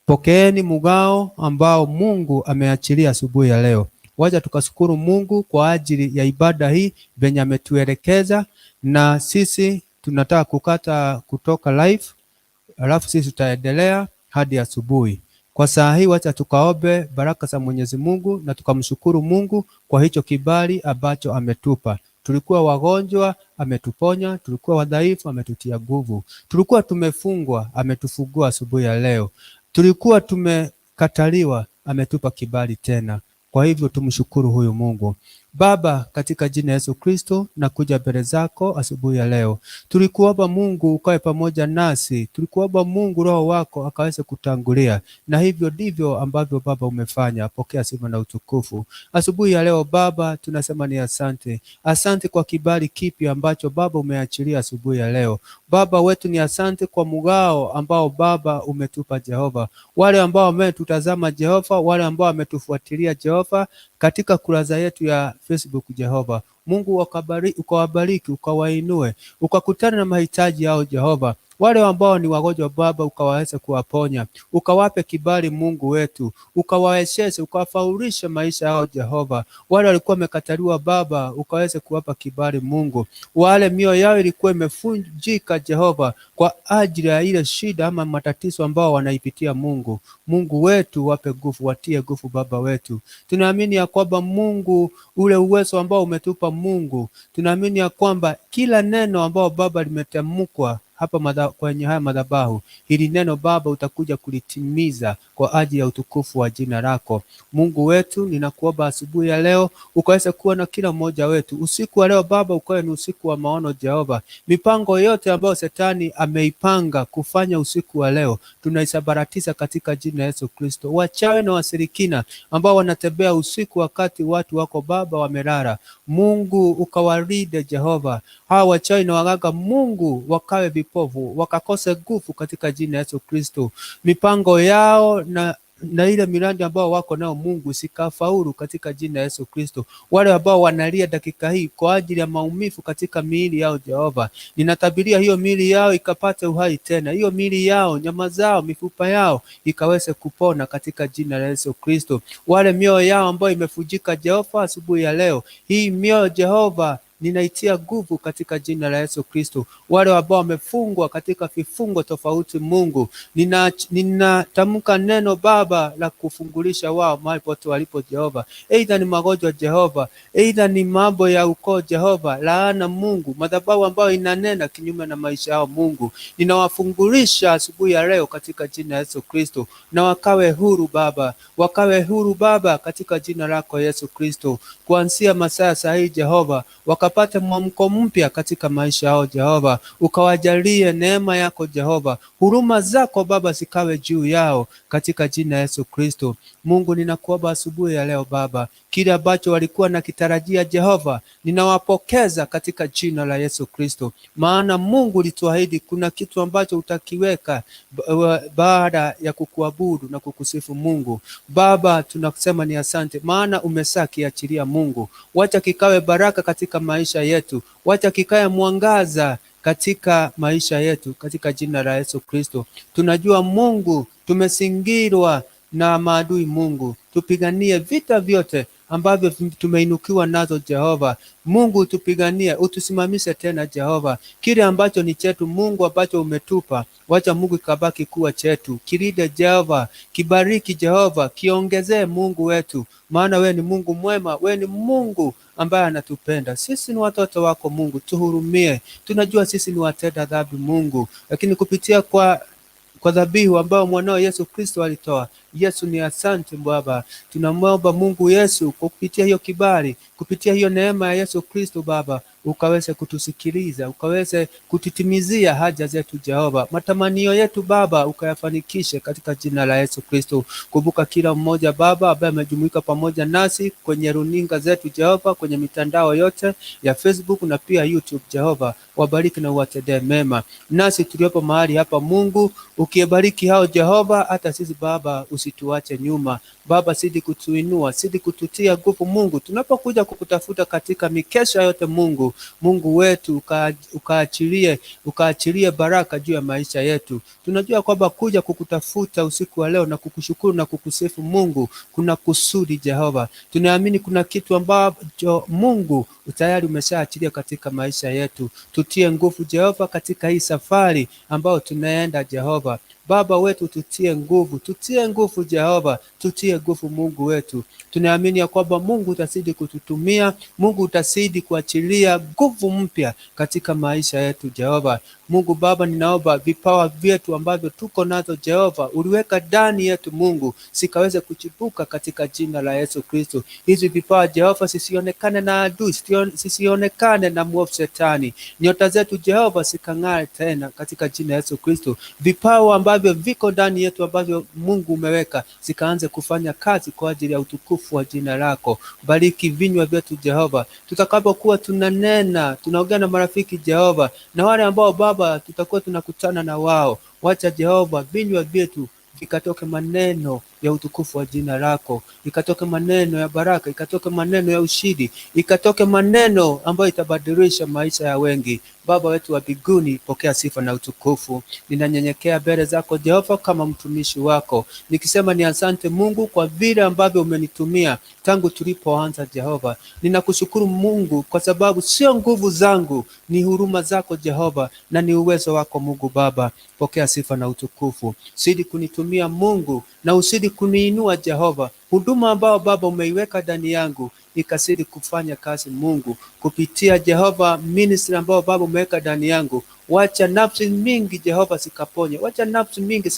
Pokeeni mgao ambao Mungu ameachilia asubuhi ya leo. Wacha tukashukuru Mungu kwa ajili ya ibada hii venye ametuelekeza, na sisi tunataka kukata kutoka live, alafu sisi tutaendelea hadi asubuhi. Kwa saa hii wacha tukaombe baraka za Mwenyezi Mungu na tukamshukuru Mungu kwa hicho kibali ambacho ametupa. Tulikuwa wagonjwa, ametuponya. Tulikuwa wadhaifu, ametutia nguvu. Tulikuwa tumefungwa, ametufungua asubuhi ya leo. Tulikuwa tumekataliwa, ametupa kibali tena. Kwa hivyo tumshukuru huyu Mungu. Baba, katika jina Yesu Kristo, nakuja mbele zako asubuhi ya leo. Tulikuomba Mungu ukae pamoja nasi. Tulikuomba Mungu Roho wako akaweze kutangulia, na hivyo ndivyo ambavyo Baba umefanya. Pokea sifa na utukufu asubuhi ya leo. Baba, tunasema ni asante. Asante kwa kibali kipi ambacho Baba umeachilia asubuhi ya leo. Baba wetu, ni asante kwa mgao ambao Baba umetupa Jehova. Wale ambao wametutazama Jehova, wale ambao wametufuatilia Jehova katika kurasa yetu ya Facebook Jehova, Mungu ukawabariki, ukawainue, ukakutana na mahitaji yao Jehova. Wale ambao ni wagonjwa Baba, ukawaweza kuwaponya, ukawape kibali Mungu wetu, ukawawezeshe, ukawafaulisha maisha yao Jehova. Wale walikuwa wamekataliwa Baba, ukaweze kuwapa kibali Mungu. Wale mioyo yao ilikuwa imefunjika Jehova, kwa ajili ya ile shida ama matatizo ambao wanaipitia Mungu, Mungu wetu wape nguvu, watie nguvu Baba wetu. Tunaamini ya kwamba Mungu, ule uwezo ambao umetupa Mungu, tunaamini ya kwamba kila neno ambao Baba limetamkwa hapa kwenye haya madhabahu, hili neno Baba utakuja kulitimiza kwa ajili ya utukufu wa jina lako. Mungu wetu, ninakuomba asubuhi ya leo ukaweze kuwa na kila mmoja wetu. Usiku wa leo Baba ukawe ni usiku wa maono Jehova. Mipango yote ambayo shetani ameipanga kufanya usiku wa leo tunaisabaratisha katika jina Yesu Kristo. Wachawi na wasirikina ambao wanatembea usiku wakati watu wako Baba wamelala, Mungu ukawalinde Jehova. Hawa wachawi na waganga Mungu wakawe vipofu, wakakose nguvu katika jina Yesu Kristo. Mipango yao na ile miradi ambao wako nao Mungu sikafaulu katika jina Yesu Kristo. Wale ambao wanalia dakika hii kwa ajili ya maumivu katika miili yao Jehova, ninatabiria hiyo miili yao ikapate uhai tena, hiyo miili yao, nyama zao, mifupa yao ikaweze kupona katika jina la Yesu Kristo. Wale mioyo yao ambayo imefujika Jehova, asubuhi ya leo hii mioyo Jehova ninaitia nguvu katika jina la Yesu Kristo. Wale ambao wamefungwa katika vifungo tofauti Mungu, ninatamka neno Baba la kufungulisha wao mahali pote walipo Jehova. Aidha ni magonjwa Jehova, aidha ni mambo ya ukoo Jehova, laana Mungu, madhabahu ambayo inanena kinyume na maisha yao Mungu, ninawafungulisha asubuhi ya leo katika jina la Yesu Kristo, na wakawe huru Baba, wakawe huru Baba katika jina lako Yesu Kristo. Kuanzia masaa sahihi Jehova, wakapate mwamko mpya katika maisha yao Jehova, ukawajalie neema yako Jehova, huruma zako Baba zikawe juu yao katika jina Yesu Kristo. Mungu, ninakuomba asubuhi ya leo Baba, kile ambacho walikuwa nakitarajia Jehova, ninawapokeza katika jina la Yesu Kristo. Maana Mungu ulituahidi kuna kitu ambacho utakiweka baada ya kukuabudu na kukusifu Mungu. Baba, tunasema ni asante, maana umesakiachilia Mungu. Wacha kikawe baraka katika maisha yetu, wacha kikawe mwangaza katika maisha yetu katika jina la Yesu Kristo. Tunajua Mungu tumesingirwa na maadui Mungu, tupiganie vita vyote ambavyo tumeinukiwa nazo Jehova. Mungu utupiganie, utusimamishe tena Jehova. Kile ambacho ni chetu Mungu, ambacho umetupa, wacha Mungu ikabaki kuwa chetu. Kilinde Jehova, kibariki Jehova, kiongezee Mungu wetu, maana we ni Mungu mwema, we ni Mungu ambaye anatupenda. Sisi ni watoto wako Mungu, tuhurumie. Tunajua sisi ni watenda dhambi Mungu, lakini kupitia kwa dhabihu ambayo mwanao Yesu Kristo alitoa. Yesu ni asante Baba. Tunamwomba Mungu Yesu kwa kupitia hiyo kibali, kupitia hiyo neema ya Yesu Kristo Baba, ukaweze kutusikiliza, ukaweze kututimizia haja zetu Jehova. Matamanio yetu Baba ukayafanikishe katika jina la Yesu Kristo. Kumbuka kila mmoja Baba ambaye amejumuika pamoja nasi kwenye runinga zetu Jehova, kwenye mitandao yote ya Facebook na pia YouTube Jehova, wabariki na uwatendee mema. Nasi tuliopo mahali hapa Mungu, ukibariki hao Jehova, hata sisi Baba usituache nyuma. Baba, zidi kutuinua, zidi kututia nguvu Mungu, tunapokuja kukutafuta katika mikesha yote Mungu. Mungu wetu ukaachilie baraka juu ya maisha yetu. Tunajua kwamba kuja kukutafuta usiku wa leo na kukushukuru na kukusifu Mungu kuna kusudi Jehova. Tunaamini kuna kitu ambacho Mungu tayari umeshaachilia katika maisha yetu. Tutie nguvu Jehova katika hii safari ambayo tunaenda Jehova. Baba wetu tutie nguvu Jehova, tutie nguvu Mungu wetu. Tunaamini ya kwamba Mungu utazidi kututumia, Mungu utazidi kuachilia nguvu mpya katika maisha yetu Jehova. Mungu Baba, ninaomba vipawa vyetu ambavyo tuko nazo Jehova, uliweka ndani yetu Mungu, sikaweze kuchipuka katika jina la Yesu Kristo. Hizi vipawa Jehova sisionekane na adui, sisionekane na mwovu shetani. Nyota zetu Jehova sikang'ae tena katika jina la Yesu Kristo. Vipawa ambavyo viko ndani yetu ambavyo Mungu umeweka zikaanze kufanya kazi kwa ajili ya utukufu wa jina lako. Bariki vinywa vyetu Jehova, tutakapokuwa tunanena, tunaongea na marafiki Jehova, na wale ambao Baba tutakuwa tunakutana na wao, wacha Jehova vinywa vyetu ikatoke maneno ya utukufu wa jina lako, ikatoke maneno ya baraka, ikatoke maneno ya ushindi, ikatoke maneno ambayo itabadilisha maisha ya wengi. Baba wetu wa mbinguni, pokea sifa na utukufu. Ninanyenyekea mbele zako Jehova kama mtumishi wako, nikisema ni asante Mungu kwa vile ambavyo umenitumia tangu tulipoanza Jehova. Ninakushukuru Mungu kwa sababu sio nguvu zangu, ni huruma zako Jehova na ni uwezo wako Mungu Baba. Pokea sifa na utukufu. Zidi kunitumia Mungu na usidi kuniinua Jehova. Huduma ambao Baba umeiweka ndani yangu ikazidi kufanya kazi Mungu kupitia Jehova ministry ambao Baba umeweka ndani yangu. Wacha nafsi mingi Jehova zikaponye, wacha nafsi mingi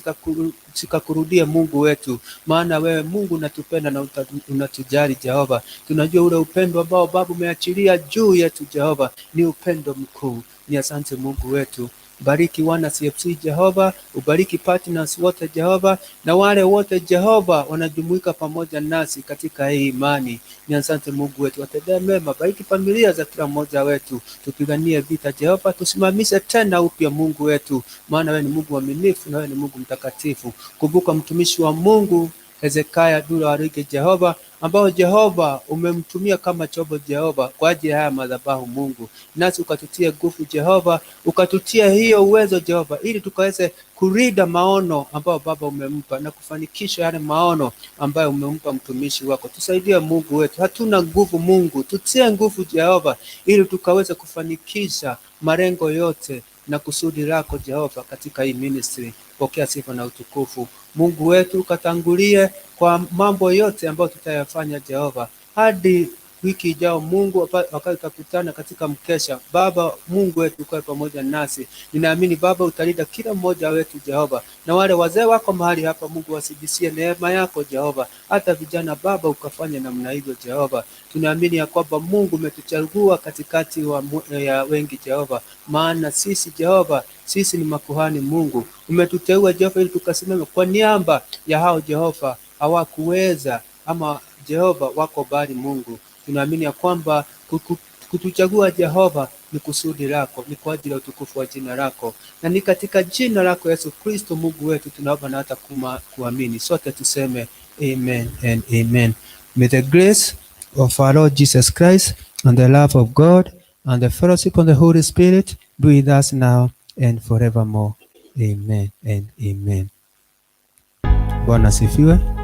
zikakurudie Mungu wetu, maana wewe Mungu unatupenda na unatujali Jehova. Tunajua ule upendo ambao Baba umeachilia juu yetu Jehova ni upendo mkuu. Ni asante Mungu wetu. Bariki wana CFC Jehova, ubariki partners wote Jehova, na wale wote Jehova wanajumuika pamoja nasi katika hii imani. Ni asante Mungu wetu, watendee mema, bariki familia za kila mmoja wetu, tupiganie vita Jehova, tusimamishe tena upya Mungu wetu, maana wewe ni Mungu mwaminifu na wewe ni Mungu mtakatifu. Kumbuka mtumishi wa Mungu Hezekiah Dula Warige Jehova, ambao Jehova umemtumia kama chombo Jehova kwa ajili ya haya madhabahu Mungu, nasi ukatutie nguvu Jehova, ukatutie hiyo uwezo Jehova, ili tukaweze kurida maono ambayo Baba umempa na kufanikisha yale maono ambayo umempa mtumishi wako. Tusaidie Mungu wetu, hatuna nguvu Mungu, tutie nguvu Jehova, ili tukaweze kufanikisha malengo yote na kusudi lako Jehova katika hii ministry. Pokea sifa na utukufu Mungu wetu, katangulie kwa mambo yote ambayo tutayafanya Jehova hadi wiki ijao Mungu, wakati tutakutana katika mkesha. Baba Mungu wetu, ukae pamoja nasi. Ninaamini Baba utalinda kila mmoja wetu Jehova, na wale wazee wako mahali hapa Mungu wasijisie neema yako Jehova, hata vijana Baba ukafanya namna hivyo Jehova. Tunaamini ya kwamba Mungu umetuchagua katikati ya wengi Jehova, maana sisi Jehova, sisi ni makuhani Mungu. Umetuteua Jehova ili tukasimame kwa niaba ya hao Jehova hawakuweza ama Jehova wako bali Mungu. Tunaamini ya kwamba kutuchagua Jehova ni kusudi lako, ni kwa ajili ya utukufu wa jina lako, na ni katika jina lako Yesu Kristo Mungu wetu tunaomba na hata kuamini. Sote tuseme amen and amen. May the grace of our Lord Jesus Christ and the love of God and the fellowship of the Holy Spirit be with us now and forevermore. Amen and amen. Bwana asifiwe.